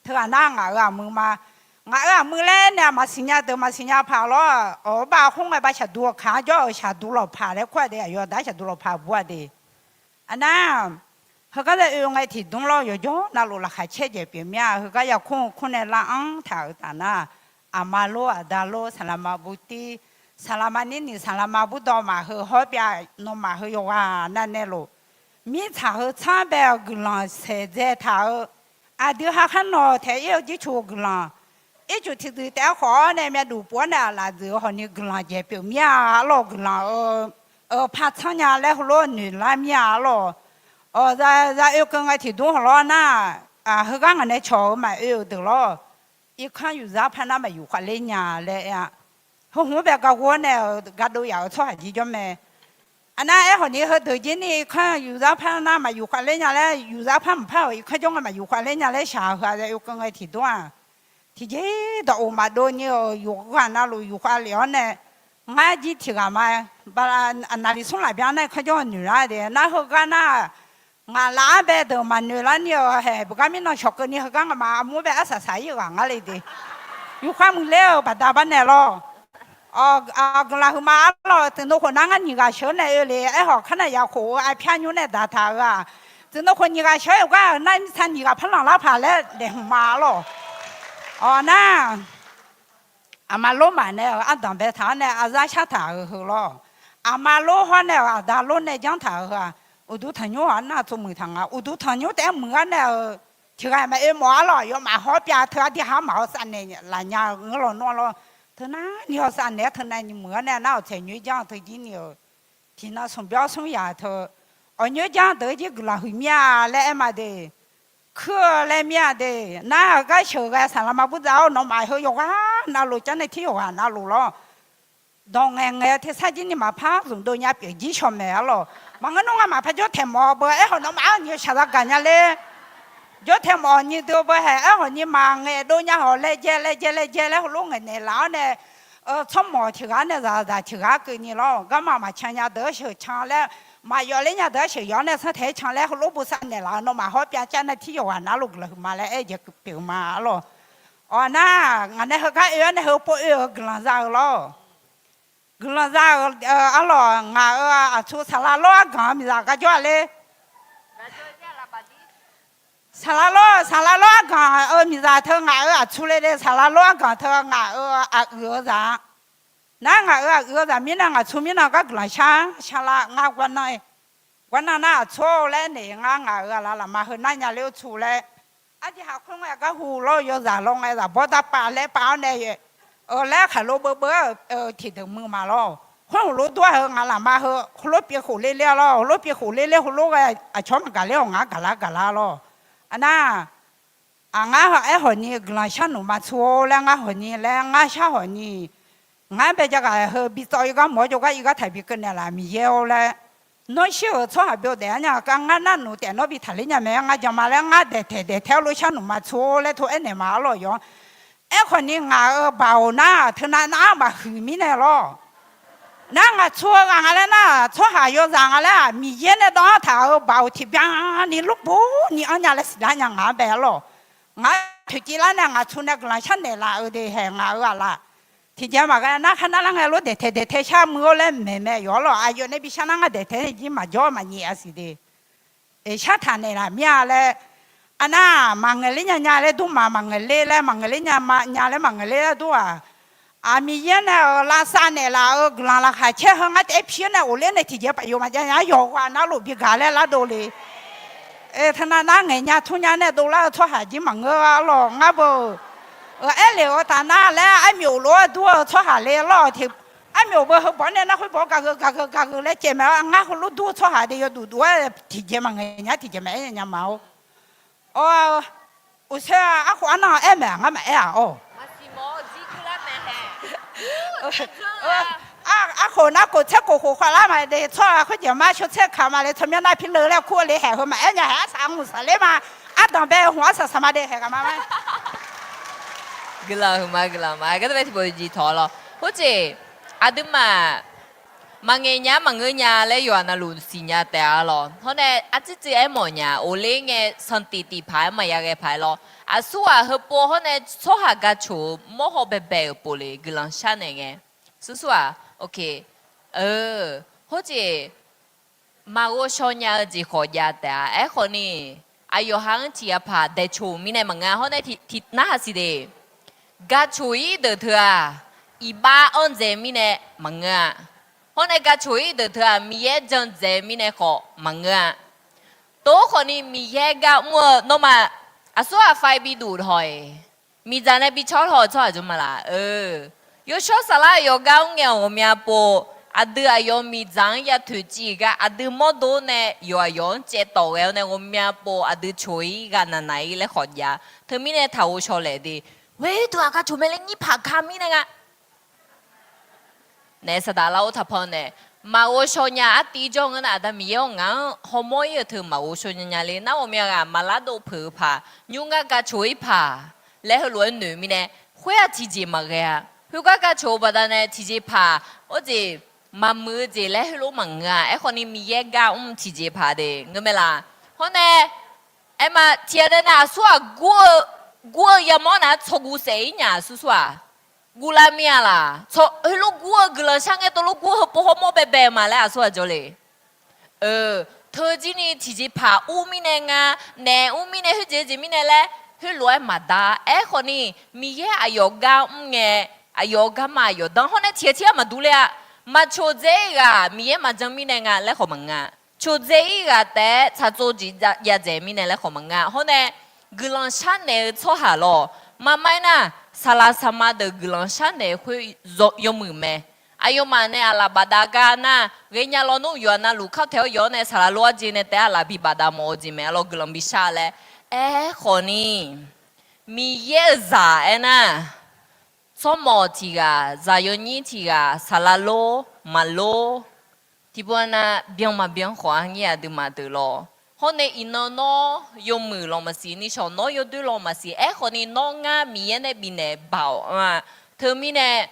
Teu-aq nar ngaq-euq aqmuiq ma. Ngaq-euq aqmuiq laer nae-aq maqsiqnya deuq maqsiqnya paq lawr. Awq, bar khoerngae bar shaqduq-eu kaq-anr jawr-euq shaqduq lawqpaq laer kur-a de, aqyawf aqda shaqduq lawqpaq bu-a de. Aqnar, heugar laer oe ngae tiqdmr lawr, yawqjawr navluf laqkhaq caer dzaeq pyeuf mir-a. Heugar yarkmr-eu kur nae lar-anr taq-euq taf nar, aqma lor aqda lor saqlaqma burtir, saqlaqma nirniq saqlaqma burdawq maqheu hawr pyav, nawmaf heu yawqghaq navnae lof, mirtsaq heu tsanr bae-euq guiqlanq saeqdzae taq-eu, aqdui ha khar nawq taeq-ir-eu jircoq-eu guiqlanq, ircuf tiqdui taef-aer khawf-awr nae myavduq puf-awr nae aqlaf dzuif-eu hawqni guiqlanq dzaeq pyeuf mir-a. Arlawr guiqlanq-eu par tsanr nya laer heulof noeq lar mir-a arlawr. Za oe keuv ngae tiqdmr hawq lawr nar, heugar ngaq nae cawq-eu maqoe-euq deuq lawr. Irkanr yufzar par nar maqyuf khawf ler nya laer aer-a. Heu hmq-anr bae gar ghov-awr nae-euq gardov yaf-euq tsawrhaq jir jawr mae. Aqnar aerkhawf ni heudeuq jir ni irkanr yufzar par nar maqyuf khawf ler nya laer, yufzar par mqpar-euq irkanr jawr ngae maqyuf khawf ler nya laer shaq heu-aq, za oe keuv ngae tiqdmr-aq, tiqjeq dawq of maqdov ni-euq yufghaq navluf yufkhav lef-awr nae, ngar jir tiq ghaq ma. Bala aqnaqli smr laf byan nar irkanr jawr-eu noeq lar de. Nar heugar nar, ngaq laf-anr bae deuq maqnoeq lar ni-euq haeq, beugar mirnan shawq keuvni heugar nga'maf armur bae arsaq saq-ir-eu ghaq ngar le de. Yufkhav muiqler-euq baqda bar naeq lawr. Guiqlanq huiqma arlawr, teuqnov khof nar ngar nyiq ghaq sheuq-awr nae oe le. Aerkhawf kar nar yaf khof-eu arpyar nymr nae daqtaq-euq-aq, teuqnov khof nyiq ghaq sheuq-aer-euq gar-euq nar mirtsa nyiq ghaq par lanqlar paq laer daefhmq ma arlawr. Awq nar, aqma lormaf nae-euq ardanq bae taq-awr nae aqzar shar taq-euq heu lawr. Aqma lor hawr nae-euq aqda lor nae janr taq-euq heu-aq, uqduq tanqnymr-aq nar tsov muiq taq nga. Uqduq tanqnymr taef-aer muiq-awr nae-euq tiq ghaq maqoe mawf arlawr, aqyawfmaf hawr pyav teu ardirhaq-anr maqhaw sav naeq laf nya-eu ngeur lawnmr lawr. Teunar ni haw sav naeq-aer teunav ni muiq-awr nae nar awq tsaeq nyoer janr-eu teu jir ni-euq tiqnan smq byawr smr yaq teu, awq nyoer janr deuq jir guiqlanq huiq mir-a laer aer ma de. Kuir-eu laer mir-a de. Nar-euq gar sheuqghae saqlaqma burdzav-awr nawmaf heu yawqghaq navluf, car nae tir yawqghaq navluf lawr. Dawq ngaeqngaeq-eu tersar jir ni maqpar zmqdov nya pyeuf jir shawq maeq arlawr. Maqngeur nmr ngamaf par jawr taeq mawf-eu beu, aerkhawf nawmaf-anr nyi-eu shaqzaq gaq nya le. Jawr taeq mawf nyi dui-eu beu haeq, aerkhawf nyi maqngaeq dov nya hawq laejae laejae laejae laer heulof ngaeqnaeq laf-awr nae, tsawrmawq tiq ghaq-anr nae zaqzaq tiq ghaq-anr keuvni lawr. Garma maqcan nya deuq-anr sheuq can laer, maqyawf ler nya deuq-anr sheuq yawf-awr nae sanr taeq-aer can laer heulof bosav naeqlaf-euq nawmaf hawr pyav car nae tir yawqghaq navluf guiqlanq huiqma laer aer jeq pyeuf ma arlawr. Awq nar, ngaq nae heugar oe-awr nae heu pov oe-euq guiqlanq za-eu lawr. Guiqlanq za-euq arlawr, ngaq-euq aqtsu saqlaq lawr arganq-eu miqzaq gar jawr-a ler. Saqlaq lawr, saqlaq lawr arganq-eu miqzaq teu ngaq-euq aqtsu le le, saqlaq lawr arganq teu ngaq-euq aqyuif-eu zaq-a. Nar ngaq-euq aqyuif-eu zaq mirnae ngaqtsu mirnae gar guiqlanq shar shar lar ngar gawrnan-e. Gawrnan nar aqtsu-or laer naeq ngar ngaq-euq aqlaf lafma heu nar nya ler-awr tsu laer. Ardirhaq khoerngae gar hu lawr-eu yawzaq lawr ngae zaq bawr darpav laer pav-awr nae, laer khaqlo beubeu-aer-euq tiqdeuq muiq ma lawr. Khoer heulof dur-a heu ngaq lafma heu heulof pyeuf khof ler ler-a lawr, heulof pyeuf khof ler ler heulof ghae aqcawq maqgaq ler-awq ngar gaq lar gaq lar lawr. Aqnar, aqngar aerkhawf ni guiqlanq shar nmq ma tsu-or laer ngar hawq ni laer ngar shar hawq ni, ngar bae jav ghaq heu bi tsawv ir gar mawf-awr jawrgar ir gar taq bi keuv naeqlaf Miqyaer-or laer. Nawr shir-euq tsawrhaq byov daef-ar nya gar ngar nar nmq taef nawr bi taqler nya mae-aer ngar jan ma laer ngar daeqtaeq daeqtaeq-awr lof shar nmq ma tsu-or laer tov aernaeq ma arlawr yawr. Aerkhawf ni ngaq-euq baoq nar teunav nar maqhuiq mirnae lawr. Nar ngaq tsu-eu ghaq nga laer nar, tsawrhaq yawzaq nga laer-aq, Miqyaer nae dawv-anr taq-euq baoq tiqbyan ni lmrbo ni anr nya laer siqlar nya ngaq-anr bae-a lawq. Ngaq-anr toeqciv lar nae ngaq tsu nae guiqlanq sharnaeq laf-eu de haeq ngaq-euq aqlaf. Tiqjeq maqghae nar khar nar lar ngae lof daeqtaeq daeqtaeq shar muiq-awr laer maeq mae yawq-awr lawq. Aqyawf nae bi shar nar ngar daeqtaeq-aer jir maqjawr maqnyaef-a siq de. Eq, shartaq naeqlaf mir-a laer, arnar maqngaeq ler nya nya laer dur ma, maqngaeq ler laer maqngaeq ler nya ma nya laer maqngaeq ler laer dur-aq, aq, Miqyaer nae-euq lavsav naeqlaf-euq guiqlanq laqkhaq caer heu ngar taef-aer pi-awr nae of ler nae tiqjeq paf yawf maqjav nya-ar yawqghaq navluf bi gaq laer lar dovle. Eq, teunav nar ngaeq nya tmr nya nae dovlar-eu tsawrhaq jir maqngeur-a lawq. Ngar beu-euq aerlef-euq taf nar laer armyof lof-aer dur-eu tsawrhaq le lawq. Armyof beu heu bawq nae nar khoer bawq-awr gaq gheu gaq gheu gaq gheu laer caev mae-a. Ngar heulof dur-eu tsawrhaq de yawduq duq-aer tiqjeq maqngaeq nya tiqjeq maqaer nya ma-or. Awr, uqsoer-a arkhof arnan aer maeq-aq ngar maqaer-aq awr. Arkhof nar khof tser khof khof khawf lar ma de tsawrhaq khoerjeq ma shawr tser kaq ma le tsawrmyanr nar pileu laer kur-eu le haeq heu maqaer nya haeq arsaq hmq saqler ma. Ardanq bae-eu hmq arsaq saq ma de haeq ghaq ma ma. Guiqlanq heuq ma guiqlanq ma gar tae bae tiqpawf jeq tawq lawq. Khoerjeq aqduimaf maqngaeq nya maqngeur nya laer yawqha navluf siqnya taef-a lawq. Hawr nae artsuir tsuir aer mawf nya of ler ngae sanqtif tif paq-aer maqya ghae paq-aer lawr. Aqsurghaq heupov hawr nae tsawrhaq gaq coq-eu mawrhaw baebae-euq pov le guiqlanq sharnaeq ngae. Sursur-aq, ok, hawr jeq maqghov shaw nya-eu jeq khawf jav taef-a. Aerkhawf ni, aqyawf ha-anr tiq ghaq paq daeqcoq mirnae maqngeur-a. Hawr nae tiq narhaq siq de. Gaq coq-ir deuq teu-aq, iqbax anr dzaeq mirnae maqngeur-a. Hawr nae gaq coq-ir deuq teu-aq, Miqyaer jan dzaeq mirnae khawf maqngeur-a. Tov khawf ni Miqyaer gar mr-eu nawmaf, aqsurghaq faiv bi duf haw-iq, miqdzaq nae bi cawr haw-eu tsawrhaq jawr ma laf-eu. Yawshawr saflar aqyawf gar mr ngae ghawqmya pov, aqdui aqyawf miqdzaq-anr ya toeqciv gar aqdui mawrdo nae yawq aqyawf-anr caev tawf ghae-awr nae ghawqmya pov aqdui coq-ir ghaq naq naq-ir laer khawf jav. Teumirnae taq ghovshaw laeq de. Khoerdeuq-aq gaq coq mae laer nyir paq ga mirnae nga. Naef saqdaq lar-or taqpan nae, maqghov shaw nya artiv jawr ngeur nar Aqda Miqyaer-awr ngaq-anr hawmawr-ir-euq teu maqghov shaw nya nya le nar ghawqmya ghaq maqlar dov peuq-eu paq, nymr ngar gaq coq-ir paq laer heulof-aer noeq mirnae, khoer-aq tiqjeq maqghae-a. Khoergar gaq coq-eu baqdanae tiqjeq paq, arjeq maqmuiq-eu jeq laer heulof maqngeur-a. Aerkhawf ni Miqyaer gar mr tiqjeq paq de ngeur mae laf. Hawr nae, aerma tiq ghaq nae nae aqsurghaq gur-eu yamawr nar tsawrguv saef-ir nya sursur-aq, guvlar mir-a laf. Heulof gur-eu guiqlanq shar ngae tov lof gur heupov hawmawr baebae ma laer aqsurghaq jawr le. Teujir ni tiqjeq paq ur mirnae nga, naef ur mirnae khoerjeq jeq mirnae laer, khoerlof-aer maqda. Aerkhawf ni, Miqyaer aqyawf gar mr ngae, aqyawf garma aqyawf dan hawr nae tiq ghaq tir-aq maqdur ler-a. Maqcoqdzae-ir ghaq Miqyaer maqjan mirnae nga laer khawf maqngeur-a. Coqdzae-ir ghaq taef-aer tsaqtsov jeq yadzaeq mirnae laer khawf maqngeur-a. Hawr nae, guiqlanq sharnaeq-eu tsawrhaq lawq. Maqmaer nar, saqlaq saqma deuq guiqlanq sharnaeq khoer yawmuiq mae. Aqyawfmaf nae aqlaf bafdav gar nar, ghaenya lawnmr yawqha navluf kar taeq-awr yawq-awr nae saqlaq lor-ar jeq nae taef-aer aqlaf bi bafdav mawf-eu jeq mae lawr guiqlanq bi shar laer. Aerkhawf ni, Miqyaer-euq zaq aernar, tsawrmawq tiq ghaq, zaq yawnyir tiq ghaq, saqlaq lor maqlor, tiqpov nav byan maqbyan khawf-a ngir aqduimaf deuq lawq. Hawr nae iqnan nawr yawmuiq lawq maqsiq, nishawq nawr yawdoer lawq maqsiq, aerkhawf ni nawr ngar Miqyaer nae bifnaeq baoq-a. Teumirnae,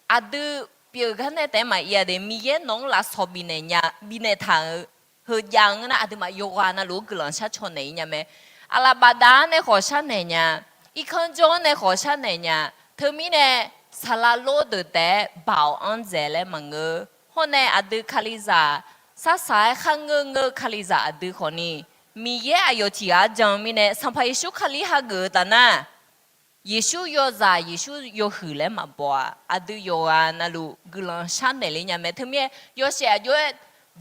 aqdui pyeuf gar nae taef-aer maqir-a de, Miqyaer nawq-anr lafsawq bifnaeq nya, bifnaeq taq-euq heujav-eu ngeur nar aqduimaf yawqghaq navluf-anr guiqlanq shar caw naeq-ir nya mae. Aqlaf bafdav-anr nae khawf sharnaeq nya, irkanr jawr-anr nae khawf sharnaeq nya. Teumirnae, saqlaq lor deuq taef-aer baoq-anr dzaeq laer maqngeur. Hawr nae aqdui kalizaq, sarsaq-aer kharngeur ngeur kalizaq aqdui khawf ni, Miqyaer aqyawf tiq ghaq-anr jan-eu mirnae Sanqpaq Yeqsur Kali hageuf-eu taf nar, Yeqsur yawzaq Yeqsur yawhuiq laer maqbaw-a. Aqdui yawqghaq navluf guiqlanq sharnaeq ler nya mae. Teumirnae yawshaef aqjox-aer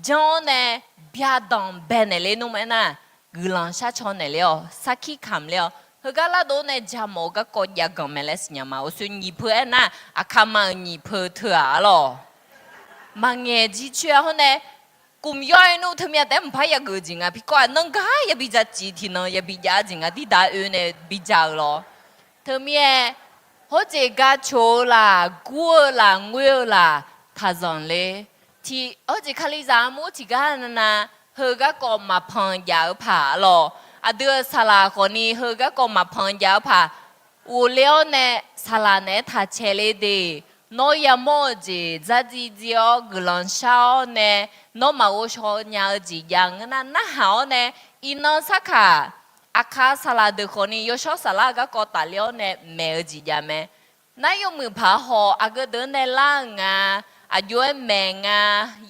janr-awr nae byadanq baenaeq ler nmr aernar, guiqlanq shar caw naeq ler-awq, sarkir kamq ler-awq. Heugar lardov nae ja mawf-eu garkawv jav ganq mae laer siqnya ma. Uqshoe nyiq peu aernar, aqkaqma-euq nyiq peu teu-aq arlawq. Maqngaeq jircoer-a hawr nae, kmq yawr-ir nmr teumirnae taef-aer mqpar yageuf-eu jeq nga. Pirkawv-aq nanr gar yabi ja cif tiqnan yabi jav-eu jeq nga. Dirda oe nae bi ja-eu lawr. Teumirnae, hawrjeq gaq coq-eu laf, gur-eu laf, ngoer-eu laf, taqzanq ler. Tiq hawrjeq kalizaq armur tiqgar navnav, heu garkawv maqpanq jav-eu paq arlawq. Aqdui-euq saqlaq khawf ni heu garkawv maqpanq jav-eu paq, ghofler-awr nae saqlaq naeq-aer taq cae ler de. Nawr yamawr-eu jeq dzardziv dziv-awr guiqlanq shar-awr nae, nawr maqghov shaw nya-eu jeq jav ngeur nar, narhaq-awr nae, iqnan sarkaq, aqkaq saqlaq deuq khawfni yawshawr saflar-eu garkawv tafler-awr nae maeq-eu jeq jav mae. Nar yawmuiq paq haw aqgeu deuq nae lar-eu nga, aqjox-aer maeq nga,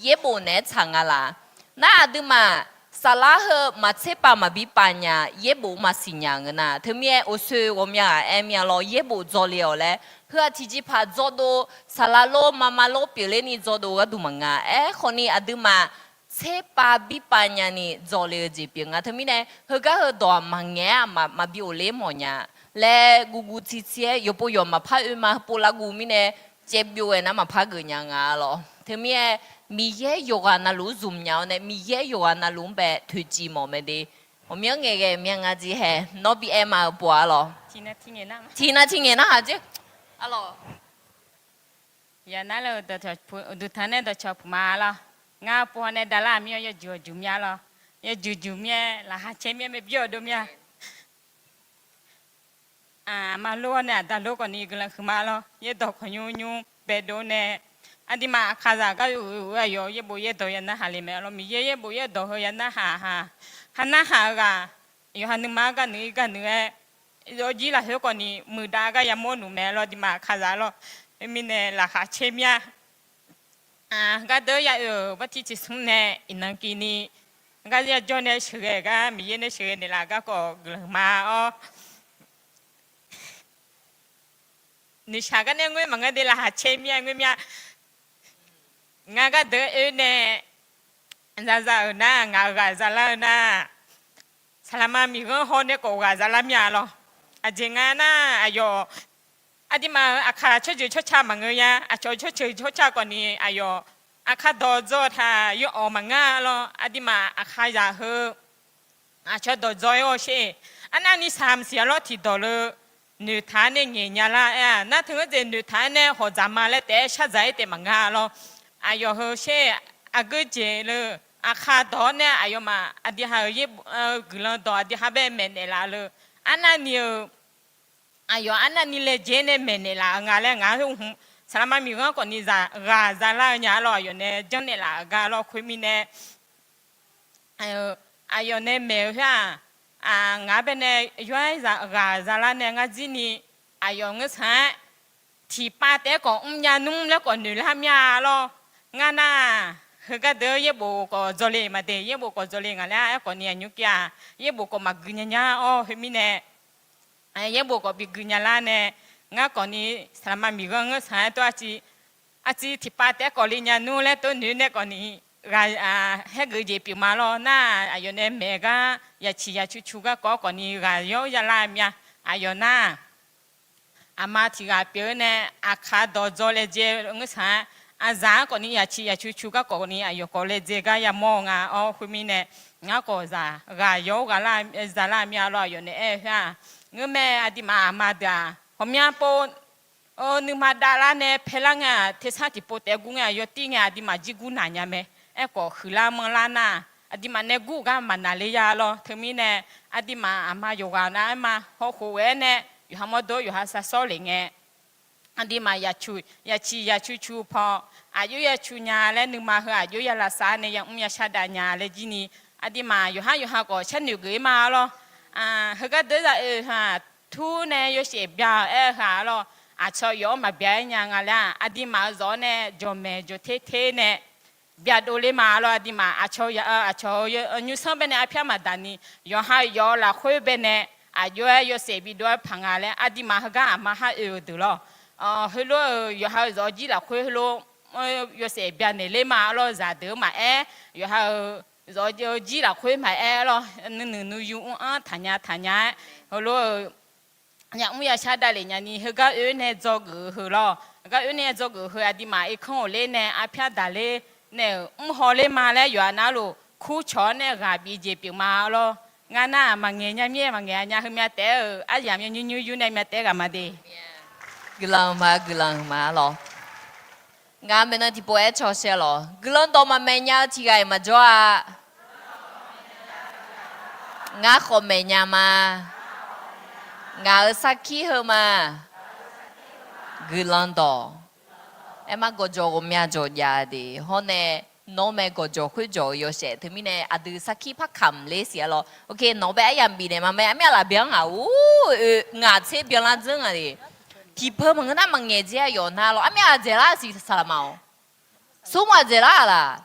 yaerbof naeq-aer tsaq nga laq. Nar aqduimaf saflar heu maqtser pav maqbi pav nya, yaerbof maqsiq nya ngeur nar, teumirnae oqsoe ghawqmya ghaq aer mya lawr, yaerbof dzawle-awq laer. Heu-aq tiqjeqpaq dzawdov, saqlaq lor maqma lor pyeufler ni dzawdov gharduq maqnga. Aerkhawfni aqduimaf tser pav bir pav nyani dzawle-eu jeq pyeuf nga. Teumirnae heugar heu dawq-aq maqngaeq-aer maqbi ghofler mawf nya laer, guvguv tsiqtsiq-aer yawqpov yawq maqpar oe ma. Heupov larguv mirnae caevbyov-aer nar maqpar geuf nya nga lawr. Teumirnae Miqyaer yawqghaq navluf zmq nya-awr nae, Miqyaer yawqghaq navluf-anr bae toeqciv mawf mae de. Ghawqmyanr ngaeqghae mya nga jeq hae, nawr bi aer ma-eu pov-a lawr. Tiqnan tiqngaeq narhaq jeq. Arlawq, yaq nar-eu uqduq tanq nae dawqcawq puq ma lawr. Ngar pov haw nae davlar mir-awr yawjuq juq mya lawr. Yawjuq juq mya, laqkhaq caer mya, maeq byaerdov mya. Aqma lor-awr nae aqda lor khawfni guiqlanq huiqma lawr. Yaerdawq khawf nymr nymr baedov nae, aqduimaf aqkaqzaq gar uiq uiq-eu aqyawf yaerbof yaerdawq ya narhaq le mae lawr. Miqyaer yaerbof yaerdawq heu ya narhaq ha, ha narhaq-eu ghaq, yawqha nuima-anr gar nuiq-ir gar nuiq-aer, zawqjir lafkhoer khawfni muiqdav gar yamawr nuq mae lawr. Aqduimaf aqkaqzaq lawr. Mirnae laqkhaq caer mya. Gardeur ya oe-euq bartiq tiq smr nae iqnan kini, gar ya jawr nae sheuqghae gar Miqyaer nae sheuqghae naeqlaf garkawv guiqlanq ma-awr, noeqshaq gar nae ngoer maqngeur de, laqkhaq caer mya ngoer mya. Ngar gardeur oe nae zaza-euq nar, ngaq-euq ghaq zalar-eu nar, saqlaqma miqghanr haw nae khawf ghaq zalar mya lawr. Aqjeq nga nar, aqyawf aqduimaf-euq aqkaq tsawrjeuq tsawrca maqngeur ya. Aqcawq tsawrjeuq tsawrca khawfni aqyawf aqkaq dawqdzawr taq yawawq maqngar lawr. Aqduimaf aqkaqzaq heu aqcawq dawqdzawr-aer ghaw sher. Arnavni saqmq siq-a lawr tiqdawq le noeqtaq-aer nae ngaeq nya lar-aer-aq, nar teu-anr jeq noeqtaq-aer nae hawq dzaq ma laer taef-aer shar dzaq-aer taef maqnga lawr. Aqyawf heu sher, aqgeu jeq le, aqkaq dawq-awr nae aqyawfmaf aqdui ha-euq guiqlanq dawq aqdui ha bae maeqnaeq laf le. Arnavni-euq aqyawf arnavni laejae nae maeqnaeq laf-eu nga laer ngaq-anr hmq, saqlaqma miqghanr khawfni ghaq zalar-eu nya lawr, aqyawf nae janrnaeq laf-euq gar lawr. Khoermirnae aqyawf nae maeq-eu khoer-aq, ngaq-anr bae nae yawr-aer ghaq zalar nae ngar jir ni, aqyawf ngeur tsaq-aer tiqpav taef-aer khawf mrnya nmr laer khawf noeq lar mya lawr. Ngar nar, heugar deuq yaerbof khawf dzawle maqde, yaerbof khawf dzawle ngaq laer aerkhawfni aqnymr kav-aq, yaerbof khawf maqgui nya nya-awr, khoermirnae yaerbof khawf bi gui nya lar nae, ngar khawfni saqlaqma miqghanr ngeur tsaq-aer tov-a civ, aqciv tiqpav taef-aer khawf le nya nmr laer tov noeq nae khawfni, ghaq haer geuf jeq pyeuf ma lawr. Nar aqyawf nae maeq gar yaciq yacu cu garkawv khawfni ghaq yawr yalar mya. Aqyawf nar, aqma tiq ghaq pyeuf-eu nae aqkaq dawqdzawr laejae ngeur tsaq-aer, aqzaq-anr khawfni yaciq yacu cu garkawv ni aqyawf khawf laejae gar yamawr-eu nga-awr, khoermirnae ngar khawf zaq ghaq yawr-awr ghaq zalar mya lawr. Aqyawf nae aer-eu khoer-aq, ngeurmae aqduimaf aqma deuq-aq, ghawqmya pov nuima davlar nae paelar ngae-aq, tersar tiqpov taef-aer gur ngae-aq, yawtir ngae aqduimaf jir gur naq nya mae. Aerkhawf huiqlar manrlar nar, aqduimaf nae gur-eu gar maqnaqler ya lawr. Teumirnae aqduimaf aqma yawqghaq nav-aer ma hawkhof ghae-aer nae, yawqha mawrdo yawqha sar sawr lef ngae, aqduimaf yaciq yacu cu paw, aqjox yacu nya laer nuima heu aqjox ya lavsav nae yamr yashar dav nya laer jir ni, aqduimaf yawqhar yawqha khawf sharnoeq geuf-ir ma lawr. Heugar deuq zaq oe-aq, tur nae yawshaef bya-eu aer-eu ha lawr. Aqcawq yawf-anr maqbya-aer nya nga laer-aq, aqduimaf-euq zawq-awr nae jawqmaeq jawqter ter nae byadov ler ma lawr. Aqduimaf aqcawq ya-eu aqcawq-eu nymrsanr bae nae arpyar maqdaq ni, yawqha yawf-eu lafkhoer bae nae aqjox-aer yawshaef bidov-aer paq nga laer aqduimaf heugar aqma har oe-eu deuq lawr. Heulof-euq yawqha-euq zawq-eu jir lafkhoer heulof yawshaef byanaeq ler ma lawr. Zaqdeuq-eu maqaer, yawqha-euq zawq-eu jir lafkhoer maqaer lawr. Nuinuiq nuiyu mr-anr taqnya taqnya-aer, heulof-euq yamr yashar davlef nyani heugar oe nae dzawgeuf-eu heu lawr. Heugar oe nae dzawgeuf-eu heu aqduimaf irkanr ghofler nae arpyar daqler nae-euq mr hawler ma laer yawqha navluf kurcawq-awr nae ghaq bif jeq pyeuf ma lawr. Ngar nar maqngaeq nya mir-aer maqngaeq nya heumya taef-aer-euq aryamq nymr nymr yur nae mya taef-aer ghaq ma de. Guiqlanq ma, guiqlanq ma lawr. Ngar maeqnan tiqpov aer caw shaer lawr. Guiqlanq dawq maqmaeq nya-eu tiq ghaq-iq maqjawr-a. Ngar khawf maeq nya ma. Ngaq-euq sarkir heu ma. Guiqlanq dawq. Aerma gawqjawq ghawqmya jawq jav de hawr nae, nawr mae gawqjawq khoerjawq-eu yawshaef teumirnae aqdui sarkir par kamq ler siq-a lawr. Ok, nawq-eu bae aryamq bifnaeq ma mae, armyav laf byan ngaq-or, oe, ngaq tser byanlar dzeur nga de. Tiqpeu maqngeur nar maqngaeq dzer-a yawf nar lawr, armyav aqdzaeq lar siq saqlaq ma-awq. Smr aqdzaeq lar-aq laq.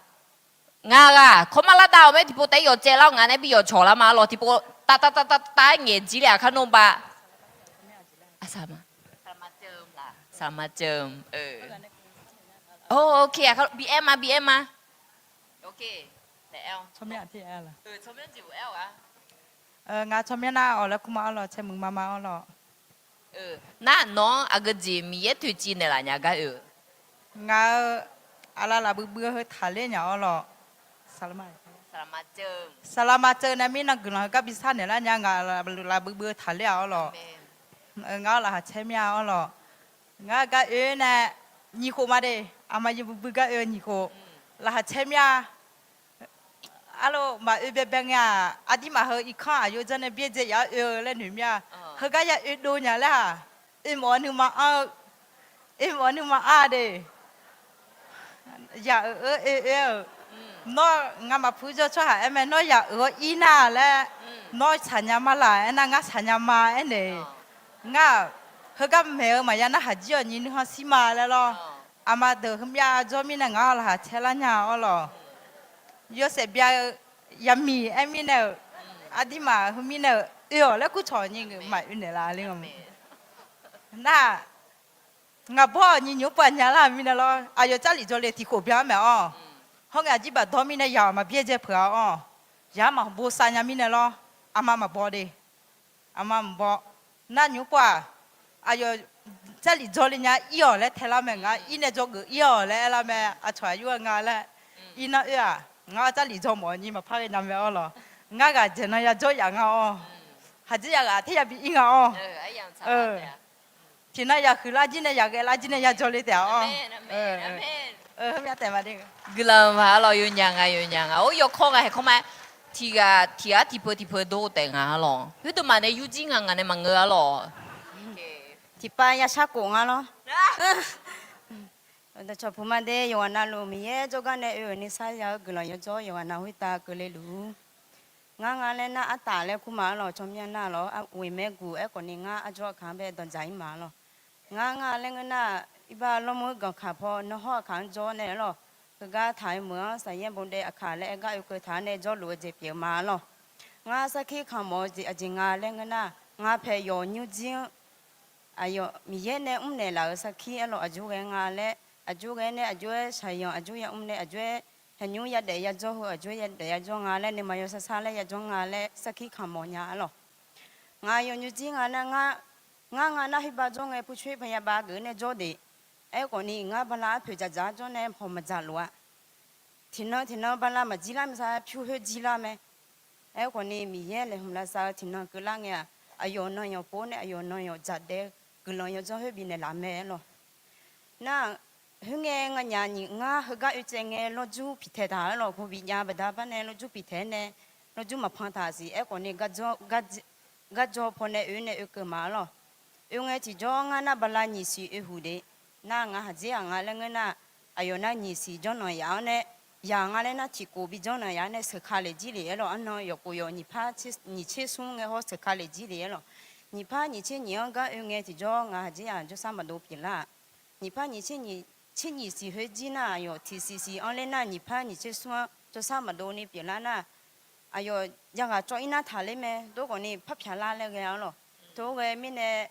Ngaq ghaq kawrmar lar dav-awq mae, tiqpov taef-aer yawf caev lar-awq, ngaq nae bi yawf cawq lar ma lawr, tiqpov tav tav tav tav tav-aer ngaeq jir le-aq kar nawr ba. Saqlaq ma, saqlaq ma ceuv-eu, ok, bi aer ma, bi aer ma. Ngaq tsawrmyanr nar-awq laer kur ma-awr lawq, caer muiq ma ma-awr lawq. Nar nawq-anr aqgeu jeq Miqyaer toeqciv naeqlaf nya gar oe-eu? Ngaq-euq aqlaf lafbuiv buiv-eu heu taqler nya-awr lawq. Saqlaq ma ceuv nae mirnan guiqlanq heugar bi sar naeqlar nya, ngaq lafbuiv buiv-eu taqler-aq-awr lawq. Ngar laqkhaq caer mir-a-awr lawq. Ngar gar oe nae nyiq khof ma de. Aqma yawbuiv buiv gar oe-eu nyiq khof. Laqkhaq caer mir-a. Arlawr, maqoe baebae ngae-aq, aqdirmaf heu irkanr aqyawf janr nae byaerdzae yaf-anr oe-eu laer noeq mir-a. Heugar ya oedov nya laer-aq, oe mawf-awr nuima anr-eu, oe mawf-awr nuima anr-a de. Yaq-euq oe oe-eu, nawr ngamaf puq jawr tsawrhaq aer mae, nawr yaq-euq-awr ir nar laer, nawr tsaqnya ma laq aernar, ngar tsaqnya ma aernaeq. Ngar-aq, heugar maeq-eu maqya narhaq jir-awq nyi nuikhanr shir ma laer lawr. Aqma deuq heumyav jawr mirnae ngaq-anr laqkhaq caer lar nya-awr lawq. Yawshaef bya-eu yamiq aer mirnae-euq, aqdirmaf heu mirnae-euq oe-awq laer kur cawq nyi maqoe naeqlaf le-a. Nar-aq, ngaq bawr-awq nyi nymq-mr pov nya lar-eu mirnae lawr, aqyawf Jarlif jawrle tiq khof byan-anr maeq-awr. Hawr ngae aqjir baqdawr mirnae yaq-awq maqbyaerdzae peuq-a-awr. Yaq-anr maqbo sav nya mirnae lawr, aqma maqbaw de. Aqma maqbaw. Nar nymq-mr pov-aq, aqyawf Jarlif jawrle nya ir-awq laer taelar mae, ngar ir nae dzawgeuf ir-awq laer aerlar mae, aqcawq aqyur-aer nga laer. Irnar oe-aq, ngar Jarlif jawr mawf-eu nyi maqpar ghae nya mae-awr lawq. Ngar ghaq dzaeqnan yajawr yaf nga-awr. Haqdzer yaqghaq ter yabi ir nga-awr. Tiqnan yaqhuiq lar jir nae yaqghae lar jir nae yajawr le taef-a-awr. Guiqlanq ma-a lawq, yawnyaf nga, yawnyaf nga. Or, yawkawr nga haeq kawr ma. Tiq ghaq tiq ghaq tiqpeu tiqpeu dov taef nga-a lawq. Khoerdeuq maqnae yurjir nga, ngaq nae maqngeur-a lawq. Tiqpav yashar khof nga lawr. Dawqcawq puq ma de, yawqghaq navluf Miqyaer jawrgar nae oe-euq nuisar ya-eu guiqlanq yawjawr yawqghaq nav khoertav keuvle luf-ur. Ngar nga laer nar artaf laer kur ma-a lawq, tsawrmyanr nar lawq, ghoeq maerguq aerkhawf ni ngar arjawr aqkaq-anr bae danqdzaq-ir ma-a lawq. Ngar nga laer ngeur nar, iqbax lawrmur-anr ganqkaq paw nan hawr aqkaq-anr jawr nae-a lawq. Heugar taq-eu meuq-anr saqyaer bawdae aqkaq laer aer gar oekeuv taq-anr nae jawrluf-eu jeq pyeuf-eu ma-a lawq. Ngar sarkir kamq mawf-eu jeq aqjeq nga laer ngeur nar, ngar paeq yawf nymrjir-anr aqyawf Miqyaer nae mrnaeq laf-euq sarkir aer lawq, aqjox ghae nga laer, aqjox ghae nae aqjox-aer shaqyanq, aqjox yamr nae aqjox-aer shaqnymr yadaef yajawr heu, aqjox-aer yadaef yajawr nga laer, nuima yawsar sar laer yajawr nga laer sarkir kamq mawf nya-a lawq. Ngaq yawf nymrjir nga nar, ngar nga nar khoerbav jawr ngae purcoer paqya bav geuf nae jawr de. Aerkhawf ni ngar bala arpoeq dzaqdzaq-ar jawr nae hawq maqdzaq lof-a. Tiqnan tiqnan bala maqjir lar maersar pyur khoer jir lar mae. Aerkhawf ni Miqyaer laeqhmq lavsav-eu tiqnan keuvlar ngae-aq, aqyawf nan yawq pov nae aqyawf nan yawq dzaqdaev guiqlanq yawdzanr khoer bifnaeq laf mae-a lawq. Nar, khoerngae nganyaf nyiq ngar heugar oe tsaev ngae lawrjur piqtaeq taq-a lawq, gu bif jav baqda bar nae lawrjur piqtaeq-aer nae, lawrjur maqpan taq siq. Aerkhawf ni garjawr paw nae oe nae oekeuv ma-a lawq. Oe ngae tiqjawr ngar nar bala nyiq siq oe huq de. Nar nga haqdzer-aq nga laer ngeur nar, aqyawf nar nyiq siq janrnanq yaf-awr nae, yaq nga laer nar tiqkhof bi janrnanq yaf-awr nae sheuq ka lef jir le-aer lawq. Arnan yawqkhof yawq nyiq par nyiq tser smr ngae hawr sheuq ka lef jir le-aer lawq. Nyiq par nyiq tser nyiq-anr gar oe ngae tiqjawr nga haqdzer-aq jawrsar maqdov pyeuflar-aq. Nyiq par nyiq tser nyiq tser nyiq siq khoer jir nar, aqyawf tiqsiq siq-anr ler nar nyiq par nyiq tser smr-anr jawrsar maqdov ni pyeuflar nar, aqyawf yaghaq cawv-ir nar taqler mae. Dov khawf ni par pyaq lar laer ghae-a lawq. Tov ghae mirnae,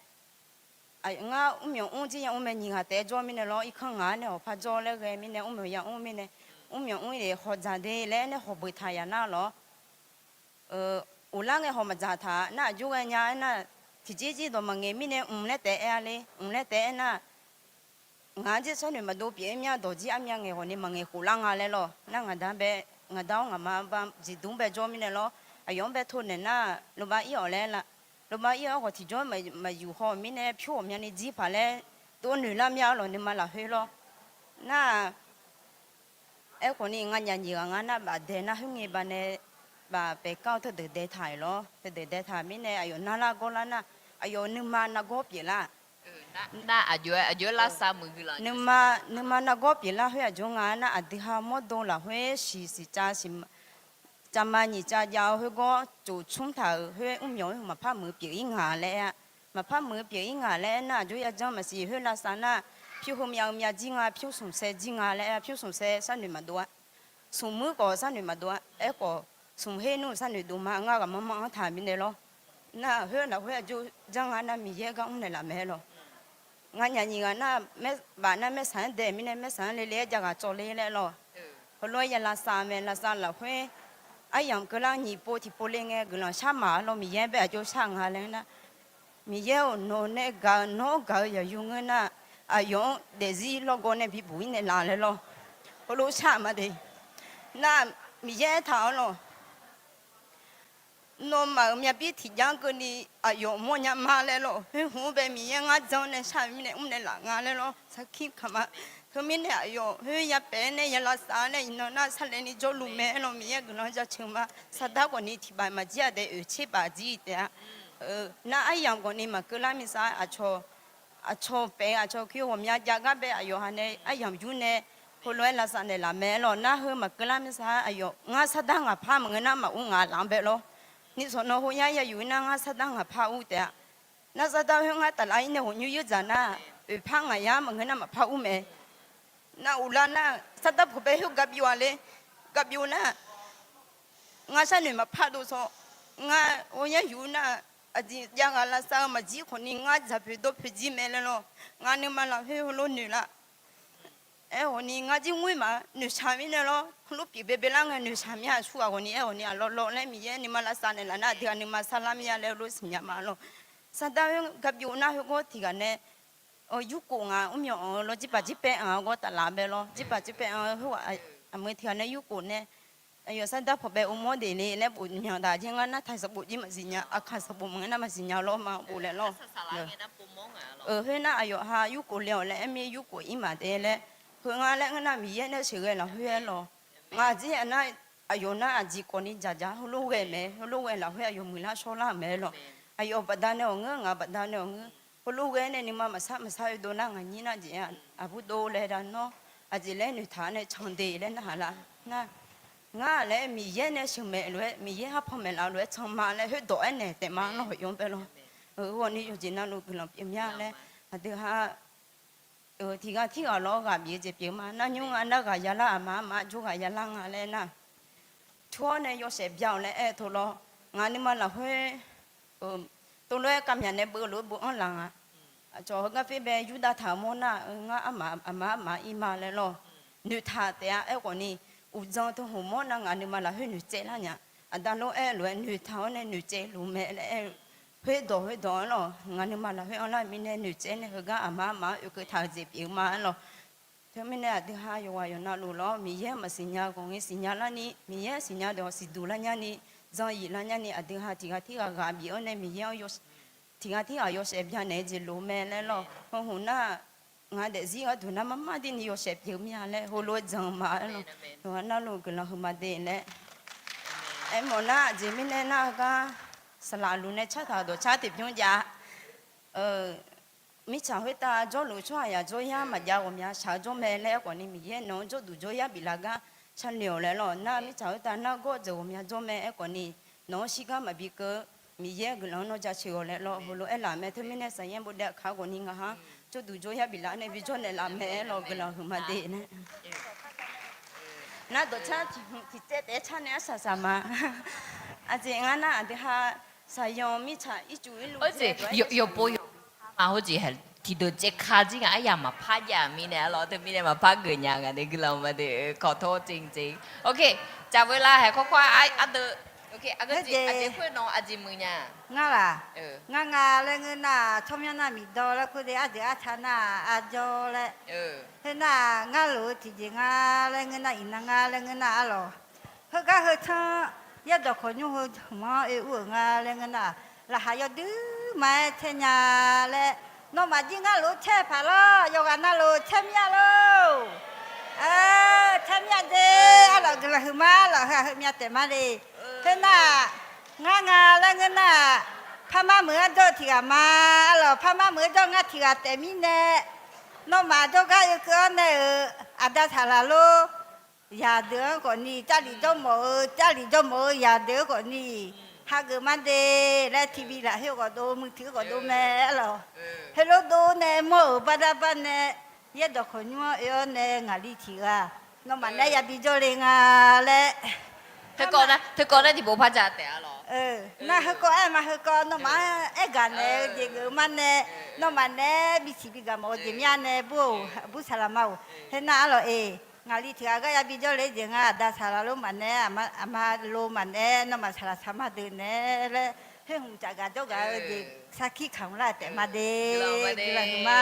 ngar mrmyawq mr jir ya mr mae, nyiq ghaq taef-aer jawr mirnae lawr, irkanr ngaq-anr nae hawq par jawr laer ghae mirnae mrmyawq ya mr mirnae, mrmyawq mr-ir de hawq dzaq de laer nae hawq beuq taq yaf nar lawr. Uqlar ngae hawq maqdzaq taq nar, aqjox ghae nya aernar, tiqjir jir dawq maqngaeq mirnae mq laer taef-aer aer-a le, mq laer taef-aer aernar, ngaq-anr jir sharnoeq maqdov pyeuf-aer mya dawq jir armya ngaeq khawf ni maqngaeq khof lar nga laer lawr. Nar ngaq da-anr bae, ngaq da-awr ngaqma ba jeqdmq bae jawr mirnae lawr, aqyawf-anr bae tov naeq nar, lawba ir-awq laer la, lawba ir-awr khawf tiqjawr maqyuf haw-euq mirnae pyur ghawqmyani jir paq laer, dov noeq lar mya-awr lawq nuima lafkhoer lawr. Nar, aerkhawf ni nganyaf nyiq ghaq nga nar bafdae nar khoerngae banae, baf paeq kar-awr teudeuq dae taq-euq lawr. Teudeuq dae taq mirnae aqyawf narlar gawrlar nar, aqyawf nuima nargawr pyeuflar-aq. Nar aqjox-aer, aqjox-aer lavsav muiq guiqlanq. Nuima nargawr pyeuflar khoer aqjox nga nar, aqdui ha mawrdo lafkhoer shiq siqcav siq, cavma nyiq cav jav-eu khoergawr tsof tsmr taq-euq khoer mrmyawq-eu maqpar muiq pyeuf-ir ngaq laer-a. Maqpar muiq pyeuf-ir ngaq laer aernar, aqjox yajanr maqsiq khoer lavsav nar, pyur heumyav-eu myav jir nga, pyur smq saer jir nga laer-a. Pyur smq saer sharnoeq maqdov-a. Smq muir khawf sharnoeq maqdov-a. Aerkhawf, smq her nmr sharnoeq dov ma. Ngar ghaqmanr manr-anr taq mirnae lawr. Nar khoer lafkhoer aqjox janr nga nar, Miqyaer gar mrnaeq laf mae lawq. Nganyaf nyiq ghaq nar, baf nar maersanq-anr dae mirnae maersanq-anr le le-aer jav ghaq tsawv le laer lawq. Heulof-aer ya lavsav mae. Lavsav lafkhoer aryamq keuvlar nyiq pov tiqpov le ngae guiqlanq shar maq-ar lawr. Miqyaer bae aqjox shar nga laer nar, Miqyaer-or, nawq nae gaq-eu, nawr gaq-eu yaqyu ngeur nar, aqyawf-anr daefzir lawrgawv nae bibuq-ir naeqlaf laer lawr. Heulof shar-euq ma de. Nar, Miqyaer aertaq-awr lawq. Nawmaf-euq myavbir tiqjav-anr keuvni aqyawf mawrnya ma laer lawr. Khoer hmq-anr bae Miqyaer ngar jan nae shar-eu mirnae mrnaeq laf nga laer lawr. Sarkir kaq ma. Teumirnae aqyawf khoer ya paef-aer nae ya lavsav nae iqnan nar sarlaevni jawrluf mae aer lawr. Miqyaer guiqlanq jaceuq ma. Sardar khawfni tiqbaq maqjir-a dae oeq tser baf jir taef-a. Nar aryamq khawfni maqkeuv lar mirsar aqcawq paef-eu aqcawq kir ghawqmya jav gar bae aqyawf ha nae aryamq yur nae heulof-aer lavsav naeqlaf mae aer lawr. Nar heu maqkeuv lar mirsar aqyawf ngar sardar ngaq par maqngeur nar maqur ngaq laf-anr bae lawr. Nishawq nan hawr yar ya yuf-ir nar ngar sardar ngaq par ur taef-a. Nar sardar khoer ngar taflaf-ir nae ghawqnymr yur dzaq nar, oeq par ngaq yar maqngeur nar maqpar ur mae. Nar uqlar nar sardar pawqbae khoer gaq byov-a le. Gaq byov nar, ngar sharnoeq maqpar dov saw. Ngar hawr yar yuf nar, aqjeq jav ghaq lavsav-eu maqjir khawfni ngar dzaq poeq dawr poeq jir mae laer lawr. Ngaq nuima lafkhoer heulof noeq lar. Aerkhawfni ngar jir ngoer ma, noeqshaq mirnae lawr. Heulof pyeuf baebae lar ngae noeqshaq mir-a. Aqsurghaq khawfni aerkhawfni aqlawv lawv laer Miqyaer nuima lavsav naeqlaf nar aqdui-aq nuima sarlar mir-a laer heulof siqnya ma lawr. Sardar khoer gaq byov nar heugar tiqghaq nae yurkhof ngaq mrmyawq anq-eu lawr, jirpaq jirpaev anq-eu gawr taflaf bae lawr. Jirpaq jirpaev anq-eu khoerghaq aqmeuq tiqghaq nae yurkhof nae aqyawf sardar pawqbae uqmawr def le laer bof myanq taq jeq ngar nar taq sanqbof jir maqsiq nya, aqkaq sanqbof maqngeur nar maqsiq nya lawr ma bof laer lawr. Khoernar aqyawf ha yurkhof le-awq laer aer mir yurkhof-ir maqdaef laer, heu nga laer ngeur nar Miqyaer nae sheuqghae lafkhoer-aer lawr. Ngaq jir aqnar aqyawf nar aqjeq khawfni dzaqdzaq heulof ghae mae. Heulof ghae lafkhoer aqyawf muiqlar shawrlar-euq mae lawr. Aqyawf baqdanae-awq ngeur, ngaq baqdanae-awq ngeur. Heulof ghae-aer nae nuima maqsar maqsar oedov nar ngaq nyir nar jeq-a. Aqbur dov laer da nawr aqjeq laer noeqtaq-a nae can de laer narhaq lar nar, ngar laer Miqyaer nae sheuqmaeq lof-aer, Miqyaer har panmaeq laf lof-aer can ma laer khoerdawq-aer naeq taef ma lawr. Hawq yawr bae lawr. Ghawqni yawqjeq navluf guiqlanq pyeuf mya laer aqdui ha tiqghaq tirghaq lawr ghaq bif-eu jeq pyeuf ma. Nar nymr nga nar ghaq yalar, aqma arma jawr ghaq yalar nga laer nar, tur-awr nae yawshaef bya-awq laer aer-eu tov lawr. Ngaq nuima lafkhoer tov lof-aer kavmyaq nae beuv lof-aer beuv-anr laq nga. Aqcawq heugar fir bae yurdav taq-euq mawr nar, ngar arma aqma arma ir ma laer lawr. Noeqtaq taef-a. Aerkhawfni uqdzan teu hmq mawr nar ngaq nuima lafkhoer noeqtsaev lar nya. Aqda lof-aer lof-aer noeqtaq-awr nae noeqtsaev luf mae laer aer-eu khoerdawq khoerdawq-anr lawr. Ngaq nuima lafkhoer anrlar mirnae noeqtsaev nae heugar aqma arma-anr oekeuv taq-eu jeq pyeuf ma-aer lawr. Teumirnae aqdui ha yawqghaq yawqnavluf lawr, Miqyaer-anr maqsiqnya ghawqni siqnya larni, Miqyaer-anr siqnya dawq siqduq lar nyani, dzanyif lar nyani, aqdui ha tiqghaq tirghaq ghaq bif-awr nae Miqyaer-anr tiqghaq tirghaq yawshaef byanaeq-eu jeq lof mae laer lawr. Heu hmq nar, ngaq daefzir gharduq nar marmar dirni yawshaef pyeuf mir-a laer heulof-aer jan ma-aer lawr. Yawqghaq navluf guiqlanq huiqma de laer. Aermawf nar aqjeq mirnae nar heugar saqlaq luf nae cartaq-euq dawqcar tiqbymr jav mirtsaq khoertav jawrluf tsawrhaq yaq jawryar maqjav ghawqmya shaq-eu jawr mae laer aerkhawfni Miqyaer nawq-anr jawrduq jawryar biflaf gar sharnoeq-awq laer lawr. Nar mirtsaq khoertav nargawr dzaeq ghawqmya jawr mae aerkhawfni nawq-anr shirgar maqbi keuv Miqyaer guiqlanq-anr nawr jaceuq-awq laer lawr. Heulof-aer laf mae. Teumirnae saqyaer bawdae aqkaq ghawqni ngaq-anr jawrduq jawryar biflaf nae bijawr naeqlaf mae-aer lawr guiqlanq huiqma de nae. Nar dawqcar tiqhmq tiqtsaev taef-aer car nae arsaq saq ma. Aqjeq ngar nar aqdui ha saqyanq mirtsaq ircuf irluf yawqpov yawq ma hawr jeq tiqdeuq tsaevka jir nga aryamq maqpar jav mirnae-a lawr. Teumirnae maqpar geuf nya nga de guiqlanq ma de. Kawqtawr tseqtseq. Ok, tsaqboeq lav haeq kawrkawr ardeuv. Aqjeq khoer nawq aqjeq muiq nya. Ngar laq, ngar nga laer ngeur nar tsawrmyanr nar miqdawr laer khoer de ardeuq arca nar arjawr laer. Khoernar ngar loq-eu tiqjeq nga laer ngeur nar iqnan nga laer ngeur nar arlawq. Heugar heu tsanr yar dawqkawq nymr heu hmq-anr oe ur-euq nga laer ngeur nar, laqkhaq yawdui ma-aer caer nya laer, nawmaf jir ngar lof-aer caer paq lawr. Yawqghaq navluf caer mir-a lor. Caer mir-a de. Arlawq guiqlanq huiqma lawq. Heu-aq heumyav taef ma le. Khoernar ngar nga laer ngeur nar-aq, Parmar meuq-anr jawr-eu tiq ghaq ma. Arlawq, parmar meuq-anr jawr ngar tiq ghaq taef mirnae, nawmaf jawrgar oekeuv-anr nae-euq aqda saqlaq lor, zaqdeuq-anr khawfni, Jarlif jawrmawf-eu, Jarlif jawrmawf-eu zaqdeuq-anr khawfni, hageuf ma de laer tiqbi lafkhoer khawf dov, muiq tiq-eu khawf dov mae. Arlawq, heulof dov nae mawr-euq bardarbar nae, yaerdawq khawqnymr-anr oe-awr nae ngaqli tiq ghaq nawmaf nae yabi jawrle nga laer. Teukawv nar tiqpov par ja taef-a lawq. Nar heukawv aer ma, heukawv nawmaf-anr aergaq naeq-eu jeq geuf-eu ma nae, nawmaf nae bisiq bigaq mawf-eu jeq mya nae bur-or, bur saqlaq ma-or. Khoernar arlawq-eq, ngaqli tiq ghaq gar yabi jawrle jeq nga, aqda saqlaq lor maqnaeq, aqma lo maqnaeq, nawmaf saqlaq saqma deuq naeq laer, khoer hmq tsafgaq jawrgaq-eu jeq sarkir kamq lar taef ma de. Guiqlanq huiq ma.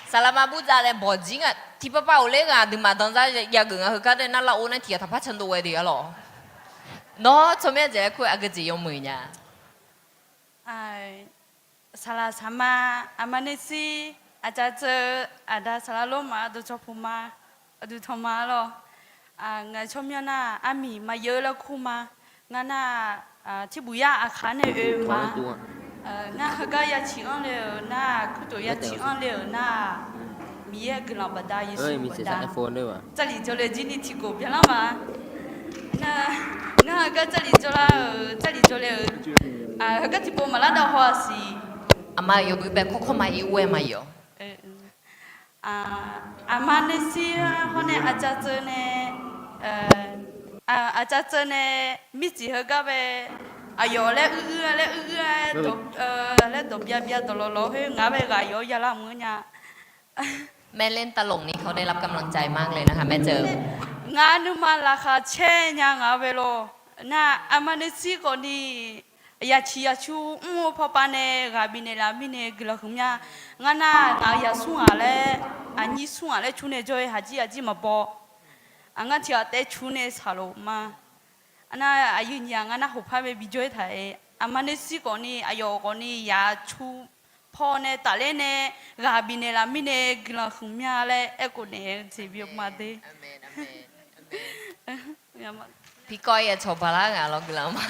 Saqlaqma burjav nae bawqjir nga tiqpavpav-euq ler ghaq aqduimaf danzar yageuf nga heugar dae nar lar-or nar tiq ghaq taqpar candov ghae de arlawq. Nawr tsawrmyanr jeq laer kur aqgeujeq yawmuiq nya. Saqlaq saqma, aqma nuishir, aqcavceuv, aqda saqlaq lorma, dawqcawq puqma, aqdui tanqma lawr. Ngaq tsawrmyanr nar armiq maqyeu laer kur ma. Ngar nar, tirbuq yar aqkaq nae oe ma. Ngar heugar ya ciq anr le-euq nar, kurtof ya ciq anr le-euq nar, Miqyaer guiqlanq baqda, Yeqsur baqda, Jarlif jawrle jir ni tiqkhof byanlar ma. Ngar heugar Jarlif jawrlar-euq, Jarlif jawrle-euq, heugar tiqpov maqlar dav haw-a siq. Aqma yawbui bae kawrkawr ma ir ghae ma yawq. Aqma nuishir-a hawr nae aqcavceuv nae, aqcavceuv nae mircif heugar bae, aqyawf laer uir uir-a laer uir uir-a laer dawq byav byav dawq lawq lawq khoer ngaq-anr bae ghaq yawf-awr yalar mq-eu nya. แม่เล่นตลกนี่เขาได้รับกำลังใจมากเลยนะคะ แม่เจิม Ngar nuima laqkhaq caer nya ngaq-anr bae lawr. Nar aqma nuishir khawfni, yaciq yacu mr-eu pawpav nae ghaq bifnaeq laf mirnae guiqlanq huiqmya. Ngar nar ngaq-euq yaqsur ngaq laer, aqnyir sur ngaq laer cur nae jawr-ir haqjir aqjir maqbaw. Ngar tiq ghaq taef cur nae saqloq ma. Nar aqyuif nyiq ghaq ngar nar khof par bae bijawr-ir taq-aer, aqma nuishir khawfni, aqyawf khawfni, yacu paw nae tafler nae ghaq bifnaeq laf mirnae guiqlanq huiqmya laer aerkhof naeq-eu jeq bima de. Tiqkawv-ir aqcawq baqlar ngaq lawr guiqlanq ma.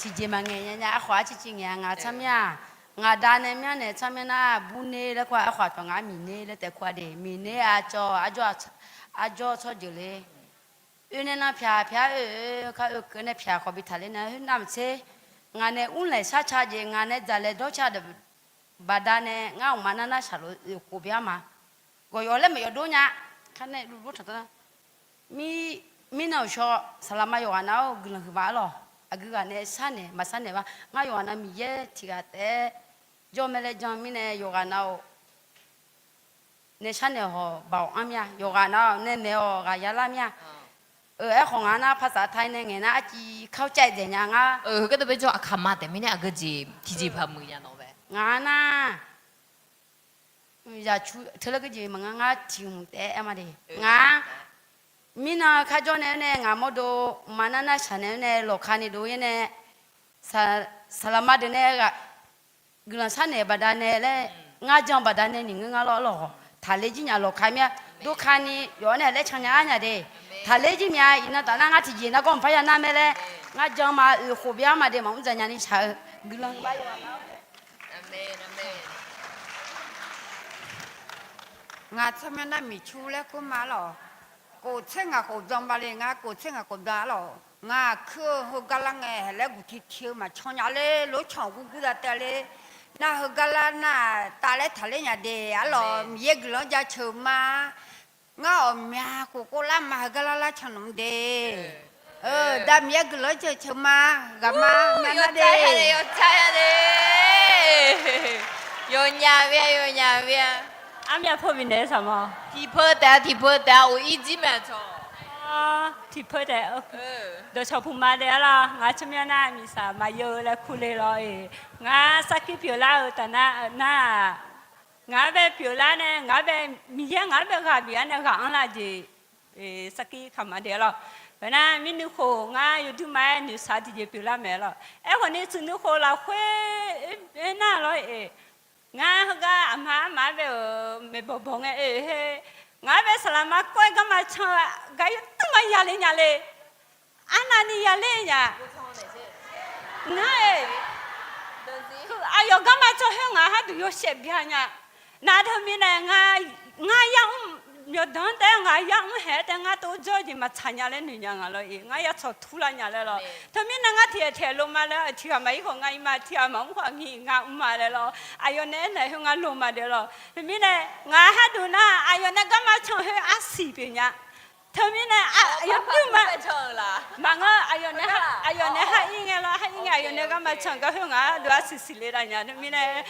Tiqjeq maqngaeq nya nya, arkhawf arciv civ ngaeq-a ngaq tsawrmyanr-aq, ngaq da nae myanrnaeq tsawrmyanr nar bur ner laer kur-a, arkhawf aqcawq ngar miqner laer taef kur-a de, miqner aqcawq, arjawr tsawrjeuq le. Oe nae nan pyaq pyaq oe, oe kar oe keuv nae pyaq khawf bi taqler nae khoer navmaqtser, ngaq nae mrlaeq shar ca jeq ngaq nae dzaqlaeq dawr ca baqdanae ngar aqma nar nar shaqlof oeq khof bya ma. Gawqyawf laer maqyawf dov nya. Kar nae luvlof taq taq-a. Mirnan uqshaw saqlaqma yawqghaq nav-awr guiqlanq huiqma arlawq. Aqgeu ghaq nae sharnaeq maqsharnaeq ba. Ngar yawqghaq nav Miqyaer tiq ghaq taef-aer jawr mae laer jan mirnae yawqghaq nav-awr nae sharnaeq hawq baoq anr mir-a. Yawqghaq nav-awr nae naeq-awq ghaq yalar mir-a. Aerkhawf ngaq nar ภาษาไทย nae ngaeq nar arciv เข้าใจ dzaeq nya ngar. Heugar dov bae jawr aqkaq ma taef mirnae aqgeu jeq tiqjeq paq muiq nya nawq bae. Ngaq nar zaqcu teu laer geujeq maqnga ngar tiq hmq taef-aer aer ma de. Ngaq mirnan kar jawr nae-aer nae ngaq mawrdo mqmaq nar nar shaq naeq-aer nae lawqka ni dov-aer nae saqlaqma deuq nae guiqlanq sharnaeq baqdanae laer ngar jan baqdanae ni ngeur ngar lawr lawq. Taqler jir nya lawqka mir-a. Dov ka ni yawf-awr nae laer can nya-ar nya de. Taqler jir mya iqnan taf nar ngar tiqjeq nargawr mqpar ya nar mae laer ngar jan ma oeq khof bya ma de maqmr dzaq nya ni shaq-eu guiqlanq ba yawqghaq nav-awr Ngaq tsawrmyanr nar miqcur laer kur ma lawq. Kof tser ngaq khof byan ba le ngar, kof tser ngaq khof byan-a lawq. Ngaq kuir-eu heugar lar ngae haeq laer guq tiqtiq-eu maqcan nya ler, lorcanq gurgur za tae ler. Nar heugar lar nar taf laer taqler nya de-a lawq. Miqyaer guiqlanq-anr jaceuq ma. Ngar ghawqmya khof kov lar ma heugar lar lar can nmr de. Da Miqyaer guiqlanq-anr jaceuq ma. Ghaq ma mya nar de. Yawnyaf bya, yawnyaf bya. Armyav pov bifnaeq-eu saqma. Tiqpeu taef-a, tiqpeu taef-a, of ir jir mae cawq. Tiqpeu taef, dawqcawq puq ma de-a lawq. Ngaq tsawrmyanr nar miqsaq maqyeu-eu laer kur le lawr-eq. Ngar sarkir pyeuflar-eu taf nar nar-aq, ngaq-anr bae pyeuflar nae ngaq-anr bae Miqyaer ngaq-anr bae ghaq bif-ar nae ghaq anrlar jeq sarkir kaqma de-a lawq. Khoernar mirnuikhof ngar yawduima-aer noeqshaq tiqjeq pyeuflar mae lawq. Aerkhawf ni tsuif nuikhof lafkhoer nar lawr-eq, ngar heugar aqma armaf-anr bae-euq maeqbawq bawq ngae oe her, ngaq-anr bae saqlaqma kawr-aer garma can-eu gar yawduima yale nya le. Arnavni yaler nya. Ngar-e, aqyawf garma can khoer ngaq harduq yawshaef bya nya. Nar teumirnae ngar yar mr, yawqdanq taef-aer ngaq yar mr haeq-aer taef ngar tov jawr jeq maqtsaq nya laer noeq nya ngaq lawr-ir. Ngar yar tsawq turlar nya laer lawr. Teumirnae ngar tiqghaq tiqghaq lov ma laer tiqghaq maqir khawf ngar ir ma, tiqghaq maqmr khawf ngir ngar mr ma laer lawr. Aqyawf nae aernaeq khoer ngar lov ma dae lawr. Teumirnae ngaq harduq nar aqyawf nae garma can khoer arsiq pyeuf nya. Teumirnae aqyawf duir ma. Maqngeur, aqyawf nae har ir ngae lawr, har ir ngae aqyawf nae garma can gar khoer ngaq harduq arsiq siqle dav nya. Teumirnae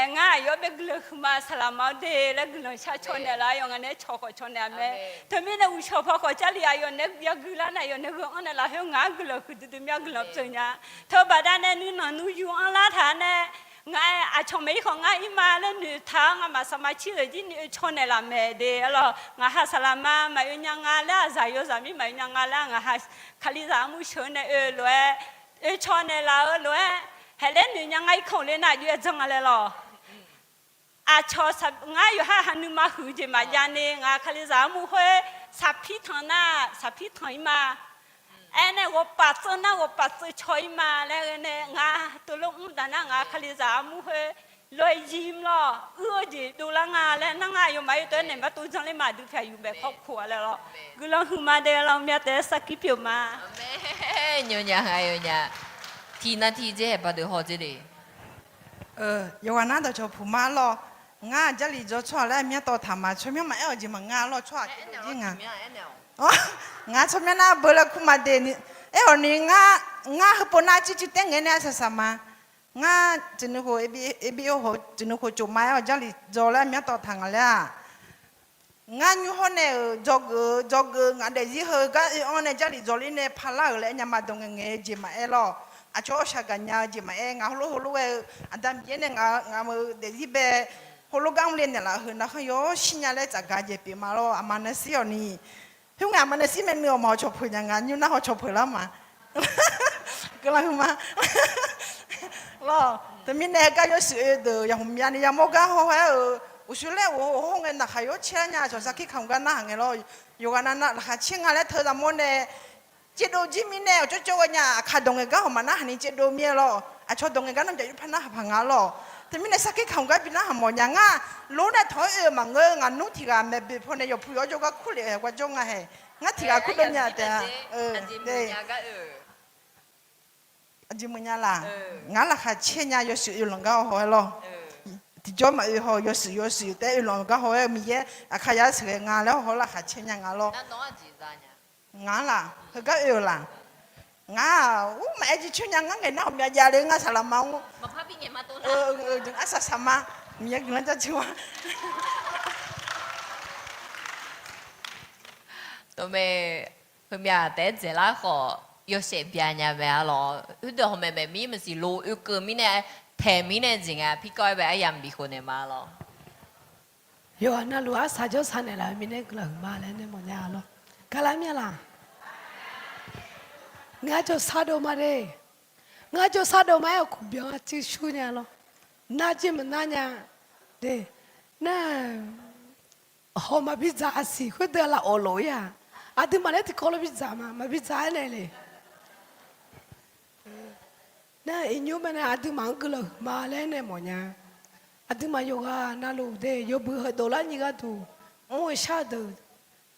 ngar aqyawf bae guiqlanq huiqma saqlaq ma-awr de laer guiqlanq shar caw naeq laf-aer yawqghaq nae cawq khawf caw naeq-a mae. Teumirnae uqshawq paw khawf Jarlif aqyawf nae yagui lar nae aqyawf nae gheu anr naeq laf khoer ngaq-anr guiqlanq huiqdui dui mir-a guiqlanq pyeuf nya. Teubaqda nae nuinanq nuiyu anrlar taq-a nae ngaq-aer aqcawq maqir khawf ngar ir ma laer noeqtaq-awr ngamaf saqma cir-euq jir ni oe caw naeq laf mae de-a lawr. Ngaq ha saqlaq ma maqoe nya nga laer aqzaq yawzaq mir maqoe nya nga laer ngaq ha Kalizaq armur sheuq-eu nae oe lof-aer oe caw naeq laf-eu lof-aer haeqler noeq nya nga ir kanq le nar aqjox-aer jan nga laer lawr. Aqcawq ngar yawqha ha nuima huiq-eu jeq maqjav ni ngaq Kalizaq armur khoer saqpir tanq nar saqpir tanq ir ma. Aernae ghawqpaf tseuv nar ghawqpaf tseuv caw ir ma laer ghae nae ngaq teulof mr taf nar ngaq Kalizaq armur khoer lof-aer yir mr lawr uir-eu jeq dovlar nga laer nar ngar aqyawfmaf-aer tov-aer naeq bar tov janr ler ma aqdui pyaq yuf baef kawr ku-a laer lawr. Guiqlanq huiqma de lawr myav taef-aer sarkir pyeuf ma. Nymr nya ha yawnya tiqnan tiqjeq haeq baqdeuq haw dzer de. Yawqghaq nar dawqcawq puq ma lawr. Ngar Jarlif dzaw tsawrhaq laer myav tawv taq ma tsawrmyanr maqaer-awq jeq maqnga lawr tsawrhaq tiqdov jir nga. Ngar tsawrmyanr nar beu laer kur ma de ni. Aer-awq ni ngar heupov nar circuir taer ngae nae arsaq saq ma. Ngar teunuikhof, eb, eb, ov, teunuikhof cof ma aer-awq Jarlif dzaw laer myav tawv taq nga laer-aq. Ngar nymr hawr nae-euq dzawgeuf-eu dzawgeuf-eu ngaq daefzir heu gar oe-anr nae Jarlif dzaw ler nae parlar-euq laer aer nya ma dawq ngaeqngaeq-eu jeq maqaer lawr. Aqcawq-awr shaqgaq nya-eu jeq maqaer ngaq heulof heulof ghae-eu aqda Miqyaer nae ngaq-euq daefzir bae heulof gar mr le naeqlaf-eu heu narkhan yawshir nya laer tsafgaq-eu jeq pyeuf ma lawr. Aqma nae shir-awq ni. Khoerngae aqma nae shir mae nuiv-awq ma haw cawq peuq nya nga nymr nar haw cawq peuq lar ma. Guiqlanq huiqma lawr. Teumirnae heugar yawshuif oe deuq yaqhmq myavni yamawr gar hawr-aer-euq uqshoe laer of hawr ngae naqkhaq yawr caer nya cawq sarkir kamq gar narhaq ngae lawr. Yawqghaq navnav laqkhaq caer nga laer teu zaqmawr nae caevdov jir mirnae awqcawv cawv ghae nya aqkaq dawq ngaeq gar hawq maqnarhaq ni caevdov mir-aer lawr. Aqcawq dawq ngaeq gar nar jaqyur par narhaq paq nga lawr. Teumirnae sarkir kamq gar bi narhaq mawf nya ngar. Lor nae tawq-anr oe-eu maqngeur ngaq nmr tiq ghaq maeqboeq pawnae yawqpu yawr jawrgar kurlef-eu yaqgar jawr nga hae. Ngar tiq ghaq kurdov nya taef-a. Aqjeq meuq nya laq. Ngar laqkhaq caer nya yawshuif oelanq gar haw-aer lawr. Tiqjawr maqoe haw yawshuif yawshuif taef-aer oelanq gar haw-aer-eu Miqyaer aqkar yar sheuqghae nga laer haw laqkhaq caer nya nga lawr. Ngar laq heugar oe-eu laq. Ngar ur maqaer jircoer nya ngar ngaeq nar hawq myav jav le ngar saqlaq ma-anr. Arsaq saq ma. Miqyaer guiqlanq jaceuq-a. Dawqmaeq heumyav taef-aer dzaeqlar khawf yawshaef bya nya mae-a lawr. Khoerdeuq hawmaeq maeq mir maqsiq lo oekeuv mirnae taeq mirnae jeq ngae pirkawv-aer bae aryamq bif khof naeq ma lawr. Yawqghaq navluf arsaq jawrsaq naeqlaf-eu mirnae guiqlanq huiqma laer nae mawfnya lawr. Gaqlar myav laq. Ngar jawrsar dov ma de. Ngar jawrsar dov ma-aer awqkuq byan-a cuivsur nya lawr. Nar jir maqnar nya de. Nar haw maqbi dzaq-a siq khoerdeuq lafawf lof-ir-aq. Aqduimaf laer tiqkawv lof bi dzaq ma maqbi dzaq-aer nae le. Nar iqnymr mae nae aqduimaf-anr guiqlanq huiqma laer nae mawfnya. Aqduimaf yawqghaq navluf de yawbui heudov lar nyir gharduq mr-eu shar-eu deuq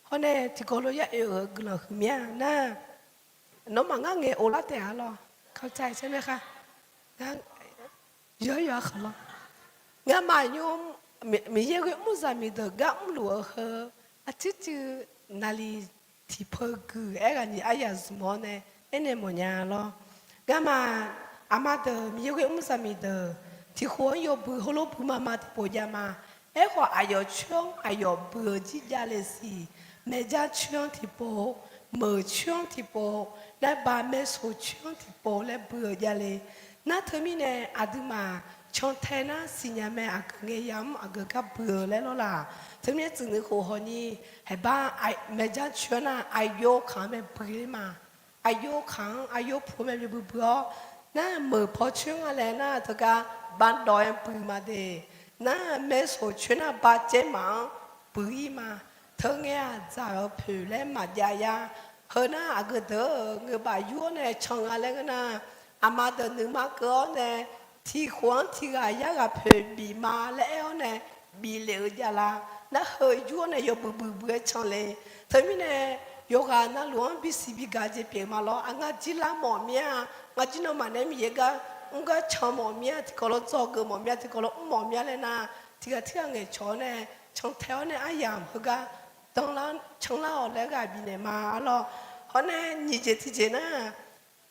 hawr nae tiqkawv lof yar oe-euq guiqlanq huiqmya nar. Nawmaf ngar ngaeq of lar taef-a lawr. Kawcav-aer saer nae khar. Yawr yawq-a khawf lawr. Ngamaf nymr Miqyaer ghoer mr zaqmiq deuq gar mrluf-eu heu aqcuir cuiv naqliq tiqpeu guiq aer ghaq nyiq aryaq zmq-awr nae aernaeq mawfnya lawr. Ngamaf aqma deuq Miqyaer ghoer mr zaqmiq deuq tiqkhof-anr yawbui heulof bui ma ma tiqpov jav ma. Aerkhawf aqyawf coer-anr aqyawf bui-eu jir javle siq. Maeqjar coer-anr tiqpov, meuq coer-anr tiqpov, nar baq maeqsoq coer-anr tiqpov laer bui-eu javle. Nar teumirnae aqduimaf cantae nar siqnya mae aqgeu ngae yamr aqgeu gar bui-eu laer lawr laq. Teumirnae tsuif nuikhof hawni haeqbar maeqjar coer-anr nar aqyawf kaq-anr mae bui ler ma. Aqyawf kaq-anr aqyawf puq-eu mae bui bui-awr nar meuq paw coer nga laer nar teugar baqdawq-aer bui ma de. Nar maeqsoq coer nar baqcaer maq-anr bui-ir ma. Teungae-aq dzaq-eu poeq laer maqjav yar Heu nar aqgeu deuq-eu ngeurbaf yur-awr nae can nga laer ngeur nar, aqma deuq nuima keuv-awr nae, tiq khof-anr tiq ghaq yar ghaq poeq bif ma laer aer-awr nae, bif lef-eu jav la. Nar heu yur-awr nae yawbuiq buiq buiq-aer can le. Teumirnae, yawqghaq navluf-anr bisiq bigaq jeq pyeuf ma lawr. Aqngar jir lar mawf mir-a. Ngar jir nawmaf nae Miqyaer gar mr gar can mawf mir-a. Tiqkawv lof dzawgeuf mawf mir-a. Tiqkawv lof mr mawf mir-a laer nar, tiq ghaq tirghaq ngaeqcawq-awr nae, cantae-awr nae aryamq heugar danlar canlar-awq laer ghaq bifnaeq ma arlawr. Hawr nae nyiq jeq tiqjeq nar,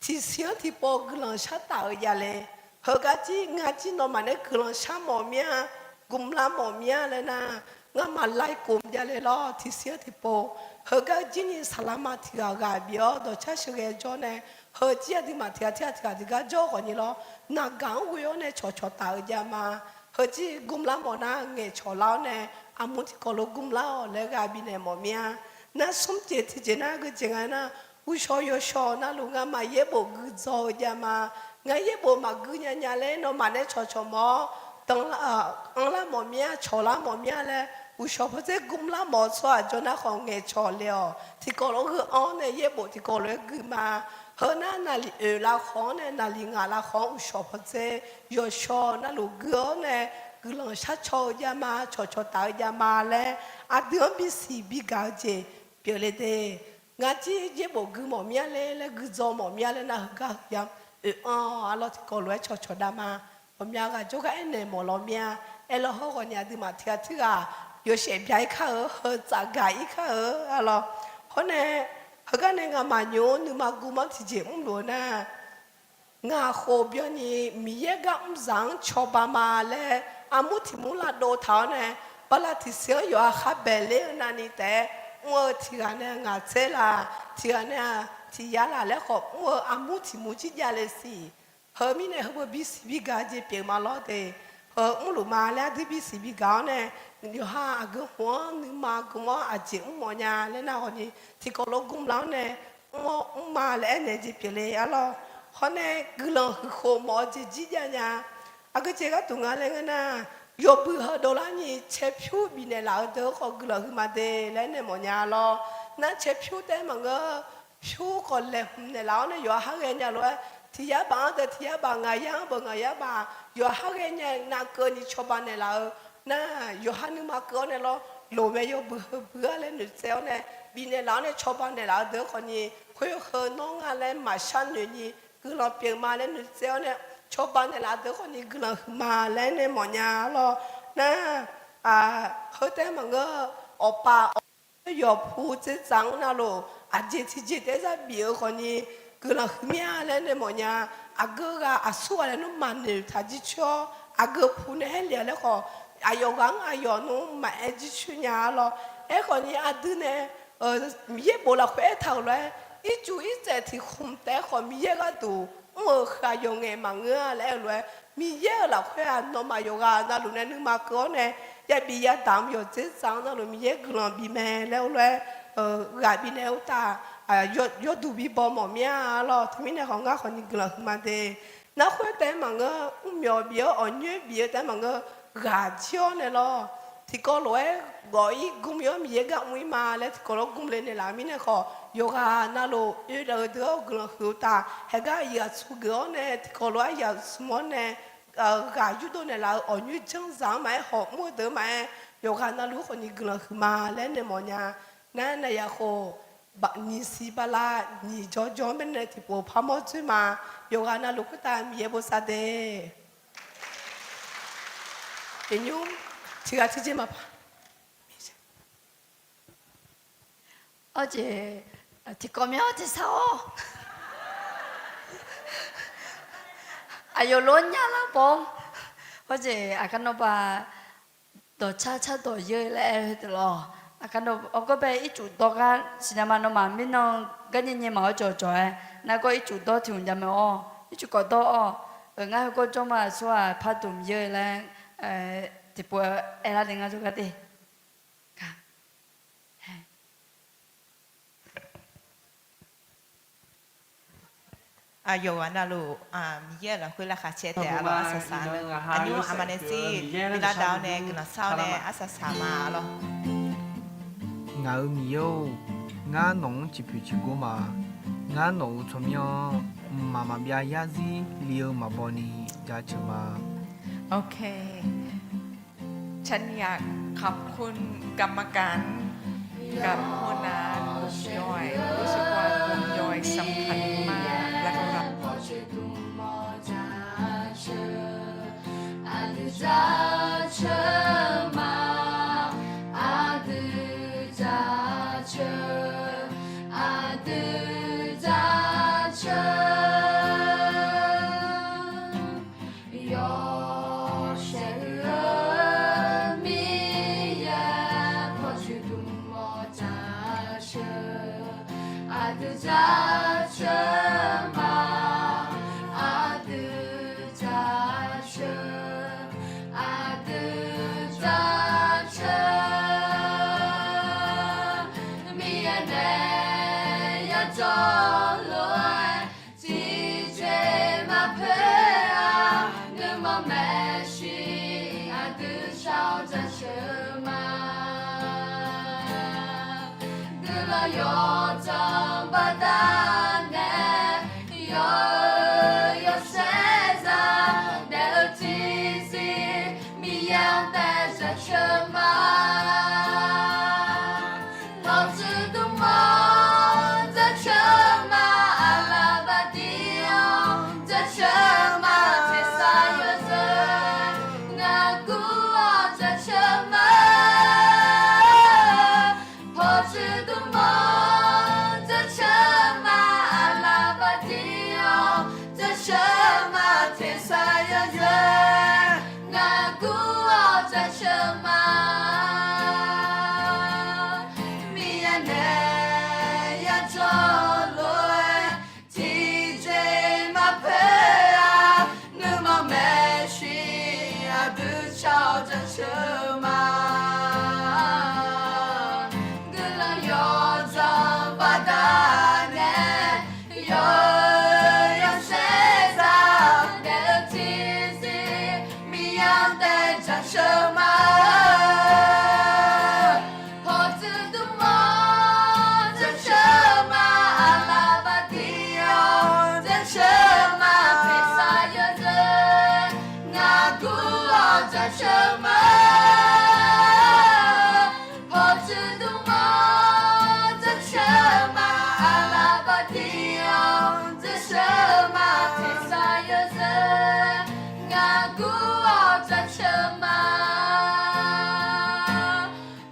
tiqsiq-anr tiqpov guiqlanq shar taf-eu jav le. Heugar jir ngar jir nawmaf nae guiqlanq shar mawf mir-a, gmlar mawf mir-a laer nar, ngamaf laikof jav le lawr. Tiqsiq-anr tiqpov, heugar jir ni saqlaqma tiq ghaq ghaq bif-awr dawqcar sheuqghae jawr nae, heu jir aqduimaf tiq ghaq tirghaq tiq ghaq tiq gar jawr khawf ni lawr, naqgaq-anr ghoe-awr nae cawqcawq taf-eu jav ma. Heujir gmlar mawf nar ngaeqcawq lar-awr nae, armur tiqkawv lof gmlar-awq laer ghaq bifnaeq mawf mir-a. Nar smr jeq tiqjeq nar geujeq nga nar, uqshawq yawshawq navluf ngamaf yaerbof guidzaw-eu jav ma. Ngar yaerbof maqgui nya nya laer nawmaf nae cawqcawq mawf-awr, danr, anrlar mawf mir-a, cawqlar mawf mir-a laer, uqshawq pawdzer gmlar mawf-eu tsawrhaq jawr nar khawf ngaeqcawq le-awq. Tiqkawv lof-aer gheu anr-awr nae yaerbof tiqkawv lof-aer gui ma. Heu nar naqliq oeq lavkhawf-anr nae naqliq ngaq lavkhawf-anr uqshawq pawdzer yawshawq navluf gui-awr nae guiqlanq sharcaw-eu jav ma, cawqcawq taf-eu jav ma laer, aqdui-anr bisiq bigaq-eu jeq pyeufle de. Ngar jir yaerbof gui mawf mir-a le laer, guidzaw mawf mir-a laer nar, heugar heuya oeq anr-awr arlawr tiqkawv lof-aer cawqcawq dav ma. Ghawqmya ghaq jawrgar aernaeq mawf law mir-a. Aerlaw hawr ghawqni aqduimaf tiq ghaq tirghaq yawshaef bya-ir kar-eu, heu tsafgaq-ir kar-eu arlawr. Hawr nae, heugar nae ngamaf nymq-anr nuima guvmanr tiqjeq mrluf-eu nar, ngaq khof byanni Miqyaer gar mrzaq-anr cawba ma laer, armur tiq mur lavdov taq-awr nae, bala tiqsiq-anr yawqha kharbaeq ler-eu navni taef-aer mr-eu tiq ghaq nae ngaq tser la, tiq ghaq nae-aq tiq yar la laer khawf mr-eu armur tiq mur jir jav le siq. Heu mirnae heubeu bisiq bigaq jeq pyeuf ma lawr de. Heu mrluf ma laer aqdui bisiq bigaq-awr nae, yawqha aqgeu hmq-anr nuima gmq-awr aqjeq mr mawf nya laer nar ghawqni, tiqkawv lof gmlar-awr nae mr-awr mr ma laer aernaeq jeq pyeufle arlawr. Hawr nae guiqlanq huiq khof mawf-eu jeq jir jav nya. Aqgeu jeq gharduq nga laer ngeur nar, yawbui heu dovlar ni caerpyur bifnaeq laf-eu deuq-anr khawf guiqlanq huiq ma de laer aernaeq mawf nya lawr. Nar caerpyur taef-aer maqngeur, pyur khawf laeqhmq naeqlaf-awr nae yawqha ghae nya lof-aer, tiq yar baf-anr deuq tiq yar baf, ngaq yar-anr beuq ngaq yar baf, yawqha ghae nya navkeuvni cawba naeqlaf-eu nar, yawqha nuima keuv-awr nae lawr, loqmae yawbui heu bui-ar laer noeqtsaev-awr nae, bifnaeq laf-awr nae cawba naeqlaf-eu deuq-anr khawfni, khoer heu nawr nga laer maqshar noeq ni, guiqlanq pyeuf ma laer noeqtsaev-awr nae, cawba naeqlaf-eu deuq-anr khawfni guiqlanq huiq ma laer nae mawfnya lawr. Nar, heu taef-aer maqngeur, awqpaf awq yawqpu dzerdzaq-anr navluf, aqjeq tiqjeq taef-aer zarbif-eu khawfni, guiqlanq huiq mir-a laer nae mawfnya. Aqgeu ghaq aqsur ghaq laer nmr maqnoeq taq jircoer-awr, aqgeu pu nae haerlef-a laer khawf, aqyawf ghaq-anr aqyawf nmr maqaer jircoer nya lawr. Aerkhawfni aqdui nae Miqyaer bof lafkhoer aertaq-euq lof-aer, ircuf irtsaev tiq khmq taef-aer khawf Miqyaer gharduq mr-eu heu aqyawf ngaeq maqngeur-a laer aer-eu lof-aer, Miqyaer-euq lafkhoer-aq nawmaf yawqghaq navluf nae nuima keuv-awr nae, yabif yadaq-anr yawqdzer dzaq-anr navluf Miqyaer guiqlanq bifmae laer aer-eu lof-aer, ghaq bifnaeq-eu uqtaf, yawduq bibaw mawf mir-a lawr. Teumirnae khawf ngar khawfni guiqlanq huiqma de. Narkhoer taef-aer maqngeur, mrmyawf bif-awr awqnyoer bif-eu taef-aer maqngeur, ghaq jir-awr nae lawr. Tiqkawv lof-aer gawf-ir gm-ir-awr Miqyaer gar mr-ir ma laer tiqkawv lof-aer gmle naeqlaf-eu mirnae khawf, yawqghaq navluf oe-eu deuq-anr guiqlanq huiq-eu uqtaf, haeqgar aqyuif aqtsu geuf-awr nae tiqkawv lof-aer aqyuif aqtsu-anr nae ghaq yurdov naeqlaf-eu awqnyoer janrzaq-anr maqaer, hawq mr-eu deuq-anr maqaer, yawqghaq navluf-anr khawfni guiqlanq huiqma laer nae mawfnya. Nar naqyaf khof, nyiq siq bala nyiq jawr jawr-anr baenae tiqpov parmawr dzoer ma. Yawqghaq navluf khoertav Miqyaer bosav de. Iqnymr tiqghaq tiqjeq maqpar. Awr jeq, tiqkawv myanr-awr tersar-awr, aqyawf lof-aer nyarlar baw-awr, awr jeq aqgar nawr ba dawqcar car dawq yeur laer aer-eu deuq lawq. Aqgar nawr awr gawr bae ircuf dawr gar siqnya ma. Nawmaf mirnan garnyae nyae maqawr jawqjawq-aer nargawr ircuf dawr tiq hmq jav mae-awr, ircuf kawf dawr-awr, ngar heugawr jawr ma aqsur-aq par dmq yeur laer tiqpov aerlar de ngar jawrgar de. Aqyawf ghaq navluf Miqyaer-euq lafkhoer laqkhaq caer taef-a lawr. Arsaq saq-a, aqnymr aqma nae sir bi lavdav-awr nae guiqlanq shar-awr nae arsaq saq ma lawr. Ngaq-euq Miqyaer-or, Ngar nawq-anr ciqpoeq ciqgor ma. Ngar nawq-euq tsawrmyanr-anr mqmaq maqbyav yarzir li-eu maqbaw ni jaceuq ma. ฉันอยากขอบคุณกรรมการกับหัวหน้า กลุ่มย่อย รู้สึกว่ากลุ่มย่อยสำคัญมาก แล้วก็ Aqdui jaceuq ma, aqdui jaceuq, aqdui jaceuq. Yawshaef-eu Miqyaer pawqtsuif dmq mawf jaceuq, aqdui jaceuq ma, aqdui jaceuq, aqdui jaceuq. Miqyaer nae yajawr lof-aer tiqjeq maqpoeq-a, nuima maeqshi aqdui shar-awr jaceuq ma. Guiqlanq yawdzanq baqdanae, yawr-eu yawshaef zaq daef-eu tiqzir, Miqyaer-anr taef jaceuq ma. Pawqtsuif dmq mawf jaceuq ma, aqlaf baqdir-awr jaceuq ma, tersar yawzeu ngaq gur-awr jaceuq ma. Pawqtsuif dmq mawf jaceuq ma, aqlaf baqdir-awr jaceuq ma, tersar yawzeu ngaq gur-awr jaceuq ma. Miqyaer nae yajawr lof-aer tiqjeq maqpoeq-a, nuima maeqshi aqdui shar-awr jaceuq ma. Guiqlanq yawdzanq baqdanae, yawr-eu yawshaef zaq daef-eu tiqzir, Miqyaer-anr taef jaceuq ma. Pawqtsuif dmq mawf jaceuq ma, aqlaf baqdir-awr jaceuq ma, tersar yawzeu ngaq gur-awr jaceuq ma. Pawqtsuif dmq mawf jaceuq ma, aqlaf baqdir-awr jaceuq ma, tersar yawzeu ngaq gur-awr jaceuq ma.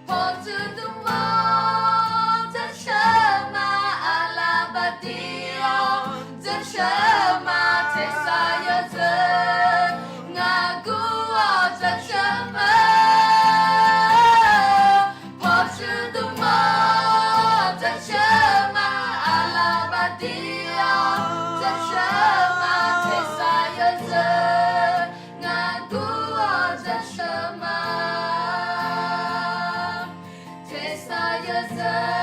Pawqtsuif dmq mawf jaceuq ma, aqlaf baqdir-awr jaceuq ma, tersar yawzeu ngaq gur-awr jaceuq ma. Pawqtsuif dmq mawf jaceuq ma, aqlaf baqdir-awr jaceuq ma, tersar yawzeu ngaq gur-awr jaceuq ma. Tersar yawzeu